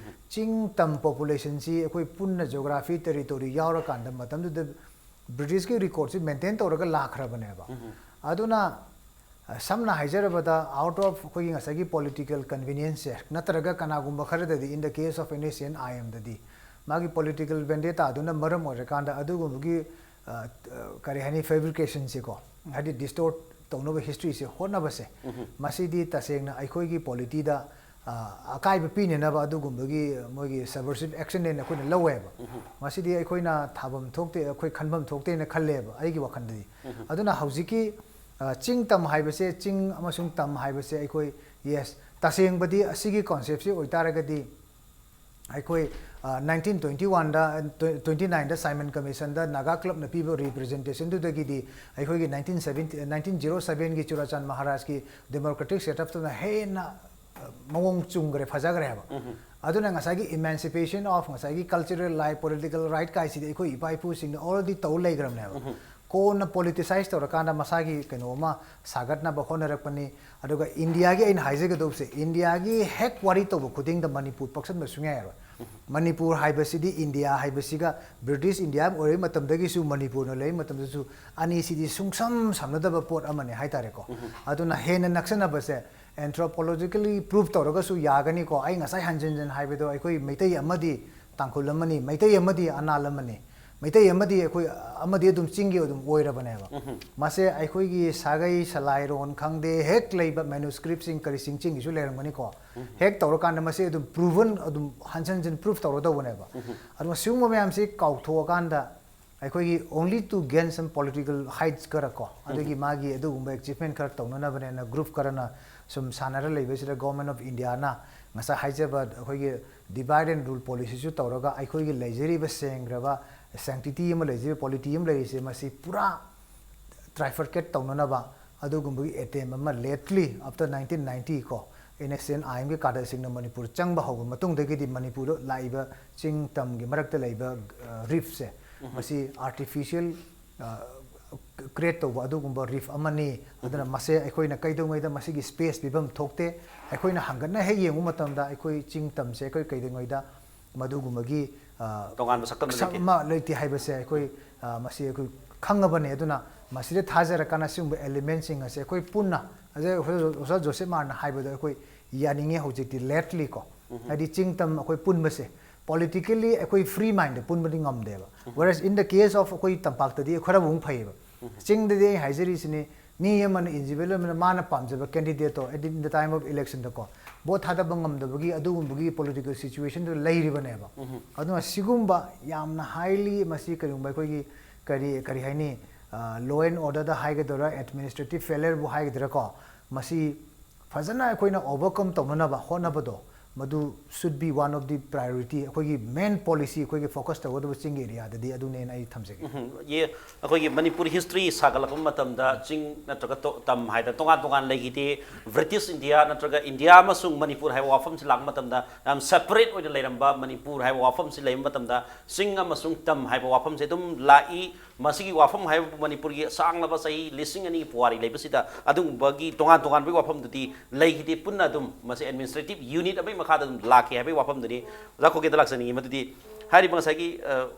ꯆꯤꯡ ꯇꯝ population ꯁꯤ ꯑꯩꯈꯣꯏ ꯄꯨꯟꯅ geography territory ꯌꯥꯎꯔꯀꯥꯟꯗ ꯃꯇꯝꯗꯨꯗ ꯕ꯭ꯔꯤꯇꯤꯁꯀꯤ record ꯁꯤ maintain ꯇꯧꯔꯒ ꯂꯥꯛꯈ꯭ꯔꯕꯅꯦꯕ꯫ ꯑꯗꯨꯅ ꯁꯝꯅ ꯍꯥꯏꯖꯔꯕꯗ, out of ꯑꯩꯈꯣꯏꯒꯤ ꯉꯁꯥꯏꯒꯤ political convenience ꯁꯦ ꯅꯠꯇ꯭ꯔꯒ ꯀꯅꯥꯒꯨꯝꯕ ꯈꯔꯗꯗꯤ in the case of N S C N I M ꯗꯗꯤ ꯃꯥꯒꯤ political vendetta ꯗꯨꯅ ꯃꯔꯝ ꯑꯣꯏꯔꯀꯥꯟꯗ ꯑꯗꯨꯒꯨꯝꯕꯒꯤ ꯀꯔꯤ ꯍꯥꯏꯅꯤ, fabrication ꯁꯦꯀꯣ, ꯍꯥꯏꯗꯤ distort ꯇꯧꯅꯕ history ꯁꯦ ꯍꯣꯠꯅꯕꯁꯦ, ꯃꯁꯤꯗꯤ ꯇꯁꯦꯡꯅ ꯑꯩꯈꯣꯏꯒꯤ polity ꯗ ꯑꯀꯥꯏꯕ ꯄꯤꯅꯅꯕ ꯑꯗꯨꯒꯨꯝꯕꯒꯤ ꯃꯣꯏꯒꯤ subversive action ꯅꯦꯅ ꯑꯩꯈꯣꯏꯅ ꯂꯧꯋꯦꯕ꯫ ꯃꯁꯤꯗꯤ ꯑꯩꯈꯣꯏꯅ ꯊꯥꯐꯝ ꯊꯣꯛꯇꯦ, ꯑꯩꯈꯣꯏ ꯈꯟꯐꯝ ꯊꯣꯛꯇꯦꯅ ꯈꯜꯂꯦꯕ ꯑꯩꯒꯤ ꯋꯥꯈꯜꯗꯗꯤ꯫ ꯑꯗꯨꯅ ꯍꯧꯖꯤꯛꯀꯤ ꯆꯤꯡ ꯇꯝ ꯍꯥꯏꯕꯁꯦ, ꯆꯤꯡ ꯑꯃꯁꯨꯡ ꯇꯝ ꯍꯥꯏꯕꯁꯦ ꯑꯩꯈꯣꯏ, yes, ꯇꯁꯦꯡꯕꯗꯤ ꯑꯁꯤꯒꯤ concept ꯁꯤ ꯑꯣꯏꯇꯥꯔꯒꯗꯤ ꯑꯩꯈꯣꯏ nineteen twenty one ꯗ, twenty nine ꯗ Simon Commission ꯗ Naga Club ꯅ ꯄꯤꯕ representation ꯗꯨꯗꯒꯤꯗꯤ ꯑꯩꯈꯣꯏꯒꯤ nineteen seventy, nineteen zero seven ꯒꯤ ꯆꯨꯔꯥꯆꯥꯟ ꯃꯍꯥꯔꯥꯖꯀꯤ democratic setup ꯇꯨꯅ ꯍꯦꯟꯅ ꯃꯑꯣꯡ ꯆꯨꯝꯈ꯭ꯔꯦ, ꯐꯖꯈ꯭ꯔꯦ ꯍꯥꯏꯕ꯫ ꯑꯗꯨꯅ ꯉꯁꯥꯏꯒꯤ emancipation of ꯉꯁꯥꯏꯒꯤ cultural life, political right ꯀꯥꯏꯁꯤꯗꯤ ꯑꯩꯈꯣꯏ ꯏꯄꯥ ꯏꯄꯨꯁꯤꯡꯅ already ꯇꯧ ꯂꯩꯈ꯭ꯔꯕꯅꯦꯕ꯫ ꯀꯣꯟꯅ politicize ꯇꯧꯔꯀꯥꯟꯗ ꯃꯁꯥꯒꯤ ꯀꯩꯅꯣ ꯑꯃ ꯁꯥꯒꯠꯅꯕ ꯍꯣꯠꯅꯔꯛꯄꯅꯤ꯫ ꯑꯗꯨꯒ ꯏꯟꯗꯤꯌꯥꯒꯤ ꯑꯩꯅ ꯍꯥꯏꯖꯒꯗꯧꯕꯁꯦ, ꯏꯟꯗꯤꯌꯥꯒꯤ ꯍꯦꯛ ꯋꯥꯔꯤ ꯇꯧꯕ ꯈꯨꯗꯤꯡꯗ ꯃꯅꯤꯄꯨꯔ ꯄꯛꯁꯟꯕ ꯁꯨꯡꯌꯥ ꯌꯥꯔꯣꯏ꯫ ꯃꯅꯤꯄꯨꯔ ꯍꯥꯏꯕꯁꯤꯗꯤ ꯏꯟꯗꯤꯌꯥ ꯍꯥꯏꯕꯁꯤꯒ, ꯕ꯭ꯔꯤꯇꯤꯁ ꯏꯟꯗꯤꯌꯥ ꯑꯣꯏꯔꯤꯉꯩ ꯃꯇꯝꯗꯒꯤꯁꯨ ꯃꯅꯤꯄꯨꯔꯅ ꯂꯩꯔꯤꯉꯩ ꯃꯇꯝꯗꯁꯨ ꯑꯅꯤꯁꯤꯗꯤ ꯁꯨꯡꯁꯝ ꯁꯝꯅꯗꯕ ꯄꯣꯠ ꯑꯃꯅꯤ ꯍꯥꯏꯇꯥꯔꯦꯀꯣ꯫ ꯑꯗꯨꯅ ꯍꯦꯟꯅ ꯅꯛꯁꯟꯅꯕꯁꯦ anthropologically prove ꯇꯧꯔꯒꯁꯨ ꯌꯥꯒꯅꯤꯀꯣ꯫ ꯑꯩ ꯉꯁꯥꯏ ꯍꯟꯖꯤꯟ ꯍꯟꯖꯤꯟ ꯍꯥꯏꯕꯗꯣ, ꯑꯩꯈꯣꯏ ꯃꯩꯇꯩ ꯑꯃꯗꯤ ꯇꯥꯡꯈꯨꯜ ꯑꯃꯅꯤ, ꯃꯩꯇꯩ ꯑꯃꯗꯤ ꯑꯅꯥꯜ ꯑꯃꯅꯤ꯫ ꯃꯩꯇꯩ ꯑꯃꯗꯤ ꯑꯩꯈꯣꯏ ꯑꯃꯗꯤ ꯑꯗꯨꯝ ꯆꯤꯡꯒꯤ ꯑꯗꯨꯝ ꯑꯣꯏꯔꯕꯅꯦꯕ꯫ ꯃꯁꯦ ꯑꯩꯈꯣꯏꯒꯤ ꯁꯥꯒꯩ ꯁꯂꯥꯏꯔꯣꯟ ꯈꯪꯗꯦ, ꯍꯦꯛ ꯂꯩꯕ ꯃꯦꯅꯨꯁꯀ꯭ꯔꯤꯞꯁꯤꯡ ꯀꯔꯤꯁꯤꯡ ꯆꯤꯡꯒꯤꯁꯨ ꯂꯩꯔꯝꯒꯅꯤꯀꯣ꯫ ꯍꯦꯛ ꯇꯧꯔꯀꯥꯟꯗ ꯃꯁꯦ ꯑꯗꯨꯝ ꯄ꯭ꯔꯨꯚꯟ ꯑꯗꯨꯝ ꯍꯟꯖꯤꯟ ꯍꯟꯖꯤꯟ ꯄ꯭ꯔꯨꯐ ꯇꯧꯔꯗꯧꯕꯅꯦꯕ꯫ ꯑꯗꯨꯒ ꯁꯤꯒꯨꯝꯕ ꯃꯌꯥꯝꯁꯤ ꯀꯥꯎꯊꯣꯛꯑꯀꯥꯟꯗ ꯑꯩꯈꯣꯏꯒꯤ only to gain some political heights ꯈꯔ ꯀꯣ, ꯑꯗꯨꯒꯤ ꯃꯥꯒꯤ ꯑꯗꯨꯒꯨꯝꯕ ꯑꯦꯆꯤꯞꯃꯦꯟ ꯈꯔ ꯇꯧꯅꯅꯕꯅꯦꯅ ꯒ꯭ꯔꯨꯞ ꯈꯔꯅ ꯁꯨꯝ ꯁꯥꯟꯅꯔ ꯂꯩꯕꯁꯤꯗ, ꯒꯣꯔꯃꯦꯟ ꯑꯣꯐ ꯏꯟꯗꯤꯌꯥꯅ ꯉꯁꯥꯏ ꯍꯥꯏꯖꯕ ꯑꯩꯈꯣꯏꯒꯤ ꯗꯤꯚꯥꯏꯠ ꯑꯦꯟ ꯔꯨꯜ ꯄꯣꯂꯤꯁꯤꯁꯨ ꯇꯧꯔꯒ ꯑꯩꯈꯣꯏꯒꯤ ꯂꯩꯖꯔꯤꯕ ꯁꯦꯡꯈ꯭ꯔꯕ ꯁꯦꯡꯇꯤꯇꯤ ꯑꯃ ꯂꯩꯖꯔꯤꯕ, ꯄꯣꯂꯤꯇꯤ ꯑꯃ ꯂꯩꯔꯤꯁꯦ, ꯃꯁꯤ ꯄꯨꯔꯥ ꯇ꯭ꯔꯥꯏꯐꯔꯀꯦꯠ ꯇꯧꯅꯅꯕ ꯑꯗꯨꯒꯨꯝꯕꯒꯤ ꯑꯦꯇꯦꯝ ꯑꯃ lately, after nineteen ninety ꯀꯣ, ꯑꯦꯟ ꯑꯦꯁ ꯑꯦꯟ ꯑꯥꯏꯟꯒꯤ ꯀꯥꯗꯜꯁꯤꯡꯅ ꯃꯅꯤꯄꯨꯔ ꯆꯪꯕ ꯍꯧꯕ ꯃꯇꯨꯡꯗꯒꯤꯗꯤ ꯃꯅꯤꯄꯨꯔꯗ ꯂꯥꯛꯏꯕ ꯆꯤꯡ ꯇꯝꯒꯤ ꯃꯔꯛꯇ ꯂꯩꯕ ꯔꯤꯐꯁꯦ, ꯃꯁꯤ ꯑꯥꯔꯇꯤꯐꯤꯁꯤꯌꯦꯜ ꯀ꯭ꯔꯤꯌꯦꯠ ꯇꯧꯕ ꯑꯗꯨꯒꯨꯝꯕ ꯔꯤꯐ ꯑꯃꯅꯤ꯫ ꯑꯗꯨꯅ ꯃꯁꯦ ꯑꯩꯈꯣꯏꯅ ꯀꯩꯗꯧꯉꯩꯗ ꯃꯁꯤꯒꯤ ꯁ꯭ꯄꯦꯁ ꯄꯤꯐꯝ ꯊꯣꯛꯇꯦ꯫ ꯑꯩꯈꯣꯏꯅ ꯍꯪꯒꯠꯅ ꯍꯦꯛ ꯌꯦꯡꯕ ꯃꯇꯝꯗ ꯑꯩꯈꯣꯏ ꯆꯤꯡ ꯇꯝꯁꯦ ꯑꯩꯈꯣꯏ ꯀꯩꯗꯧꯉꯩꯗ ꯃꯗꯨꯒꯨꯝꯕꯒꯤ, ꯑ, ꯇꯣꯉꯥꯟꯕ ꯁꯛꯇꯝꯗ ꯁꯛ ꯂꯩꯇꯦ꯫ ꯑꯃ ꯂꯩꯇꯦ ꯍꯥꯏꯕꯁꯦ ꯑꯩꯈꯣꯏ, ꯑ, ꯃꯁꯤ ꯑꯩꯈꯣꯏ ꯈꯪꯉꯕꯅꯦ꯫ ꯑꯗꯨꯅ ꯃꯁꯤꯗ ꯊꯥꯖꯔꯀꯥꯟꯗ ꯁꯤꯒꯨꯝꯕ ꯑꯦꯂꯤꯃꯦꯟꯁꯤꯡ ꯑꯁꯦ ꯑꯩꯈꯣꯏ ꯄꯨꯟꯅ, ꯍꯧꯖꯤꯛ ꯑꯣꯖꯥ ꯖꯣꯁꯦꯐ ꯃꯥꯔꯅ ꯍꯥꯏꯕꯗꯣ ꯑꯩꯈꯣꯏ ꯌꯥꯅꯤꯡꯉꯦ ꯍꯧꯖꯤꯛꯇꯤ, lately ꯀꯣ꯫ ꯍꯥꯏꯗꯤ ꯆꯤꯡ ꯇꯝ ꯑꯩꯈꯣꯏ ꯄꯨꯟꯕꯁꯦ politically ꯑꯩꯈꯣꯏ ꯐ꯭ꯔꯤ ꯃꯥꯏꯟꯗ ꯄꯨꯟꯕꯗꯤ ꯉꯝꯗꯦꯕ꯫ Whereas in the case of ꯑꯩꯈꯣꯏ ꯇꯝꯄꯥꯛꯇꯗꯤ ꯈꯔꯕꯨ ꯑꯃꯨꯛ ꯐꯩꯌꯦꯕ꯫ ꯆꯤꯡꯗꯗꯤ ꯑꯩ ꯍꯥꯏꯖꯔꯤꯁꯤꯅꯤ, ꯃꯤ ꯑꯃꯅ, individual ꯑꯃꯅ ꯃꯥꯅ ꯄꯥꯝꯖꯕ ꯀꯦꯟꯗꯤꯗꯦꯠꯇꯣ at in the time of election ꯗꯀꯣ, ꯚꯣꯠ ꯊꯥꯗꯕ ꯉꯝꯗꯕꯒꯤ ꯑꯗꯨꯒꯨꯝꯕꯒꯤ ꯄꯣꯂꯤꯇꯤꯀꯦꯜ ꯁꯤꯆꯨꯋꯦꯁꯟꯗꯨ ꯂꯩꯔꯤꯕꯅꯦꯕ꯫ ꯑꯗꯨꯅ ꯁꯤꯒꯨꯝꯕ ꯌꯥꯝꯅ highly ꯃꯁꯤ ꯀꯔꯤꯒꯨꯝꯕ ꯑꯩꯈꯣꯏꯒꯤ ꯀꯔꯤ, ꯀꯔꯤ ꯍꯥꯏꯅꯤ, law and order ꯗ ꯍꯥꯏꯒꯗꯣꯏꯔꯥ, ꯑꯦꯗꯃꯤꯅꯤꯁꯇ꯭ꯔꯦꯇꯤꯚ ꯐꯦꯂꯔꯕꯨ ꯍꯥꯏꯒꯗꯣꯏꯔꯥꯀꯣ, ꯃꯁꯤ ꯐꯖꯅ ꯑꯩꯈꯣꯏꯅ overcome ꯇꯧꯅꯅꯕ ꯍꯣꯠꯅꯕꯗꯣ, ꯃꯗꯨ should be one of the priority, ꯑꯩꯈꯣꯏꯒꯤ ꯃꯦꯟ ꯄꯣꯂꯤꯁꯤ, ꯑꯩꯈꯣꯏꯒꯤ ꯐꯣꯀꯁ ꯇꯧꯒꯗꯕ ꯆꯤꯡꯒꯤ ꯑꯦꯔꯤꯌꯥꯗꯗꯤ ꯑꯗꯨꯅꯦꯅ ꯑꯩ ꯊꯝꯖꯒꯦ꯫ ꯎꯝ, ꯌꯦ-, ꯑꯩꯈꯣꯏꯒꯤ ꯃꯅꯤꯄꯨꯔ ꯍꯤꯁꯇ꯭ꯔꯤ ꯁꯥꯒꯠꯂꯛꯄ ꯃꯇꯝꯗ ꯆꯤꯡ ꯅꯠꯇ꯭ꯔꯒ ꯇꯣ-, ꯇꯝ ꯍꯥꯏꯗꯅ ꯇꯣꯉꯥꯟ ꯇꯣꯉꯥꯟ ꯂꯩꯈꯤꯗꯦ꯫ ꯕ꯭ꯔꯤꯇꯤꯁ ꯏꯟꯗꯤꯌꯥ ꯅꯠꯇ꯭ꯔꯒ ꯏꯟꯗꯤꯌꯥ ꯑꯃꯁꯨꯡ ꯃꯅꯤꯄꯨꯔ ꯍꯥꯏꯕ ꯋꯥꯐꯝꯁꯤ ꯂꯥꯛꯄ ꯃꯇꯝꯗ ꯌꯥꯝ ꯁꯦꯄꯔꯦꯠ ꯑꯣꯏꯅ ꯂꯩꯔꯝꯕ ꯃꯅꯤꯄꯨꯔ ꯍꯥꯏꯕ ꯋꯥꯐꯝꯁꯤ ꯂꯩꯕ ꯃꯇꯝꯗ ꯆꯤꯡ ꯑꯃꯁꯨꯡ ꯇꯝ ꯍꯥꯏꯕ ꯋꯥꯐꯝꯁꯦ ꯑꯗꯨꯝ ꯂꯥꯛꯏ꯫ ꯃꯁꯤꯒꯤ ꯋꯥꯐꯝ ꯍꯥꯏꯕꯕꯨ ꯃꯅꯤꯄꯨꯔꯒꯤ ꯁꯥꯡꯂꯕ ꯆꯍꯤ ꯂꯤꯁꯤꯡ ꯑꯅꯤꯒꯤ ꯄꯨꯋꯥꯔꯤ ꯂꯩꯕꯁꯤꯗ ꯑꯗꯨꯒꯨꯝꯕꯒꯤ ꯇꯣꯉꯥꯟ ꯇꯣꯉꯥꯟꯕꯒꯤ ꯋꯥꯐꯝꯗꯨꯗꯤ ꯂꯩꯈꯤꯗꯦ꯫ ꯄꯨꯟꯅ ꯑꯗꯨꯝ ꯃꯁꯤ ꯑꯦꯗꯃꯤꯅꯤꯁꯇ꯭ꯔꯦꯇꯤꯚ ꯌꯨꯅꯤꯠ ꯑꯃꯒꯤ ꯃꯈꯥꯗ ꯑꯗꯨꯝ ꯂꯥꯛꯈꯤ ꯍꯥꯏꯕꯒꯤ ꯋꯥꯐꯝꯗꯨꯅꯤ ꯑꯣꯖꯥ ꯈꯣꯀꯦꯟꯗ ꯂꯥꯛꯆꯅꯤꯡꯉꯤ꯫ ꯃꯗꯨꯗꯤ ꯍꯥꯏꯔꯤꯕ ꯉꯁꯥꯏꯒꯤ, ꯑ,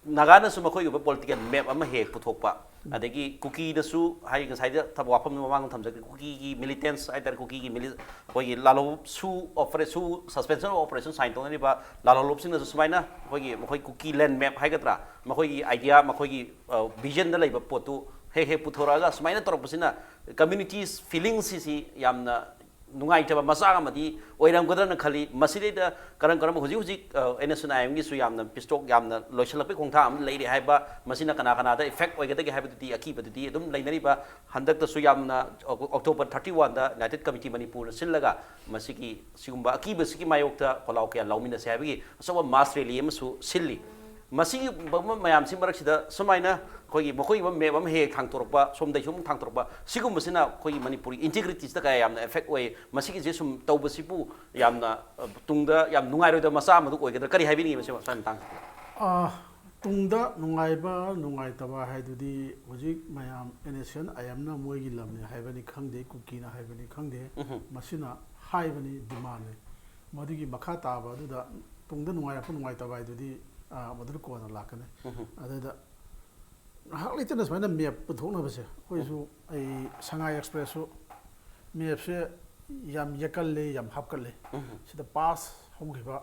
ꯅꯥꯒꯥꯅꯁꯨ ꯃꯈꯣꯏꯒꯤ ꯑꯣꯏꯕ ꯄꯣꯂꯤꯇꯤꯀꯦꯜ ꯃꯦꯞ ꯑꯃ ꯍꯦꯛ ꯄꯨꯊꯣꯛꯄ, ꯑꯗꯒꯤ ꯀꯨꯀꯤꯗꯁꯨ ꯍꯥꯏ, ꯉꯁꯥꯏꯗ ꯊꯕꯛ ꯋꯥꯐꯝꯗꯨ ꯃꯃꯥꯡꯗ ꯊꯝꯖꯈ꯭ꯔꯦ, ꯀꯨꯀꯤꯒꯤ ꯃꯤꯂꯤꯇꯦꯟꯁ ꯍꯥꯏꯇꯥꯔꯦ, ꯀꯨꯀꯤꯒꯤ ꯃꯤꯂꯤ ꯑꯩꯈꯣꯏꯒꯤ ꯂꯥꯂꯣꯞ ꯁꯨ ꯑꯣꯄꯔꯦ ꯁꯨ ꯁꯁꯄꯦꯟꯁꯟ ꯑꯣꯐ ꯑꯣꯄꯔꯦꯁꯟ ꯁꯥꯏꯟ ꯇꯧꯅꯔꯤꯕ ꯂꯥꯂꯣꯞꯁꯤꯡꯅꯁꯨ ꯁꯨꯃꯥꯏꯅ ꯑꯩꯈꯣꯏꯒꯤ ꯃꯈꯣꯏ ꯀꯨꯀꯤ ꯂꯦꯟ ꯃꯦꯞ ꯍꯥꯏꯒꯗ꯭ꯔꯥ, ꯃꯈꯣꯏꯒꯤ ꯑꯥꯏꯗꯤꯌꯥ, ꯃꯈꯣꯏꯒꯤ ꯚꯤꯖꯟꯗ ꯂꯩꯕ ꯄꯣꯠꯇꯨ ꯍꯦꯛ ꯍꯦꯛ ꯄꯨꯊꯣꯔꯛꯑꯒ ꯁꯨꯃꯥꯏꯅ ꯇꯧꯔꯛꯄꯁꯤꯅ ꯀꯝꯃ꯭ꯌꯨꯅꯤꯇꯤꯁ ꯐꯤꯂꯤꯡꯁꯤꯁꯤ ꯌꯥꯝꯅ ꯅꯨꯡꯉꯥꯏꯇꯕ ꯃꯆꯥꯛ ꯑꯃꯗꯤ ꯑꯣꯏꯔꯝꯒꯗ꯭ꯔꯅ ꯈꯜꯂꯤ꯫ ꯃꯁꯤꯗꯩꯗ ꯀꯔꯝ ꯀꯔꯝꯕ ꯍꯧꯖꯤꯛ ꯍꯧꯖꯤꯛ ꯑꯦꯟ ꯑꯦꯁ ꯑꯦꯟ ꯑꯥꯏ ꯑꯦꯝꯒꯤꯁꯨ ꯌꯥꯝꯅ ꯄꯤꯁ ꯇꯣꯛ ꯌꯥꯝꯅ ꯂꯣꯏꯁꯤꯜꯂꯛꯄꯒꯤ ꯈꯣꯡꯊꯥꯡ ꯑꯃ ꯂꯩꯔꯦ ꯍꯥꯏꯕ, ꯃꯁꯤꯅ ꯀꯅꯥ ꯀꯅꯥꯗ ꯏꯐꯦꯛ ꯑꯣꯏꯒꯗꯒꯦ ꯍꯥꯏꯕꯗꯨꯗꯤ ꯑꯀꯤꯕꯗꯨꯗꯤ ꯑꯗꯨꯝ ꯂꯩꯅꯔꯤꯕ꯫ ꯍꯟꯗꯛꯇꯁꯨ ꯌꯥꯝꯅ ꯑꯣꯛꯇꯣꯕꯔ ꯊꯥꯔꯇꯤ ꯋꯥꯟꯗ ꯌꯨꯅꯥꯏꯇꯦꯠ ꯀꯃꯤꯇꯤ ꯃꯅꯤꯄꯨꯔꯅ ꯁꯤꯜꯂꯒ ꯃꯁꯤꯒꯤ ꯁꯤꯒꯨꯝꯕ ꯑꯀꯤꯕꯁꯤꯒꯤ ꯃꯥꯌꯣꯛꯇ ꯈꯣꯜꯂꯥꯎ ꯀꯌꯥ ꯂꯥꯎꯃꯤꯟꯅꯁꯦ ꯍꯥꯏꯕꯒꯤ ꯑꯆꯧꯕ ꯃꯥꯁ ꯔꯦꯂꯤ ꯑꯃꯁꯨ ꯁꯤꯜꯂꯤ꯫ ꯃꯁꯤꯒꯤ ꯃꯌꯥꯝꯁꯤ ꯃꯔꯛꯁꯤꯗ ꯁꯨꯃꯥꯏꯅ ꯑꯩꯈꯣꯏꯒꯤ ꯃꯈꯣꯏꯒꯤ ꯃꯦꯞ ꯑꯃ ꯍꯦꯛ ꯍꯦꯛ ꯊꯥꯡꯇꯣꯔꯛꯄ, ꯁꯣꯝꯗꯩ ꯁꯨꯝ ꯊꯥꯡꯇꯣꯔꯛꯄ, ꯁꯤꯒꯨꯝꯕꯁꯤꯅ ꯑꯩꯈꯣꯏꯒꯤ ꯃꯅꯤꯄꯨꯔꯒꯤ ꯏꯟꯇꯤꯒ꯭ꯔꯤꯇꯤꯁꯇ ꯀꯌꯥ ꯌꯥꯝꯅ ꯑꯦꯐꯦꯛ ꯑꯣꯏ꯫ ꯃꯁꯤꯒꯤꯁꯦ ꯁꯨꯝ ꯇꯧꯕꯁꯤꯕꯨ ꯌꯥꯝꯅ, ꯑ, ꯇꯨꯡꯗ ꯌꯥꯝ ꯅꯨꯡꯉꯥꯏꯔꯣꯏꯗꯕ ꯃꯆꯥꯛ ꯑꯃꯗꯨ ꯑꯣꯏꯒꯗ꯭ꯔꯥ? ꯀꯔꯤ ꯍꯥꯏꯕꯤꯅꯤꯡꯉꯤ ꯃꯁꯤ, ꯃꯁꯤꯒꯤ ꯃꯇꯥꯡꯁꯤꯗ? ꯑ, ꯇꯨꯡꯗ ꯅꯨꯡꯉꯥꯏꯕ ꯅꯨꯡꯉꯥꯏꯇꯕ ꯍꯥꯏꯗꯨꯗꯤ ꯍꯧꯖꯤꯛ ꯃꯌꯥꯝ ꯑꯦꯟ ꯑꯦꯁ ꯑꯦꯟ ꯑꯥꯏ ꯑꯦꯝꯅ ꯃꯣꯏꯒꯤ ꯂꯝꯅꯤ ꯍꯥꯏꯕꯅꯤ ꯈꯪꯗꯦ, ꯀꯨꯀꯤꯅ ꯍꯥꯏꯕꯅꯤ ꯈꯪꯗꯦ, ꯎꯝꯍꯨꯝ꯫ ꯃꯁꯤꯅ ꯍꯥꯏꯕꯅꯤ, ꯗꯤꯃꯥꯟꯅꯤ꯫ ꯃꯗꯨꯒꯤ ꯃꯈꯥ ꯇꯥꯕ ꯑꯗꯨꯗ ꯇꯨꯡꯗ ꯅꯨꯡꯉꯥꯏꯔꯛꯄ ꯅꯨꯡꯉꯥꯏꯇꯕ ꯍꯥꯏꯗꯨꯗꯤ, ꯑ, ꯃꯗꯨꯅ ꯀꯣꯟꯅ ꯂꯥꯛꯀꯅꯤ꯫ ꯎꯝꯍꯨꯝ꯫ ꯑꯗꯨꯗ ꯉꯥꯏꯍꯥꯛ ꯂꯩꯇꯅ ꯁꯨꯃꯥꯏꯅ ꯃꯦꯞ ꯄꯨꯊꯣꯛꯅꯕꯁꯦ ꯑꯩꯈꯣꯏꯁꯨ, ꯑꯩ ꯁꯉꯥꯏ ꯑꯦꯛꯁꯄ꯭ꯔꯦꯁꯁꯨ ꯃꯦꯞꯁꯦ ꯌꯥꯝ ꯌꯦꯛꯀꯜꯂꯤ, ꯌꯥꯝ ꯍꯥꯞꯀꯜꯂꯤ꯫ ꯎꯝꯍꯨꯝ꯫ ꯁꯤꯗ ꯄꯥꯁ ꯍꯧꯈꯤꯕ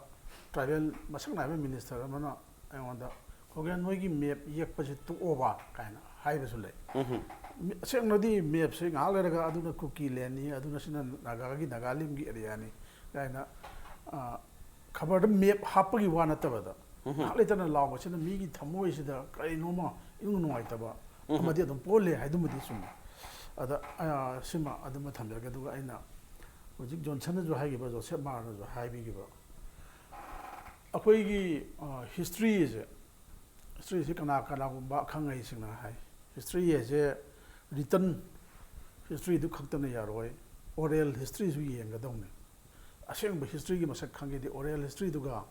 ꯇ꯭ꯔꯥꯏꯕꯦꯜ ꯃꯁꯛ ꯅꯥꯏꯕ ꯃꯤꯅꯤꯁꯇꯔ ꯑꯃꯅ ꯑꯩꯉꯣꯟꯗ, "ꯈꯣꯒꯦꯟ, ꯅꯣꯏꯒꯤ ꯃꯦꯞ ꯌꯦꯛꯄꯁꯦ ꯇꯣꯛꯑꯣꯕ" ꯀꯥꯏꯅ ꯍꯥꯏꯕꯁꯨ ꯂꯩ꯫ ꯎꯝꯍꯨꯝ꯫ ꯃꯤ-, ꯑꯁꯦꯡꯕꯗꯤ ꯃꯦꯞꯁꯦ ꯉꯥꯏꯍꯥꯛ ꯂꯩꯔꯒ ꯑꯗꯨꯅ ꯀꯨꯀꯤ ꯂꯦꯟꯅꯤ, ꯑꯗꯨꯅ ꯁꯤꯅ ꯅꯥꯒꯥꯒꯤ, ꯅꯥꯒꯥꯂꯦꯟꯒꯤ ꯑꯦꯔꯤꯌꯥꯅꯤ ꯀꯥꯏꯅ, ꯑ, ꯈꯕꯔꯗ ꯃꯦꯞ ꯍꯥꯞꯄꯒꯤ ꯋꯥ ꯅꯠꯇꯕꯗ, ꯎꯝꯍꯨꯝ꯫ ꯉꯥꯏꯍꯥꯛ ꯂꯩꯇꯅ ꯂꯥꯎꯕꯁꯤꯅ ꯃꯤꯒꯤ ꯊꯃꯣꯏꯁꯤꯗ ꯀꯔꯤꯅꯣꯃ ꯏꯅꯨꯡ ꯅꯨꯡꯉꯥꯏꯇꯕ ꯎꯝꯍꯨꯝ꯫ ꯑꯃꯗꯤ ꯑꯗꯨꯝ ꯄꯣꯛꯍꯜꯂꯦ ꯍꯥꯏꯗꯨꯃꯗꯤ ꯆꯨꯝꯃꯤ꯫ ꯑꯗ, ꯑ, ꯁꯤꯃ ꯑꯗꯨꯃ ꯊꯝꯖꯔꯒꯦ꯫ ꯑꯗꯨꯒ ꯑꯩꯅ ꯍꯧꯖꯤꯛ ꯖꯣꯟꯁꯟꯅꯁꯨ ꯍꯥꯏꯈꯤꯕ, ꯖꯣꯁꯦꯞ ꯃꯥꯔꯅꯁꯨ ꯍꯥꯏꯕꯤꯈꯤꯕ, ꯑꯩꯈꯣꯏꯒꯤ, ꯑ, ꯍꯤꯁꯇ꯭ꯔꯤꯁꯦ, ꯍꯤꯁꯇ꯭ꯔꯤꯁꯤ ꯀꯅꯥ, ꯀꯅꯥꯒꯨꯝꯕ ꯑꯈꯪ ꯑꯍꯩꯁꯤꯡꯅ ꯍꯥꯏ, ꯍꯤꯁꯇ꯭ꯔꯤ ꯍꯥꯏꯁꯦ ꯔꯤꯇꯟ ꯍꯤꯁꯇ꯭ꯔꯤꯗꯨ ꯈꯛꯇꯅ ꯌꯥꯔꯣꯏ, ꯑꯣꯔꯦꯜ ꯍꯤꯁꯇ꯭ꯔꯤꯁꯨ ꯌꯦꯡꯒꯗꯧꯅꯤ꯫ ꯑꯁꯦꯡꯕ ꯍꯤꯁꯇ꯭ꯔꯤꯒꯤ ꯃꯁꯛ ꯈꯪꯒꯦꯗꯤ ꯑꯣꯔꯦꯜ ꯍꯤꯁꯇ꯭ꯔꯤꯗꯨꯒ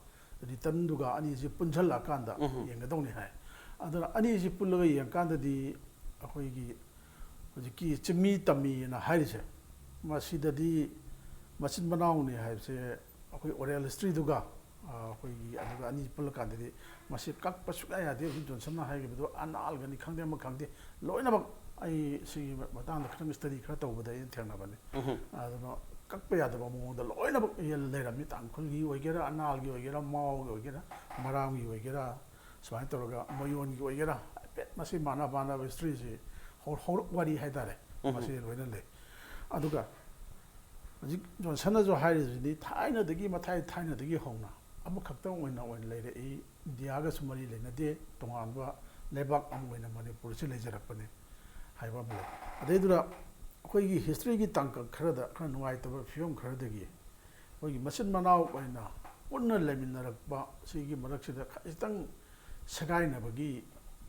ꯔꯤꯇꯟꯗꯨꯒ ꯑꯅꯤꯁꯤ ꯄꯨꯟꯁꯤꯜꯂꯛꯑꯀꯥꯟꯗ ꯎꯝꯍꯨꯝ꯫ ꯌꯦꯡꯒꯗꯧꯅꯤ ꯍꯥꯏ꯫ ꯑꯗꯨꯅ ꯑꯅꯤꯁꯤ ꯄꯨꯜꯂꯒ ꯌꯦꯡꯀꯥꯟꯗꯗꯤ ꯑꯩꯈꯣꯏꯒꯤ ꯍꯧꯖꯤꯛꯀꯤ ꯆꯤꯡꯃꯤ ꯇꯝꯃꯤꯅ ꯍꯥꯏꯔꯤꯁꯦ, ꯃꯁꯤꯗꯗꯤ ꯃꯆꯤꯟ ꯃꯅꯥꯎꯅꯤ ꯍꯥꯏꯕꯁꯦ ꯑꯩꯈꯣꯏ ꯑꯣꯔꯦꯜ ꯍꯤꯁꯇ꯭ꯔꯤꯗꯨꯒ ꯑꯩꯈꯣꯏꯒꯤ ꯑꯗꯨꯒ ꯑꯅꯤ ꯄꯨꯜꯂꯀꯥꯟꯗꯗꯤ ꯃꯁꯤ ꯀꯛꯄ ꯁꯨꯡꯌꯥ ꯌꯥꯗꯦ꯫ ꯍꯧꯖꯤꯛ ꯖꯣꯟꯁꯟꯅ ꯍꯥꯏꯈꯤꯕꯗꯣ ꯑꯅꯥꯜꯒꯅꯤ ꯈꯪꯗꯦ ꯑꯃ ꯈꯪꯗꯦ, ꯂꯣꯏꯅꯃꯛ ꯑꯩ ꯁꯤꯒꯤ ꯃꯇꯥꯡꯗ ꯈꯤꯇꯪ ꯁ꯭ꯇꯗꯤ ꯈꯔ ꯇꯧꯕꯗ ꯑꯩꯅ ꯊꯦꯡꯅꯕꯅꯤ꯫ ꯑꯗꯨꯅ ꯀꯛꯄ ꯌꯥꯗꯕ ꯃꯑꯣꯡꯗ ꯂꯣꯏꯅꯃꯛ ꯂꯩꯔꯝꯃꯤ꯫ ꯇꯥꯡꯈꯨꯜꯒꯤ ꯑꯣꯏꯒꯦꯔꯥ, ꯑꯅꯥꯜꯒꯤ ꯑꯣꯏꯒꯦꯔꯥ, ꯃꯥꯎꯒꯤ ꯑꯣꯏꯒꯦꯔꯥ, ꯃꯔꯥꯝꯒꯤ ꯑꯣꯏꯒꯦꯔꯥ, ꯁꯨꯃꯥꯏꯅ ꯇꯧꯔꯒ ꯃꯌꯣꯟꯒꯤ ꯑꯣꯏꯒꯦꯔꯥ, ꯍꯥꯏꯐꯦꯠ ꯃꯁꯤ ꯃꯥꯟꯅ ꯃꯥꯟꯅꯕ ꯍꯤꯁꯇ꯭ꯔꯤꯁꯤ ꯍꯧꯔꯛ ꯋꯥꯔꯤ ꯍꯥꯏꯇꯥꯔꯦ꯫ ꯃꯁꯤ ꯂꯣꯏꯅ ꯂꯩ꯫ ꯑꯗꯨꯒ ꯍꯧꯖꯤꯛ ꯖꯣꯟꯁꯟꯅꯁꯨ ꯍꯥꯏꯔꯤꯁꯤꯗꯤ ꯊꯥꯏꯅꯗꯒꯤ, ꯃꯊꯥꯏ ꯊꯥꯏꯅꯗꯒꯤ ꯍꯧꯅ ꯑꯃꯈꯛꯇꯪ ꯑꯣꯏꯅ ꯑꯣꯏꯅ ꯂꯩꯔꯛꯏ꯫ ꯏꯟꯗꯤꯌꯥꯒꯁꯨ ꯃꯔꯤ ꯂꯩꯅꯗꯦ, ꯇꯣꯉꯥꯟꯕ ꯂꯩꯕꯥꯛ ꯑꯃ ꯑꯣꯏꯅ ꯃꯅꯤꯄꯨꯔꯁꯤ ꯂꯩꯖꯔꯛꯄꯅꯤ ꯍꯥꯏꯕ ꯑꯃ ꯂꯩ꯫ ꯑꯗꯩꯗꯨꯗ ꯑꯩꯈꯣꯏꯒꯤ ꯍꯤꯁꯇ꯭ꯔꯤꯒꯤ ꯇꯥꯡꯀꯛ ꯈꯔꯗ ꯈꯔ ꯅꯨꯡꯉꯥꯏꯇꯕ ꯐꯤꯕꯝ ꯈꯔꯗꯒꯤ ꯑꯩꯈꯣꯏꯒꯤ ꯃꯆꯤꯟ ꯃꯅꯥꯎ ꯑꯣꯏꯅ ꯄꯨꯟꯅ ꯂꯩꯃꯤꯟꯅꯔꯛꯄ ꯁꯤꯒꯤ ꯃꯔꯛꯁꯤꯗ ꯈꯖꯤꯛꯇꯪ ꯁꯦꯒꯥꯏꯅꯕꯒꯤ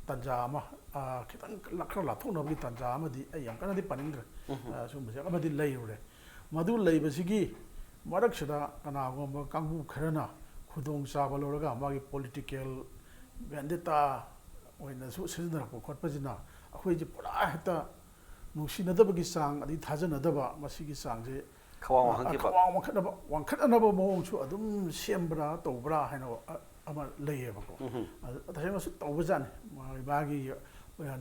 ꯇꯥꯟꯖꯥ ꯑꯃ, ꯈꯤꯇꯪ ꯈꯔ ꯂꯥꯞꯊꯣꯛꯅꯕꯒꯤ ꯇꯥꯟꯖꯥ ꯑꯃꯗꯤ ꯑꯩ ꯌꯥꯝ ꯀꯟꯅꯗꯤ ꯄꯟꯅꯤꯡꯗ꯭ꯔꯦ꯫ ꯁꯤꯒꯨꯝꯕꯁꯦ ꯑꯃꯗꯤ ꯂꯩꯔꯨꯔꯦ꯫ ꯃꯗꯨ ꯂꯩꯕꯁꯤꯒꯤ ꯃꯔꯛꯁꯤꯗ ꯀꯅꯥꯒꯨꯝꯕ ꯀꯥꯡꯕꯨ ꯈꯔꯅ ꯈꯨꯗꯣꯡꯆꯥꯕ ꯂꯧꯔꯒ ꯃꯥꯒꯤ ꯄꯣꯂꯤꯇꯤꯀꯦꯜ ꯚꯦꯟꯗꯦꯇꯥ ꯑꯣꯏꯅꯁꯨ ꯁꯤꯖꯤꯟꯅꯔꯛꯄ ꯈꯣꯠꯄꯁꯤꯅ ꯑꯩꯈꯣꯏꯁꯦ ꯄꯨꯔꯥ ꯍꯦꯛꯇ ꯅꯨꯡꯁꯤꯅꯗꯕꯒꯤ ꯆꯥꯡ ꯑꯗꯩ ꯊꯥꯖꯅꯗꯕ ꯃꯁꯤꯒꯤ ꯆꯥꯡꯁꯦ ꯈ꯭ꯋꯥꯡ ꯋꯥꯡꯈꯠꯈꯤꯕ꯫ ꯈ꯭ꯋꯥꯡ ꯋꯥꯡꯈꯠꯅꯕ, ꯋꯥꯡꯈꯠꯅꯅꯕ ꯃꯑꯣꯡꯁꯨ ꯑꯗꯨꯝ ꯁꯦꯝꯕ꯭ꯔꯥ ꯇꯧꯕ꯭ꯔꯥ ꯍꯥꯏꯅ ꯑꯃ ꯂꯩꯌꯦꯕꯀꯣ꯫ ꯑꯗꯨ ꯇꯁꯦꯡꯅꯁꯨ ꯇꯧꯕꯖꯥꯠꯅꯤ꯫ ꯃꯥꯒꯤ, ꯃꯥꯒꯤ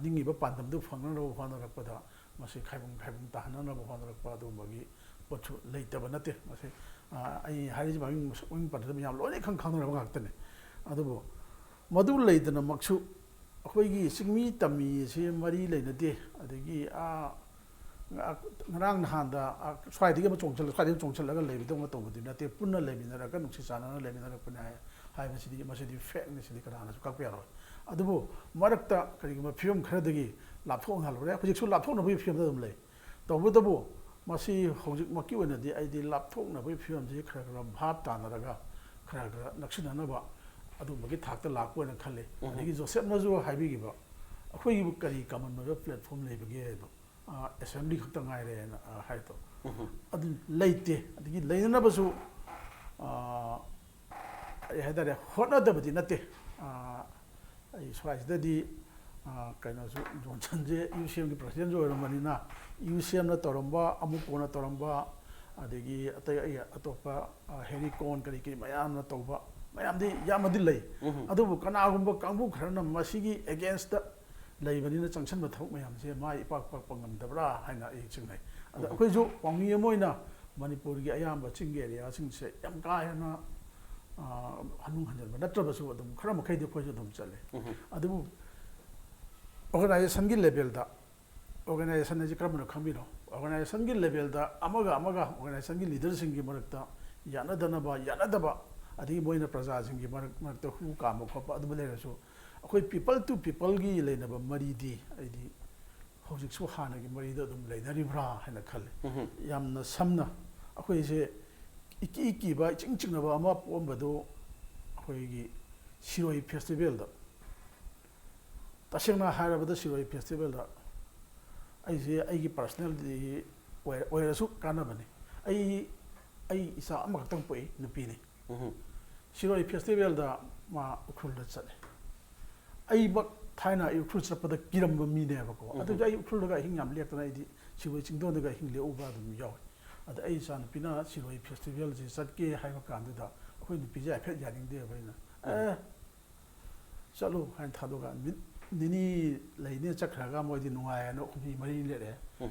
ꯅꯤꯡꯉꯤꯕ ꯄꯥꯟꯗꯝꯗꯨ ꯐꯪꯅꯅꯕ ꯍꯣꯠꯅꯔꯛꯄꯗ ꯃꯁꯤ ꯈꯥꯏꯕꯨꯡ ꯈꯥꯏꯕꯨꯡ ꯇꯥꯍꯟꯅꯅꯕ ꯍꯣꯠꯅꯔꯛꯄ ꯑꯗꯨꯒꯨꯝꯕꯒꯤ ꯄꯣꯠꯁꯨ ꯂꯩꯇꯕ ꯅꯠꯇꯦ꯫ ꯃꯁꯤ ꯑꯩ ꯍꯥꯏꯔꯤꯁꯤ ꯃꯃꯤꯡ ꯃꯁꯛ ꯃꯃꯤꯡ ꯄꯟꯖꯗꯕ ꯌꯥꯝ ꯂꯣꯏꯅ ꯏꯈꯪ ꯈꯪꯅꯔꯕ ꯉꯥꯛꯇꯅꯤ꯫ ꯑꯗꯨꯕꯨ ꯃꯗꯨ ꯂꯩꯗꯅꯃꯛꯁꯨ ꯑꯩꯈꯣꯏꯒꯤ ꯆꯤꯡꯃꯤ ꯇꯝꯃꯤ ꯑꯁꯤ ꯃꯔꯤ ꯂꯩꯅꯗꯦ꯫ ꯑꯗꯒꯤ ꯉꯔꯥꯡ ꯅꯍꯥꯟꯗ ꯁ꯭ꯋꯥꯏꯗꯒꯤ ꯑꯃ ꯆꯣꯡꯁꯤꯜꯂ ꯁ꯭ꯋꯥꯏꯗꯒꯤ ꯑꯃ ꯆꯣꯡꯁꯤꯜꯂꯒ ꯂꯩꯕꯗꯧꯅ ꯇꯧꯕꯗꯤ ꯅꯠꯇꯦ, ꯄꯨꯟꯅ ꯂꯩꯃꯤꯟꯅꯔꯒ ꯅꯨꯡꯁꯤ ꯆꯥꯟꯅꯅ ꯂꯩꯃꯤꯟꯅꯔꯛꯄꯅꯤ ꯍꯥꯏ ꯍꯥꯏꯕꯁꯤꯗꯤ, ꯃꯁꯤꯗꯤ ꯐꯦꯛꯅꯤ, ꯁꯤꯗꯤ ꯀꯅꯥꯅꯁꯨ ꯀꯛꯄ ꯌꯥꯔꯣꯏ꯫ ꯑꯗꯨꯕꯨ ꯃꯔꯛꯇ ꯀꯔꯤꯒꯨꯝꯕ ꯐꯤꯕꯝ ꯈꯔꯗꯒꯤ ꯂꯥꯞꯊꯣꯛꯍꯜꯂꯨꯔꯦ, ꯍꯧꯖꯤꯛꯁꯨ ꯂꯥꯞꯊꯣꯛꯅꯕꯒꯤ ꯐꯤꯕꯝꯗ ꯑꯗꯨꯝ ꯂꯩ꯫ ꯇꯧꯕꯇꯕꯨ ꯃꯁꯤ ꯍꯧꯖꯤꯛꯃꯛꯀꯤ ꯑꯣꯏꯅꯗꯤ ꯑꯩꯗꯤ ꯂꯥꯞꯊꯣꯛꯅꯕꯒꯤ ꯐꯤꯕꯝꯁꯤ ꯈꯔ ꯈꯔ ꯚꯥꯞ ꯇꯥꯅꯔꯒ ꯈꯔ ꯈꯔ ꯅꯛꯁꯤꯟꯅꯅꯕ ꯑꯗꯨꯝꯕꯒꯤ ꯊꯥꯛꯇ ꯂꯥꯛꯄ ꯑꯣꯏꯅ ꯈꯜꯂꯤ꯫ ꯑꯗꯒꯤ ꯖꯣꯁꯦꯞꯅꯁꯨ ꯍꯥꯏꯕꯤꯈꯤꯕ ꯑꯩꯈꯣꯏꯒꯤꯕꯨ ꯀꯔꯤ ꯀꯃꯟ ꯑꯣꯏꯕ ꯄ꯭ꯂꯦꯠꯐꯣꯝ ꯂꯩꯕꯒꯦ ꯍꯥꯏꯗꯣ, ꯑꯦꯁꯦꯝꯕ꯭ꯂꯤ ꯈꯛꯇ ꯉꯥꯏꯔꯦꯅ ꯍꯥꯏꯗꯣ ꯑꯗꯨ ꯂꯩꯇꯦ꯫ ꯑꯗꯒꯤ ꯂꯩꯅꯅꯕꯁꯨ ꯀꯔꯤ ꯍꯥꯏꯇꯥꯔꯦ, ꯍꯣꯠꯅꯗꯕꯗꯤ ꯅꯠꯇꯦ꯫ ꯑꯩ ꯁ꯭ꯋꯥꯏꯁꯤꯗꯗꯤ ꯀꯩꯅꯣꯁꯨ, ꯖꯣꯟꯁꯟꯁꯦ ꯌꯨ ꯁꯤ ꯑꯦꯝꯒꯤ ꯄ꯭ꯔꯁꯤꯗꯦꯟꯁꯨ ꯑꯣꯏꯔꯝꯕꯅꯤꯅ ꯌꯨ ꯁꯤ ꯑꯦꯝꯅ ꯇꯧꯔꯝꯕ, ꯑꯃꯨꯛ ꯀꯣꯟꯅ ꯇꯧꯔꯝꯕ ꯑꯗꯒꯤ ꯑꯇꯩ ꯑꯩ ꯑꯇꯣꯞꯄ ꯍꯦꯔꯤ ꯀꯣꯟ ꯀꯔꯤ ꯀꯔꯤ ꯃꯌꯥꯝꯅ ꯇꯧꯕ ꯃꯌꯥꯝꯗꯤ ꯌꯥꯝꯅꯗꯤ ꯂꯩ꯫ ꯑꯗꯨꯕꯨ ꯀꯅꯥꯒꯨꯝꯕ ꯀꯥꯡꯕꯨ ꯈꯔꯅ ꯃꯁꯤꯒꯤ ꯑꯦꯒꯦꯟꯁꯇ ꯂꯩꯕꯅꯤꯅ ꯆꯪꯁꯤꯟꯕ ꯊꯕꯛ ꯃꯌꯥꯝꯁꯦ ꯃꯥꯏ ꯏꯄꯥꯛ ꯄꯥꯛꯄ ꯉꯝꯗꯕ꯭ꯔꯥ ꯍꯥꯏꯅ ꯑꯩ ꯆꯤꯡꯅꯩ꯫ ꯑꯗ ꯑꯩꯈꯣꯏꯁꯨ ꯄꯥꯎꯃꯤ ꯑꯃ ꯑꯣꯏꯅ ꯃꯅꯤꯄꯨꯔꯒꯤ ꯑꯌꯥꯝꯕ ꯆꯤꯡꯒꯤ ꯑꯦꯔꯤꯌꯥꯁꯤꯡꯁꯦ ꯌꯥꯝ ꯀꯥ ꯍꯦꯟꯅ ꯍꯅꯨ ꯍꯟꯖꯤꯟꯕ ꯅꯠꯇ꯭ꯔꯕꯁꯨ ꯑꯗꯨꯝ ꯈꯔ ꯃꯈꯩꯗꯤ ꯑꯩꯈꯣꯏꯁꯨ ꯑꯗꯨꯝ ꯆꯠꯂꯦ꯫ ꯑꯗꯨꯕꯨ ꯑꯣꯔꯒꯅꯥꯏꯖꯦꯁꯟꯒꯤ ꯂꯦꯚꯦꯜꯗ, ꯑꯣꯔꯒꯅꯥꯏꯖꯦꯁꯟ ꯍꯥꯏꯁꯦ ꯀꯔꯝꯕꯅꯣ ꯈꯪꯕꯤꯔꯣ? ꯑꯣꯔꯒꯅꯥꯏꯖꯦꯁꯟꯒꯤ ꯂꯦꯚꯦꯜꯗ ꯑꯃꯒ ꯑꯃꯒ ꯑꯣꯔꯒꯅꯥꯏꯖꯦꯁꯟꯒꯤ ꯂꯤꯗꯔꯁꯤꯡꯒꯤ ꯃꯔꯛꯇ ꯌꯥꯅꯗꯅꯕ, ꯌꯥꯅꯗꯕ, ꯑꯗꯒꯤ ꯃꯣꯏꯅ ꯄ꯭ꯔꯖꯥꯁꯤꯡꯒꯤ ꯃꯔꯛ ꯃꯔꯛꯇ ꯍꯨ ꯀꯥꯝꯕ ꯈꯣꯠꯄ ꯑꯗꯨꯝꯕ ꯂꯩꯔꯁꯨ, ꯑꯩꯈꯣꯏ ꯄꯤꯄꯜ ꯇꯨ ꯄꯤꯄꯜꯒꯤ ꯂꯩꯅꯕ ꯃꯔꯤꯗꯤ ꯑꯩꯗꯤ ꯍꯧꯖꯤꯛꯁꯨ ꯍꯥꯟꯅꯒꯤ ꯃꯔꯤꯗ ꯑꯗꯨꯝ ꯂꯩꯅꯔꯤꯕ꯭ꯔꯥ ꯍꯥꯏꯅ ꯈꯜꯂꯤ꯫ ꯌꯥꯝꯅ ꯁꯝꯅ ꯑꯩꯈꯣꯏꯁꯦ ꯏꯀꯤ ꯀꯤꯕ, ꯏꯆꯤꯡ ꯆꯤꯡꯅꯕ ꯑꯃ ꯄꯣꯛꯑꯝꯕꯗꯨ ꯑꯩꯈꯣꯏꯒꯤ ꯁꯤꯔꯣꯏ ꯐꯦꯁꯇꯤꯚꯦꯜꯗ, ꯇꯁꯦꯡꯅ ꯍꯥꯏꯔꯕꯗ ꯁꯤꯔꯣꯏ ꯐꯦꯁꯇꯤꯚꯦꯜꯗ ꯑꯩꯁꯦ ꯑꯩꯒꯤ ꯄꯥꯔꯁꯅꯦꯜꯗꯤ ꯑꯣꯏꯔꯁꯨ ꯀꯥꯟꯅꯕꯅꯤ꯫ ꯑꯩ ꯑꯩ ꯏꯆꯥ ꯑꯃꯈꯛꯇꯪ ꯄꯣꯛꯏ, ꯅꯨꯄꯤꯅꯤ꯫ ꯁꯤꯔꯣꯏ ꯐꯦꯁꯇꯤꯚꯦꯜꯗ ꯃꯥ ꯎꯈ꯭ꯔꯨꯜꯗ ꯆꯠꯂꯦ꯫ ꯑꯩꯃꯛ ꯊꯥꯏꯅ ꯑꯩ ꯎꯈ꯭ꯔꯨꯜ ꯆꯠꯄꯗ ꯀꯤꯔꯝꯕ ꯃꯤꯅꯦꯕꯀꯣ꯫ ꯑꯗꯨꯗꯤ ꯑꯩ ꯎꯈ꯭ꯔꯨꯜꯗꯒ ꯑꯍꯤꯡ ꯌꯥꯝ ꯂꯦꯛꯇꯅ ꯑꯩꯗꯤ ꯁꯤꯔꯣꯏ ꯆꯤꯡꯗꯣꯟꯗꯒ ꯑꯍꯤꯡ ꯂꯦꯛꯎꯕ ꯑꯗꯨꯝ ꯌꯥꯎꯏ꯫ ꯑꯗ ꯑꯩ ꯏꯆꯥꯅꯨꯄꯤꯅ ꯁꯤꯔꯣꯏ ꯐꯦꯁꯇꯤꯚꯦꯜꯁꯤ ꯆꯠꯀꯦ ꯍꯥꯏꯕ ꯀꯥꯟꯗꯨꯗ ꯑꯩꯈꯣꯏ ꯅꯨꯄꯤꯁꯦ ꯍꯥꯏꯐꯦꯠ ꯌꯥꯅꯤꯡꯗꯦꯕ꯫ ꯑꯩꯅ "ꯑꯦ, ꯆꯠꯂꯨ" ꯍꯥꯏꯅ ꯊꯥꯗꯣꯛꯑꯒ ꯅꯨꯃꯤꯠ ꯅꯤꯅꯤ ꯂꯩꯅꯤ꯫ ꯆꯠꯈ꯭ꯔꯒ ꯃꯣꯏꯗꯤ ꯅꯨꯡꯉꯥꯏꯌꯦꯅ ꯍꯨꯝꯅꯤ ꯃꯔꯤꯅꯤ ꯂꯩꯔꯛꯑꯦ꯫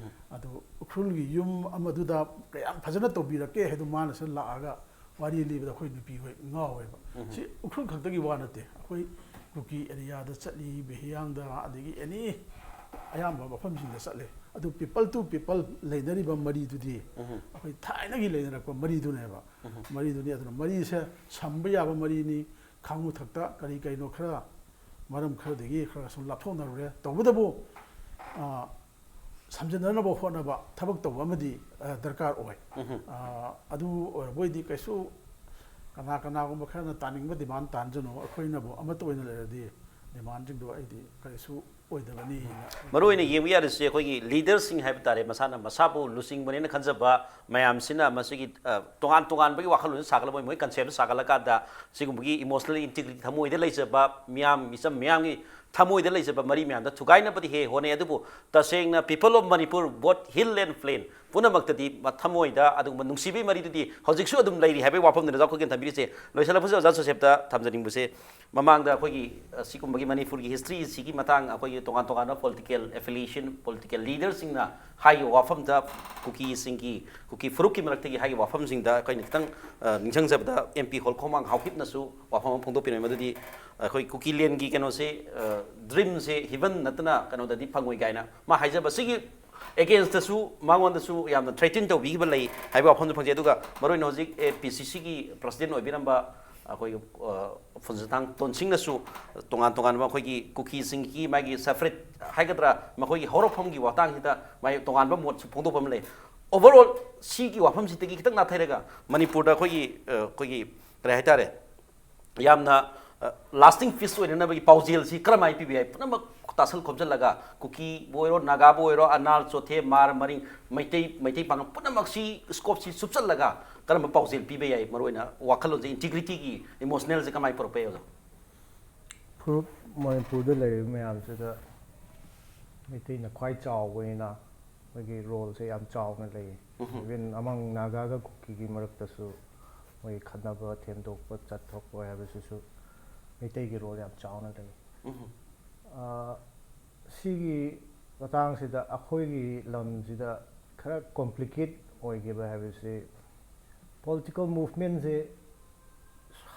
ꯑꯗꯨ ꯎꯈ꯭ꯔꯨꯜꯒꯤ ꯌꯨꯝ ꯑꯃꯗꯨꯗ ꯀꯌꯥꯝ ꯐꯖꯅ ꯇꯧꯕꯤꯔꯛꯀꯦ ꯍꯥꯏꯗꯣ ꯃꯥꯅꯁꯨ ꯂꯥꯛꯑꯒ ꯋꯥꯔꯤ ꯂꯤꯕꯗ ꯑꯩꯈꯣꯏ ꯅꯨꯄꯤ ꯍꯣꯏ ꯉꯥꯎꯋꯦꯕ꯫ ꯁꯤ ꯎꯈ꯭ꯔꯨꯜ ꯈꯛꯇꯒꯤ ꯋꯥ ꯅꯠꯇꯦ, ꯑꯩꯈꯣꯏ ꯀꯨꯀꯤ ꯑꯦꯔꯤꯌꯥꯗ ꯆꯠꯂꯤ, ꯕꯦꯍꯤꯌꯥꯡꯗ, ꯑꯗꯒꯤ ꯑꯦꯅꯤ ꯑꯌꯥꯝꯕ ꯃꯐꯝꯁꯤꯡꯗ ꯆꯠꯂꯦ꯫ ꯑꯗꯨ ꯄꯤꯄꯜ ꯇꯨ ꯄꯤꯄꯜ ꯂꯩꯅꯔꯤꯕ ꯃꯔꯤꯗꯨꯗꯤ ꯑꯩꯈꯣꯏ ꯊꯥꯏꯅꯒꯤ ꯂꯩꯅꯔꯛꯄ ꯃꯔꯤꯗꯨꯅꯦꯕ꯫ ꯃꯔꯤꯗꯨꯅꯤ꯫ ꯑꯗꯨꯅ ꯃꯔꯤꯁꯦ ꯁꯝꯕ ꯌꯥꯕ ꯃꯔꯤꯅꯤ꯫ ꯈꯥꯡꯉꯨ ꯊꯛꯇ ꯀꯔꯤ ꯀꯔꯤꯅꯣ ꯈꯔ ꯃꯔꯝ ꯈꯔꯗꯒꯤ ꯈꯔ ꯁꯨꯝ ꯂꯥꯞꯊꯣꯛꯅꯔꯨꯔꯦ꯫ ꯇꯧꯕꯇꯕꯨ, ꯑ, ꯁꯝꯖꯤꯟꯅꯅꯕ ꯍꯣꯠꯅꯕ ꯊꯕꯛ ꯇꯧꯕ ꯑꯃꯗꯤ, ꯑ, ꯗꯔꯀꯥꯔ ꯑꯣꯏ꯫ ꯑ, ꯑꯗꯨ ꯑꯣꯏꯔꯕꯣꯏꯗꯤ ꯀꯩꯁꯨ ꯀꯅꯥ ꯀꯅꯥꯒꯨꯝꯕ ꯈꯔꯅ ꯇꯥꯅꯤꯡꯕ ꯗꯤꯃꯥꯟ ꯇꯥꯟꯖꯅꯨ, ꯑꯩꯈꯣꯏꯅꯕꯨ ꯑꯃꯠꯇ ꯑꯣꯏꯅ ꯂꯩꯔꯗꯤ ꯗꯤꯃꯥꯟꯁꯤꯡꯗꯣ ꯑꯩꯗꯤ ꯀꯔꯤꯁꯨ ꯑꯣꯏꯗꯕꯅꯤ꯫ ꯃꯔꯨ ꯑꯣꯏꯅ ꯌꯦꯡꯕ ꯌꯥꯔꯤꯁꯦ ꯑꯩꯈꯣꯏꯒꯤ ꯂꯤꯗꯔꯁꯤꯡ ꯍꯥꯏꯕ ꯇꯥꯔꯦ, ꯃꯁꯥꯅ ꯃꯁꯥꯕꯨ ꯂꯨꯆꯤꯡꯕꯅꯦꯅ ꯈꯟꯖꯕ ꯃꯌꯥꯝꯁꯤꯅ ꯃꯁꯤꯒꯤ ꯑ, ꯇꯣꯉꯥꯟ ꯇꯣꯉꯥꯟꯕꯒꯤ ꯋꯥꯈꯜꯂꯣꯟ ꯁꯥꯒꯠꯂꯕ ꯃꯣꯏ ꯀꯟꯁꯦꯞꯇ ꯁꯥꯒꯠꯂꯀꯥꯟꯗ ꯁꯤꯒꯨꯝꯕꯒꯤ ꯏꯃꯣꯁꯅꯦꯜ ꯏꯟꯇꯤꯒ꯭ꯔꯤꯇꯤ, ꯊꯃꯣꯏꯗ ꯂꯩꯖꯕ ꯃꯤꯌꯥꯝ, ꯃꯤꯆꯝ ꯃꯤꯌꯥꯝꯒꯤ ꯊꯃꯣꯏꯗ ꯂꯩꯖꯕ ꯃꯔꯤ ꯃꯌꯥꯝꯗ ꯊꯨꯒꯥꯏꯅꯕꯗꯤ ꯍꯦꯛ ꯍꯣꯠꯅꯩ꯫ ꯑꯗꯨꯕꯨ ꯇꯁꯦꯡꯅ people of Manipur, both hill and plain, ꯄꯨꯝꯅꯃꯛꯇꯗꯤ ꯃ-, ꯊꯃꯣꯏꯗ ꯑꯗꯨꯒꯨꯝꯕ ꯅꯨꯡꯁꯤꯕꯒꯤ ꯃꯔꯤꯗꯨꯗꯤ ꯍꯧꯖꯤꯛꯁꯨ ꯑꯗꯨꯝ ꯂꯩꯔꯤ ꯍꯥꯏꯕꯒꯤ ꯋꯥꯐꯝꯗꯨꯅꯤ ꯑꯣꯖꯥ ꯈꯨꯀꯦꯟ ꯊꯝꯕꯤꯔꯤꯁꯦ꯫ ꯂꯣꯏꯁꯤꯜꯂꯛꯄꯁꯤꯗ ꯑꯣꯖꯥ ꯖꯣꯁꯦꯐꯇ ꯊꯝꯖꯅꯤꯡꯕꯁꯦ, ꯃꯃꯥꯡꯗ ꯑꯩꯈꯣꯏꯒꯤ, ꯑ, ꯁꯤꯒꯨꯝꯕꯒꯤ ꯃꯅꯤꯄꯨꯔꯒꯤ ꯍꯤꯁꯇ꯭ꯔꯤꯁꯤꯒꯤ ꯃꯇꯥꯡ ꯑꯩꯈꯣꯏꯒꯤ ꯇꯣꯉꯥꯟ ꯇꯣꯉꯥꯟꯕ ꯄꯣꯂꯤꯇꯤꯀꯦꯜ ꯑꯦꯐꯤꯂꯤꯌꯦꯁꯟ, ꯄꯣꯂꯤꯇꯤꯀꯦꯜ ꯂꯤꯗꯔꯁꯤꯡꯅ ꯍꯥꯏꯈꯤꯕ ꯋꯥꯐꯝꯗ, ꯀꯨꯀꯤꯁꯤꯡꯒꯤ, ꯀꯨꯀꯤ ꯐꯨꯔꯨꯞꯀꯤ ꯃꯔꯛꯇꯒꯤ ꯍꯥꯏꯈꯤꯕ ꯋꯥꯐꯝꯁꯤꯡꯗ ꯑꯩꯈꯣꯏꯅ ꯈꯤꯇꯪ, ꯑ, ꯅꯤꯡꯁꯤꯡꯖꯕꯗ, ꯑꯦꯝ ꯄꯤ ꯍꯣꯜꯈꯣꯝꯋꯥꯡ ꯍꯥꯎꯀꯤꯞꯅꯁꯨ ꯋꯥꯐꯝ ꯑꯃ ꯐꯣꯡꯗꯣꯛꯄꯤꯔꯝꯃꯤ, ꯃꯗꯨꯗꯤ ꯑꯩꯈꯣꯏ ꯀꯨꯀꯤ ꯂꯦꯟꯒꯤ ꯀꯩꯅꯣꯁꯦ, ꯑ, ꯗ꯭ꯔꯤꯝꯁꯦ ꯍꯤꯚꯟ ꯅꯠꯇꯅ ꯀꯩꯅꯣꯗꯗꯤ ꯐꯪꯉꯣꯏ ꯀꯥꯏꯅ ꯃꯥ ꯍꯥꯏꯖꯕ꯫ ꯁꯤꯒꯤ ꯑꯦꯒꯦꯟꯁꯇꯁꯨ ꯃꯉꯣꯟꯗꯁꯨ ꯌꯥꯝꯅ ꯊ꯭ꯔꯦꯇꯤꯟ ꯇꯧꯕꯤꯈꯤꯕ ꯂꯩ ꯍꯥꯏꯕ ꯋꯥꯐꯝꯁꯨ ꯐꯪꯖꯩ꯫ ꯑꯗꯨꯒ ꯃꯔꯨꯑꯣꯏꯅ ꯍꯧꯖꯤꯛ ꯑꯦ ꯄꯤ ꯁꯤ ꯁꯤꯒꯤ ꯄ꯭ꯔꯁꯤꯗꯦꯟ ꯑꯣꯏꯕꯤꯔꯝꯕ ꯑꯩꯈꯣꯏꯒꯤ, ꯑ, ꯐꯨꯟꯖꯊꯥꯡ ꯇꯣꯟꯁꯤꯡꯅꯁꯨ ꯇꯣꯉꯥꯟ ꯇꯣꯉꯥꯟꯕ ꯑꯩꯈꯣꯏꯒꯤ ꯀꯨꯀꯤꯁꯤꯡꯒꯤ ꯃꯥꯒꯤ ꯁꯦꯄꯔꯦꯠ ꯍꯥꯏꯒꯗ꯭ꯔꯥ, ꯃꯈꯣꯏꯒꯤ ꯍꯧꯔꯛꯐꯝꯒꯤ ꯃꯇꯥꯡꯁꯤꯗ ꯃꯥꯒꯤ ꯇꯣꯉꯥꯟꯕ ꯃꯣꯠꯁꯨ ꯐꯣꯡꯗꯣꯛꯄ ꯑꯃ ꯂꯩ꯫ ꯑꯣꯚꯔꯑꯣꯜ ꯁꯤꯒꯤ ꯋꯥꯐꯝꯁꯤꯗꯒꯤ ꯈꯤꯇꯪ ꯅꯥꯊꯩꯔꯒ ꯃꯅꯤꯄꯨꯔꯗ ꯑꯩꯈꯣꯏꯒꯤ, ꯑ, ꯑꯩꯈꯣꯏꯒꯤ ꯀꯔꯤ ꯍꯥꯏꯇꯥꯔꯦ, ꯌꯥꯝꯅ, ꯑ, ꯂꯥꯁꯇꯤꯡ ꯄꯤꯁ ꯑꯣꯏꯅꯅꯕꯒꯤ ꯄꯥꯎꯖꯦꯜꯁꯤ ꯀꯔꯝꯍꯥꯏꯅ ꯄꯤꯕ ꯌꯥꯏ? ꯄꯨꯝꯅꯃꯛ ꯇꯥꯁꯜ ꯈꯣꯝꯖꯤꯜꯂꯒ ꯀꯨꯀꯤꯕꯨ ꯑꯣꯏꯔꯣ, ꯅꯥꯒꯥꯕꯨ ꯑꯣꯏꯔꯣ, ꯑꯅꯥꯜ, ꯆꯣꯊꯦ, ꯃꯥꯔ, ꯃꯔꯤꯡ, ꯃꯩꯇꯩ, ꯃꯩꯇꯩ ꯄꯥꯉꯜ ꯄꯨꯝꯅꯃꯛꯁꯤ ꯁ꯭ꯀꯣꯞꯁꯤ ꯆꯨꯞꯁꯤꯜꯂꯒ ꯀꯔꯝꯕ ꯄꯥꯎꯖꯦꯜ ꯄꯤꯕ ꯌꯥꯏ? ꯃꯔꯨꯑꯣꯏꯅ ꯋꯥꯈꯜꯂꯣꯟꯁꯦ, ꯏꯟꯇꯤꯒ꯭ꯔꯤꯇꯤꯒꯤ, ꯏꯃꯣꯁꯅꯦꯜꯁꯦ ꯀꯃꯥꯏꯅ ꯄꯨꯔꯛꯄ ꯌꯥꯏ, ꯑꯣꯖꯥ? ꯐꯨꯔꯨꯞ ꯃꯅꯤꯄꯨꯔꯗ ꯂꯩꯔꯤꯕ ꯃꯌꯥꯝꯁꯤꯗ ꯃꯩꯇꯩꯅ ꯈ꯭ꯋꯥꯏ ꯆꯥꯎꯕꯅꯤꯅ ꯃꯣꯏꯒꯤ ꯔꯣꯜꯁꯦ ꯌꯥꯝ ꯆꯥꯎꯅ ꯂꯩꯌꯦ꯫ ꯏꯚꯟ ꯑꯃꯪ ꯅꯥꯒꯥꯒ ꯀꯨꯀꯤꯒꯤ ꯃꯔꯛꯇꯁꯨ ꯃꯣꯏ ꯈꯠꯅꯕ ꯊꯦꯝꯗꯣꯛꯄ ꯆꯠꯊꯣꯛꯄ ꯍꯥꯏꯕꯁꯤꯁꯨ ꯃꯩꯇꯩꯒꯤ ꯔꯣꯜ ꯌꯥꯝ ꯆꯥꯎꯅ ꯂꯩ꯫ ꯑꯥ, ꯁꯤꯒꯤ ꯃꯇꯥꯡꯁꯤꯗ ꯑꯩꯈꯣꯏꯒꯤ ꯂꯝꯁꯤꯗ ꯈꯔ ꯀꯣꯝꯄ꯭ꯂꯤꯀꯦꯠ ꯑꯣꯏꯈꯤꯕ ꯍꯥꯏꯕꯁꯤ ꯄꯣꯂꯤꯇꯤꯀꯦꯜ ꯃꯨꯚꯃꯦꯟꯁꯦ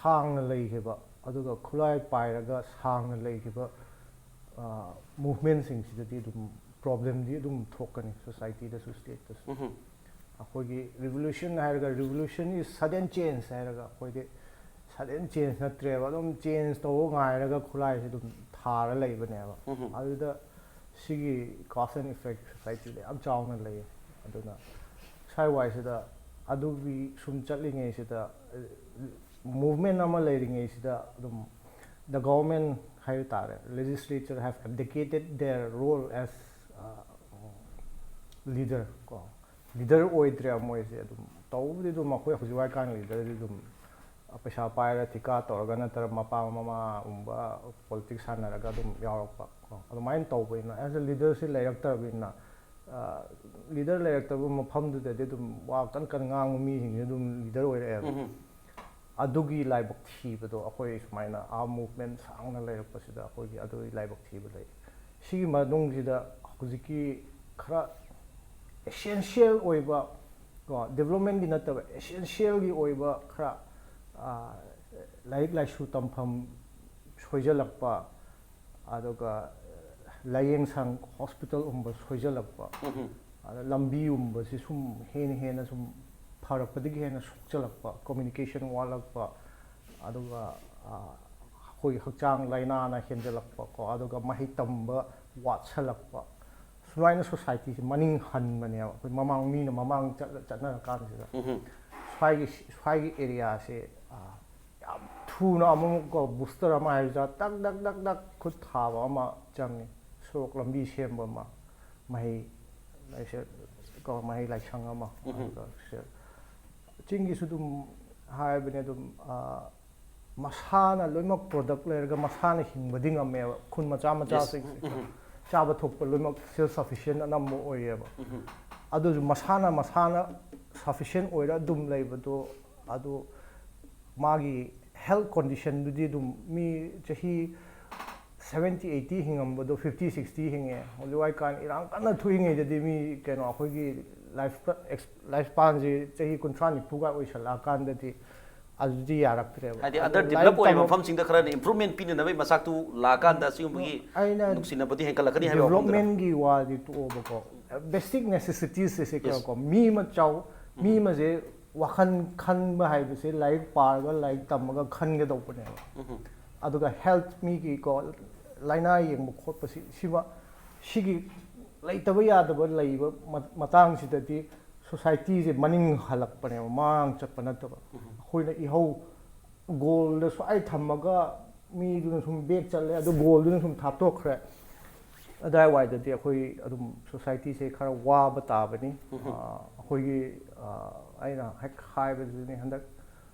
ꯁꯥꯡꯅ ꯂꯩꯈꯤꯕ, ꯑꯗꯨꯒ ꯈꯨꯠꯂꯥꯏ ꯄꯥꯏꯔꯒ ꯁꯥꯡꯅ ꯂꯩꯈꯤꯕ ꯃꯨꯚꯃꯦꯟꯁꯤꯡꯁꯤꯗꯗꯤ ꯑꯗꯨꯝ ꯄ꯭ꯔꯣꯕ꯭ꯂꯦꯝꯗꯤ ꯑꯗꯨꯝ ꯊꯣꯛꯀꯅꯤ, ꯁꯣꯁꯥꯏꯇꯤꯗꯁꯨ ꯁ꯭ꯇꯦꯠꯇꯁꯨ꯫ ꯑꯩꯈꯣꯏꯒꯤ ꯔꯤꯚꯣꯂꯨꯁꯟ ꯍꯥꯏꯔꯒ, revolution is sudden change ꯍꯥꯏꯔꯒ ꯑꯩꯈꯣꯏꯗꯤ ꯁꯗꯦꯟ ꯆꯦꯟꯖ ꯅꯠꯇ꯭ꯔꯦꯕ, ꯑꯗꯨꯝ ꯆꯦꯟꯖ ꯇꯧꯕ ꯉꯥꯏꯔꯒ ꯈꯨꯠꯂꯥꯏꯁꯦ ꯑꯗꯨꯝ ꯊꯥꯔ ꯂꯩꯕꯅꯦꯕ꯫ ꯑꯗꯨꯗ ꯁꯤꯒꯤ ꯀꯥꯁ ꯑꯦꯟ ꯏꯐꯦꯛ ꯁꯣꯁꯥꯏꯇꯤꯗ ꯌꯥꯝ ꯆꯥꯎꯅ ꯂꯩꯌꯦ꯫ ꯑꯗꯨꯅ ꯁ꯭ꯋꯥꯏ ꯋꯥꯏꯁꯤꯗ ꯑꯗꯨꯒꯤ ꯁꯨꯝ ꯆꯠꯂꯤꯉꯩꯁꯤꯗ, ꯃꯨꯚꯃꯦꯟ ꯑꯃ ꯂꯩꯔꯤꯉꯩꯁꯤꯗ ꯑꯗꯨꯝ the government ꯍꯥꯏꯕ ꯇꯥꯔꯦ, legislature have abdicated their role as leader ꯀꯣ, ꯂꯤꯗꯔ ꯑꯣꯏꯗ꯭ꯔꯦ ꯃꯣꯏꯁꯦ꯫ ꯑꯗꯨꯝ ꯇꯧꯕꯗꯤ ꯑꯗꯨꯝ ꯑꯩꯈꯣꯏ ꯍꯧꯖꯤꯛ ꯋꯥꯏꯀꯥꯟ ꯂꯤꯗꯔꯗꯤ ꯑꯗꯨꯝ ꯄꯩꯁꯥ ꯄꯥꯏꯔ ꯊꯤꯀꯥ ꯇꯧꯔꯒ ꯅꯠꯇ꯭ꯔꯒ ꯃꯄꯥ ꯃꯃꯥꯒꯨꯝꯕ ꯄꯣꯂꯤꯇꯤꯛꯁ ꯁꯥꯟꯅꯔꯒ ꯑꯗꯨꯝ ꯌꯥꯎꯔꯛꯄ ꯀꯣ꯫ ꯑꯗꯨꯃꯥꯏꯅ ꯇꯧꯕꯅꯤꯅ as a leaderꯁꯤ ꯂꯩꯔꯛꯇ꯭ꯔꯕꯅꯤꯅ ꯂꯤꯗꯔ ꯂꯩꯔꯛꯇꯕ ꯃꯐꯝꯗꯨꯗꯗꯤ ꯑꯗꯨꯝ ꯋꯥ ꯀꯟ ꯀꯟ ꯉꯥꯡꯕ ꯃꯤꯁꯤꯡꯁꯦ ꯑꯗꯨꯝ ꯂꯤꯗꯔ ꯑꯣꯏꯔꯛꯑꯦꯕ꯫ ꯑꯗꯨꯒꯤ ꯂꯥꯏꯕꯛ ꯊꯤꯕꯗꯣ ꯑꯩꯈꯣꯏ ꯁꯨꯃꯥꯏꯅ ꯑꯥ movement ꯁꯥꯡꯅ ꯂꯩꯔꯛꯄꯁꯤꯗ ꯑꯩꯈꯣꯏꯒꯤ ꯑꯗꯨꯒꯤ ꯂꯥꯏꯕꯛ ꯊꯤꯕ ꯂꯩ꯫ ꯁꯤꯒꯤ ꯃꯅꯨꯡꯁꯤꯗ ꯍꯧꯖꯤꯛꯀꯤ ꯈꯔ essential ꯑꯣꯏꯕ ꯀꯣ, developmentꯀꯤ ꯅꯠꯇꯕ essentialꯒꯤ ꯑꯣꯏꯕ ꯈꯔ ꯂꯥꯏꯔꯤꯛ ꯂꯥꯏꯁꯨ ꯇꯝꯐꯝ ꯁꯣꯏꯖꯜꯂꯛꯄ, ꯑꯗꯨꯒ ꯂꯥꯏꯌꯦꯡ ꯁꯪ ꯍꯣꯁꯄꯤꯇꯥꯜꯒꯨꯝꯕ ꯁꯣꯏꯖꯜꯂꯛꯄ, ꯑꯗ ꯂꯝꯕꯤꯒꯨꯝꯕꯁꯤ ꯁꯨꯝ ꯍꯦꯟꯅ ꯍꯦꯟꯅ ꯁꯨꯝ ꯐꯔꯛꯄꯗꯒꯤ ꯍꯦꯟꯅ ꯁꯣꯛꯆꯜꯂꯛꯄ, communication ꯋꯥꯠꯂꯛꯄ, ꯑꯗꯨꯒ ꯑꯩꯈꯣꯏꯒꯤ ꯍꯛꯆꯥꯡ ꯂꯥꯏꯅꯥꯅ ꯍꯦꯟꯖꯜꯂꯛꯄ ꯀꯣ, ꯑꯗꯨꯒ ꯃꯍꯩ ꯇꯝꯕ ꯋꯥꯠꯁꯜꯂꯛꯄ, ꯁꯨꯃꯥꯏꯅ ꯁꯣꯁꯥꯏꯇꯤꯁꯤ ꯃꯅꯤꯡ ꯍꯟꯕꯅꯦꯕ꯫ ꯑꯩꯈꯣꯏ ꯃꯃꯥꯡ ꯃꯤꯅ ꯃꯃꯥꯡ ꯆꯠꯅꯔꯀꯥꯟꯁꯤꯗ ꯁ꯭ꯋꯥꯏꯒꯤ ꯁ꯭ꯋꯥꯏꯒꯤ ꯑꯦꯔꯤꯌꯥꯁꯦ ꯌꯥꯝ ꯊꯨꯅ ꯑꯃꯨꯛꯀ ꯕꯨꯁꯇꯔ ꯑꯃ ꯍꯥꯏꯔꯁꯨ ꯇꯛ ꯇꯛ ꯇꯛ ꯇꯛ ꯈꯨꯠ ꯊꯥꯕ ꯑꯃ ꯆꯪꯉꯤ꯫ ꯁꯣꯔꯣꯛ ꯂꯝꯕꯤ ꯁꯦꯝꯕ ꯑꯃ, ꯃꯍꯩ ꯂꯥꯏꯁ-, ꯀꯣ, ꯃꯍꯩ ꯂꯥꯏꯁꯪ ꯑꯃ, ꯑꯗꯨꯒ ꯁꯦ-, ꯆꯤꯡꯒꯤꯁꯨ ꯑꯗꯨꯝ ꯍꯥꯏꯕꯅꯦ ꯑꯗꯨꯝ, ꯃꯁꯥꯅ ꯂꯣꯏꯅꯃꯛ ꯄ꯭ꯔꯣꯗꯛ ꯂꯩꯔꯒ ꯃꯁꯥꯅ ꯍꯤꯡꯕꯗꯤ ꯉꯝꯃꯦꯕ ꯈꯨꯟ ꯃꯆꯥ ꯃꯆꯥꯁꯤꯡꯁꯦ꯫ ꯆꯥꯕ ꯊꯛꯄ ꯂꯣꯏꯅꯃꯛ self sufficient ꯑꯅꯝꯕ ꯑꯣꯏꯌꯦꯕ꯫ ꯑꯗꯨꯁꯨ ꯃꯁꯥꯅ ꯃꯁꯥꯅ sufficient ꯑꯣꯏꯔ ꯑꯗꯨꯝ ꯂꯩꯕꯗꯣ, ꯑꯗꯨ ꯃꯥꯒꯤ health conditionꯗꯨꯗꯤ ꯑꯗꯨꯝ ꯃꯤ ꯆꯍꯤ seventy eighty ꯍꯤꯡꯉꯝꯕꯗꯣ fifty sixty ꯍꯤꯡꯉꯦ꯫ ꯍꯧꯖꯤꯛ ꯋꯥꯏꯀꯥꯟ ꯏꯔꯥꯡ ꯀꯟꯅ ꯊꯣꯛꯏꯉꯩꯗꯗꯤ ꯃꯤ ꯀꯩꯅꯣ ꯑꯩꯈꯣꯏꯒꯤ life life spanꯁꯦ ꯆꯍꯤ ꯀꯨꯟꯊ꯭ꯔꯥ ꯅꯤꯐꯨꯒ ꯑꯣꯏꯁꯜꯂꯛꯑꯀꯥꯟꯗꯗꯤ ꯑꯗꯨꯗꯤ ꯌꯥꯔꯛꯇ꯭ꯔꯦꯕ꯫ ꯍꯥꯏꯗꯤ ꯑꯗꯣ under ꯂꯥꯏꯔꯤꯛ develop ꯑꯣꯏꯔꯤꯕ ꯇꯝꯃ- ꯃꯐꯝꯁꯤꯡꯗ ꯈꯔꯅ improvement ꯄꯤꯅꯅꯕꯒꯤ ꯃꯆꯥꯛꯇꯨ ꯂꯥꯛꯑꯀꯥꯟꯗ ꯁꯤꯒꯨꯝꯕꯒꯤ ꯑꯩꯅ ꯅꯨꯡꯁꯤꯅꯕꯗꯤ ꯍꯦꯟꯒꯠꯂꯛꯀꯅꯤ ꯍꯥꯏꯕ ꯋꯥꯐꯝꯗꯨꯔ? Developmentꯀꯤ ꯋꯥꯗꯤ ꯇꯣꯛꯑꯣꯕꯀꯣ, basic necessitiesꯁꯦ ꯀꯣ, ꯃꯤ ꯑꯃ ꯆꯥꯎ, ꯃꯤ ꯑꯃꯁꯦ ꯋꯥꯈꯜ ꯈꯟꯕ ꯍꯥꯏꯕꯁꯦ ꯂꯥꯏꯔꯤꯛ ꯄꯥꯔꯒ ꯂꯥꯏꯔꯤꯛ ꯇꯝꯃꯒ ꯈꯟꯒꯗꯧꯕꯅꯦꯕ꯫ ꯑꯗꯨꯒ health ꯃꯤꯒꯤ ꯀꯣ ꯂꯥꯏꯅꯥ ꯌꯦꯡꯕ ꯈꯣꯠꯄꯁꯤ ꯁꯤꯃ ꯁꯤꯒꯤ ꯂꯩꯇꯕ ꯌꯥꯗꯕ ꯂꯩꯕ ꯃ-, ꯃꯇꯥꯡꯁꯤꯗꯗꯤ societyꯁꯦ ꯃꯅꯤꯡ ꯍꯜꯂꯛꯄꯅꯦꯕ, ꯃꯃꯥꯡ ꯆꯠꯄ ꯅꯠꯇꯕ꯫ ꯑꯩꯈꯣꯏꯅ ꯏꯍꯧ goalꯗ ꯁ꯭ꯋꯥꯏ ꯊꯝꯃꯒ ꯃꯤꯗꯨꯅ ꯁꯨꯝ ꯕꯦꯛ ꯆꯠꯂꯦ, ꯑꯗꯨ ꯒꯣꯜꯗꯨꯅ ꯁꯨꯝ ꯊꯥꯞꯇꯣꯛꯈ꯭ꯔꯦ꯫ ꯑꯗꯨꯋꯥꯏꯋꯥꯏꯗꯗꯤ ꯑꯩꯈꯣꯏ ꯑꯗꯨꯝ ꯁꯣꯁꯥꯏꯇꯤꯁꯦ ꯈꯔ ꯋꯥꯕ ꯇꯥꯕꯅꯤ꯫ ꯑ, ꯑꯩꯈꯣꯏꯒꯤ, ꯑ, ꯑꯩꯅ ꯍꯦꯛ ꯍꯥꯏꯕꯗꯨꯅꯤ, ꯍꯟꯗꯛ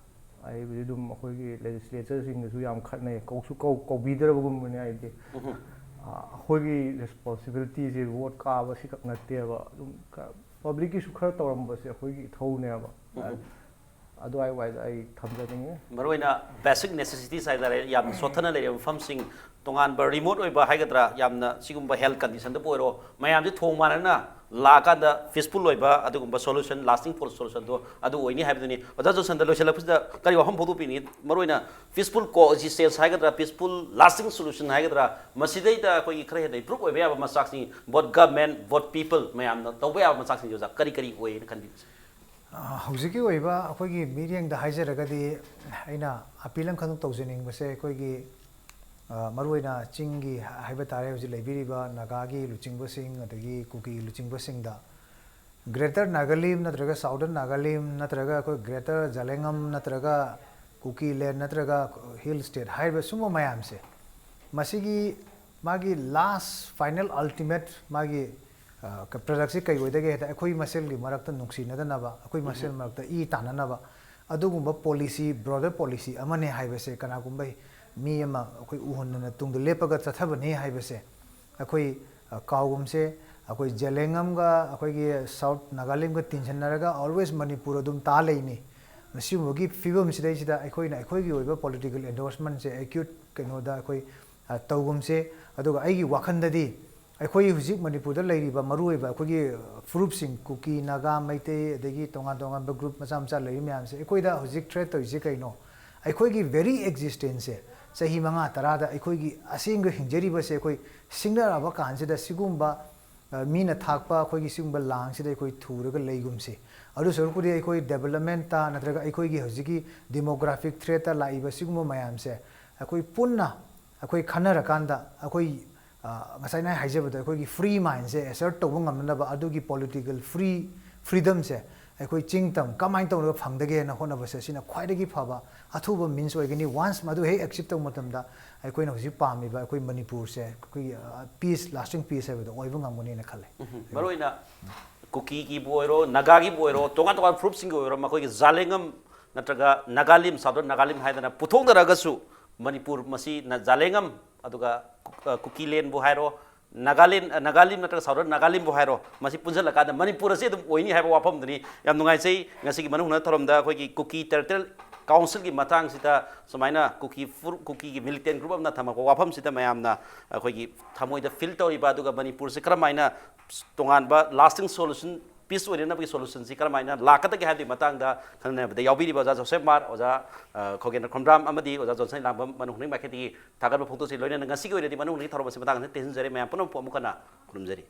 ꯑꯩꯕꯨꯗꯤ ꯑꯗꯨꯝ ꯑꯩꯈꯣꯏꯒꯤ ꯂꯦꯖꯤꯁꯂꯦꯆꯔꯁꯤꯡꯗꯁꯨ ꯌꯥꯝ ꯈꯠꯅꯩ, ꯀꯧꯁꯨ ꯀꯧ-, ꯀꯧꯕꯤꯗ꯭ꯔꯕꯒꯨꯝꯕꯅꯤ ꯑꯩꯗꯤ꯫ ꯑ, ꯑꯩꯈꯣꯏꯒꯤ ꯔꯦꯁꯄꯣꯟꯁꯤꯕꯤꯂꯤꯇꯤꯁꯦ ꯚꯣꯠ ꯀꯥꯕ ꯁꯤ ꯈꯛ ꯅꯠꯇꯦꯕ, ꯑꯗꯨꯝ ꯄꯕ꯭ꯂꯤꯛꯀꯤꯁꯨ ꯈꯔ ꯇꯧꯔꯝꯕꯁꯦ ꯑꯩꯈꯣꯏꯒꯤ ꯏꯊꯧꯅꯦꯕ꯫ ꯑꯗꯨꯋꯥꯏꯋꯥꯏꯗ ꯑꯩ ꯊꯝꯖꯅꯤꯡꯉꯤ꯫ ꯃꯔꯨꯑꯣꯏꯅ ꯕꯦꯁꯤꯛ ꯅꯦꯁꯦꯁꯤꯇꯤꯁ ꯍꯥꯏꯇꯥꯔꯦ, ꯌꯥꯝꯅ ꯁꯣꯠꯊꯅ ꯂꯩꯔꯤꯕ ꯃꯐꯝꯁꯤꯡ, ꯇꯣꯉꯥꯟꯕ ꯔꯤꯃꯣꯠ ꯑꯣꯏꯕ ꯍꯥꯏꯒꯗ꯭ꯔꯥ, ꯌꯥꯝꯅ ꯁꯤꯒꯨꯝꯕ ꯍꯦꯜꯊ ꯀꯟꯗꯤꯁꯟꯗꯕꯨ ꯑꯣꯏꯔꯣ, ꯃꯌꯥꯝꯁꯦ ꯊꯣꯡ ꯃꯥꯟꯅꯅ ꯂꯥꯛꯑꯀꯥꯟꯗ ꯄꯤꯁꯐꯨꯜ ꯑꯣꯏꯕ ꯑꯗꯨꯒꯨꯝꯕ ꯁꯣꯂꯨꯁꯟ, ꯂꯥꯁꯇꯤꯡ ꯁꯣꯂꯨꯁꯟꯗꯣ ꯑꯗꯨ ꯑꯣꯏꯅꯤ ꯍꯥꯏꯕꯗꯨꯅꯤ꯫ ꯑꯣꯖꯥ ꯖꯣꯟꯁꯟꯗ ꯂꯣꯏꯁꯤꯜꯂꯛꯄꯁꯤꯗ ꯀꯔꯤ ꯋꯥꯐꯝ ꯐꯣꯡꯗꯣꯛꯄꯤꯅꯤꯡꯉꯤ? ꯃꯔꯨꯑꯣꯏꯅ ꯄꯤꯁꯐꯨꯜ ꯀꯣ ꯑꯦꯛꯖꯤꯁꯇꯦꯟꯁ ꯍꯥꯏꯒꯗ꯭ꯔꯥ, ꯄꯤꯁꯐꯨꯜ ꯂꯥꯁꯇꯤꯡ ꯁꯣꯂꯨꯁꯟ ꯍꯥꯏꯒꯗ꯭ꯔꯥ, ꯃꯁꯤꯗꯩꯗ ꯑꯩꯈꯣꯏꯒꯤ ꯈꯔ ꯍꯦꯟꯅ ꯏꯝꯄ꯭ꯔꯨꯞ ꯑꯣꯏꯕ ꯌꯥꯕ ꯃꯆꯥꯛꯁꯤꯡ, ꯚꯣꯠ ꯒꯚꯔꯟꯃꯦꯟꯠ, ꯚꯣꯠ ꯄꯤꯄꯜ ꯃꯌꯥꯝꯅ ꯇꯧꯕ ꯌꯥꯕ ꯃꯆꯥꯛꯁꯤꯡꯁꯦ ꯑꯣꯖꯥ ꯀꯔꯤ ꯀꯔꯤ ꯑꯣꯏꯌꯦꯅ ꯈꯟꯕꯤꯕꯁꯦ? ꯑ, ꯍꯧꯖꯤꯛꯀꯤ ꯑꯣꯏꯕ ꯑꯩꯈꯣꯏꯒꯤ ꯃꯤꯠꯌꯦꯡꯗ ꯍꯥꯏꯖꯔꯒꯗꯤ, ꯑꯩꯅ ꯑꯄꯤꯜ ꯑꯃꯈꯛ ꯇꯧꯖꯅꯤꯡꯕꯁꯦ, ꯑꯩꯈꯣꯏꯒꯤ, ꯑ, ꯃꯔꯨꯑꯣꯏꯅ ꯆꯤꯡꯒꯤ ꯍꯥꯏꯕ ꯇꯥꯔꯦ, ꯍꯧꯖꯤꯛ ꯂꯩꯕꯤꯔꯤꯕ ꯅꯥꯒꯥꯒꯤ ꯂꯨꯆꯤꯡꯕꯁꯤꯡ ꯑꯗꯒꯤ ꯀꯨꯀꯤ ꯂꯨꯆꯤꯡꯕꯁꯤꯡꯗ, ꯒ꯭ꯔꯦꯇꯔ ꯅꯥꯒꯥꯂꯦꯟ ꯅꯠꯇ꯭ꯔꯒ ꯁꯥꯎꯗꯔꯟ ꯅꯥꯒꯥꯂꯦꯟ ꯅꯠꯇ꯭ꯔꯒ ꯑꯩꯈꯣꯏ ꯒ꯭ꯔꯦꯇꯔ ꯖꯂꯦꯡꯉꯝ ꯅꯠꯇ꯭ꯔꯒ ꯀꯨꯀꯤ ꯂꯦꯟ ꯅꯠꯇ꯭ꯔꯒ ꯍꯤꯜ ꯁ꯭ꯇꯦꯠ ꯍꯥꯏꯔꯤꯕ ꯁꯨꯝꯕ ꯃꯌꯥꯝꯁꯦ, ꯃꯁꯤꯒꯤ ꯃꯥꯒꯤ ꯂꯥꯁ ꯐꯥꯏꯅꯦꯜ ꯑꯜꯇꯤꯃꯦꯠ ꯃꯥꯒꯤ, ꯑ, ꯀ-, ꯄ꯭ꯔꯗꯛꯁꯤ ꯀꯩ ꯑꯣꯏꯗꯒꯦ ꯍꯥꯏꯗ, ꯑꯩꯈꯣꯏ ꯃꯁꯦꯜꯒꯤ ꯃꯔꯛꯇ ꯅꯨꯡꯁꯤꯅꯗꯅꯕ, ꯑꯩꯈꯣꯏ ꯃꯁꯦꯜ ꯃꯔꯛꯇ ꯏ ꯇꯥꯟꯅꯅꯕ ꯑꯗꯨꯒꯨꯝꯕ ꯄꯣꯂꯤꯁꯤ, ꯕ꯭ꯔꯣꯗꯔ ꯄꯣꯂꯤꯁꯤ ꯑꯃꯅꯦ ꯍꯥꯏꯕꯁꯦ ꯀꯅꯥꯒꯨꯝꯕ ꯃꯤ ꯑꯃ ꯑꯩꯈꯣꯏ ꯎꯍꯟꯗꯅ ꯇꯨꯡꯗ ꯂꯦꯞꯄꯒ ꯆꯠꯊꯕꯅꯤ ꯍꯥꯏꯕꯁꯦ ꯑꯩꯈꯣꯏ, ꯑ, ꯀꯥꯎꯒꯨꯝꯁꯦ꯫ ꯑꯩꯈꯣꯏ ꯖꯦꯂꯦꯡꯉꯝꯒ ꯑꯩꯈꯣꯏꯒꯤ ꯁꯥꯎꯠ ꯅꯥꯒꯥꯂꯦꯟꯒ ꯇꯤꯟꯁꯤꯟꯅꯔꯒ ꯑꯣꯜꯋꯦꯁ ꯃꯅꯤꯄꯨꯔ ꯑꯗꯨꯝ ꯇꯥ ꯂꯩꯅꯤ꯫ ꯃꯁꯤꯒꯨꯝꯕꯒꯤ ꯐꯤꯕꯝꯁꯤꯗꯩꯁꯤꯗ ꯑꯩꯈꯣꯏꯅ ꯑꯩꯈꯣꯏꯒꯤ ꯑꯣꯏꯕ ꯄꯣꯂꯤꯇꯤꯀꯦꯜ ꯑꯦꯟꯗꯣꯔꯁꯃꯦꯟꯁꯦ ꯑꯦꯀ꯭ꯌꯨꯠ ꯀꯩꯅꯣꯗ ꯑꯩꯈꯣꯏ, ꯑ, ꯇꯧꯒꯨꯝꯁꯦ꯫ ꯑꯗꯨꯒ ꯑꯩꯒꯤ ꯋꯥꯈꯜꯗꯗꯤ ꯑꯩꯈꯣꯏ ꯍꯧꯖꯤꯛ ꯃꯅꯤꯄꯨꯔꯗ ꯂꯩꯔꯤꯕ ꯃꯔꯨꯑꯣꯏꯕ ꯑꯩꯈꯣꯏꯒꯤ ꯐꯨꯔꯨꯞꯁꯤꯡ, ꯀꯨꯀꯤ, ꯅꯥꯒꯥ, ꯃꯩꯇꯩ, ꯑꯗꯒꯤ ꯇꯣꯉꯥꯟ ꯇꯣꯉꯥꯟꯕ ꯒ꯭ꯔꯨꯞ ꯃꯆꯥ ꯃꯆꯥ ꯂꯩꯔꯤ ꯃꯌꯥꯝꯁꯦ, ꯑꯩꯈꯣꯏꯗ ꯍꯧꯖꯤꯛ ꯊ꯭ꯔꯦꯠ ꯇꯧꯔꯤꯁꯦ ꯀꯩꯅꯣ? ꯑꯩꯈꯣꯏꯒꯤ ꯚꯦꯔꯤ ꯑꯦꯛꯖꯤꯁꯇꯦꯟꯁꯁꯦ ꯆꯍꯤ ꯃꯉꯥ ꯇꯔꯥꯗ ꯑꯩꯈꯣꯏꯒꯤ ꯑꯁꯦꯡꯕ ꯍꯤꯡꯖꯔꯤꯕꯁꯦ ꯑꯩꯈꯣꯏ ꯁꯤꯡꯅꯔꯛꯑꯕ ꯀꯥꯟꯁꯤꯗ ꯁꯤꯒꯨꯝꯕ, ꯑ, ꯃꯤꯅ ꯊꯥꯛꯄ ꯑꯩꯈꯣꯏꯒꯤ ꯁꯤꯒꯨꯝꯕ ꯂꯥꯡꯁꯤꯗ ꯑꯩꯈꯣꯏ ꯊꯨꯔꯒ ꯂꯩꯒꯨꯝꯁꯤ꯫ ꯑꯗꯨ ꯁꯔꯨꯛꯄꯨꯗꯤ ꯑꯩꯈꯣꯏ ꯗꯦꯕꯂꯞꯃꯦꯟꯠꯇ ꯅꯠꯇ꯭ꯔꯒ ꯑꯩꯈꯣꯏꯒꯤ ꯍꯧꯖꯤꯛꯀꯤ ꯗꯤꯃꯣꯒ꯭ꯔꯥꯐꯤꯛ ꯊ꯭ꯔꯦꯠꯇ ꯂꯥꯛꯏꯕ ꯁꯤꯒꯨꯝꯕ ꯃꯌꯥꯝꯁꯦ ꯑꯩꯈꯣꯏ ꯄꯨꯟꯅ ꯑꯩꯈꯣꯏ ꯈꯟꯅꯔꯀꯥꯟꯗ ꯑꯩꯈꯣꯏ, ꯑ, ꯉꯁꯥꯏꯅ ꯑꯩ ꯍꯥꯏꯖꯕꯗꯣ ꯑꯩꯈꯣꯏꯒꯤ ꯐ꯭ꯔꯤ ꯃꯥꯏꯟꯁꯦ ꯑꯦꯁꯔꯠ ꯇꯧꯕ ꯉꯝꯅꯅꯕ ꯑꯗꯨꯒꯤ ꯄꯣꯂꯤꯇꯤꯀꯦꯜ ꯐ꯭ꯔꯤ, ꯐ꯭ꯔꯤꯗꯝꯁꯦ ꯑꯩꯈꯣꯏ ꯆꯤꯡ ꯇꯝ ꯀꯃꯥꯏꯅ ꯇꯧꯔꯒ ꯐꯪꯗꯒꯦꯅ ꯍꯣꯠꯅꯕꯁꯦ, ꯁꯤꯅ ꯈ꯭ꯋꯥꯏꯗꯒꯤ ꯐꯕ ꯑꯊꯨꯕ ꯃꯤꯟꯁ ꯑꯣꯏꯒꯅꯤ꯫ ꯋꯥꯟꯁ ꯃꯗꯨ ꯍꯦꯛ ꯑꯦꯆꯤꯞ ꯇꯧꯕ ꯃꯇꯝꯗ, ꯑꯩꯈꯣꯏꯅ ꯍꯧꯖꯤꯛ ꯄꯥꯝꯃꯤꯕ ꯑꯩꯈꯣꯏ ꯃꯅꯤꯄꯨꯔꯁꯦ ꯑꯩꯈꯣꯏꯒꯤ ꯄꯤꯁ, ꯂꯥꯁꯇꯤꯡ ꯄꯤꯁ ꯍꯥꯏꯕꯗꯣ ꯑꯣꯏꯕ ꯉꯝꯒꯅꯤꯅ ꯈꯜꯂꯦ꯫ ꯃꯔꯨꯑꯣꯏꯅ ꯀꯨꯀꯤꯒꯤꯕꯨ ꯑꯣꯏꯔꯣ, ꯅꯥꯒꯥꯒꯤꯕꯨ ꯑꯣꯏꯔꯣ, ꯇꯣꯉꯥꯟ ꯇꯣꯉꯥꯟꯕ ꯐꯨꯔꯨꯞꯁꯤꯡꯒꯤ ꯑꯣꯏꯔꯣ, ꯃꯈꯣꯏꯒꯤ ꯖꯥꯂꯦꯡꯉꯝ ꯅꯠꯇ꯭ꯔꯒ ꯅꯥꯒꯥꯂꯤꯝ, ꯁꯥꯎꯗꯔꯟ ꯅꯥꯒꯥꯂꯤꯝ ꯍꯥꯏꯗꯅ ꯄꯨꯊꯣꯛꯅꯔꯒꯁꯨ, ꯃꯅꯤꯄꯨꯔ ꯃꯁꯤ ꯖꯥꯂꯦꯡꯉꯝ, ꯑꯗꯨꯒ ꯀꯨꯀꯤꯂꯦꯟꯕꯨ ꯍꯥꯏꯔꯣ, ꯅꯥꯒꯥꯂꯦꯟ, ꯅꯥꯒꯥꯂꯤꯝ ꯅꯠꯇ꯭ꯔꯒ ꯁꯥꯎꯗꯔꯟ ꯅꯥꯒꯥꯂꯤꯝꯕꯨ ꯍꯥꯏꯔꯣ, ꯃꯁꯤ ꯄꯨꯟꯁꯤꯜꯂꯀꯥꯟꯗ ꯃꯅꯤꯄꯨꯔ ꯑꯁꯤ ꯑꯗꯨꯝ ꯑꯣꯏꯅꯤ ꯍꯥꯏꯕ ꯋꯥꯐꯝꯗꯨꯅꯤ꯫ ꯌꯥꯝ ꯅꯨꯡꯉꯥꯏꯖꯩ, ꯉꯁꯤꯒꯤ ꯃꯅꯨꯡ ꯍꯨꯠꯅ ꯊꯧꯔꯝꯗ ꯑꯩꯈꯣꯏꯒꯤ ꯀꯨꯀꯤ ꯇꯦꯔꯤꯇꯣꯔꯤꯌꯦꯜ ꯀꯥꯎꯟꯁꯤꯜꯒꯤ ꯃꯇꯥꯡꯁꯤꯗ ꯁꯨꯃꯥꯏꯅ ꯀꯨꯀꯤ ꯐꯨꯔꯨꯞ, ꯀꯨꯀꯤꯒꯤ ꯃꯤꯂꯤꯇꯦꯟ ꯒ꯭ꯔꯨꯞ ꯑꯃꯅ ꯊꯝꯃꯛꯄ ꯋꯥꯐꯝꯁꯤꯗ ꯃꯌꯥꯝꯅ ꯑꯩꯈꯣꯏꯒꯤ ꯊꯃꯣꯏꯗ ꯐꯤꯜ ꯇꯧꯔꯤꯕ, ꯑꯗꯨꯒ ꯃꯅꯤꯄꯨꯔꯁꯦ ꯀꯔꯝꯍꯥꯏꯅ ꯇꯣꯉꯥꯟꯕ ꯂꯥꯁꯇꯤꯡ ꯁꯣꯂꯨꯁꯟ, ꯄꯤꯁ ꯑꯣꯏꯅꯅꯕꯒꯤ ꯁꯣꯂꯨꯁꯟꯁꯤ ꯀꯔꯝꯍꯥꯏꯅ ꯂꯥꯛꯀꯗꯒꯦ ꯍꯥꯏꯕꯒꯤ ꯃꯇꯥꯡꯗ ꯈꯟꯅꯅꯕꯗ ꯌꯥꯎꯕꯤꯔꯤꯕ ꯑꯣꯖꯥ ꯖꯣꯁꯦꯐ ꯃꯥꯔ, ꯑꯣꯖꯥ ꯈꯣꯒꯦꯟꯗ꯭ꯔ ꯈꯣꯝꯗ꯭ꯔꯥꯝ ꯑꯃꯗꯤ ꯑꯣꯖꯥ ꯖꯣꯟꯁꯟ ꯂꯥꯡꯕꯝ ꯃꯅꯨꯡ ꯍꯨꯠꯅ ꯃꯥꯏꯀꯩꯗꯒꯤ ꯊꯥꯒꯠꯄ ꯐꯣꯡꯗꯣꯛꯆꯔꯤ꯫ ꯂꯣꯏꯅꯅ ꯉꯁꯤꯒꯤ ꯑꯣꯏꯅꯗꯤ ꯃꯅꯨꯡ ꯍꯨꯠꯅ ꯊꯧꯔꯝ ꯑꯁꯤ ꯃꯇꯥꯡ ꯑꯁꯤꯗ ꯇꯦꯟꯁꯤꯟꯖꯔꯦ꯫ ꯃꯌꯥꯝ ꯄꯨꯝꯅꯃꯛꯄꯨ ꯑꯃꯨꯛ ꯍꯟꯅ ꯈꯨꯔꯨꯝꯖꯔꯤ꯫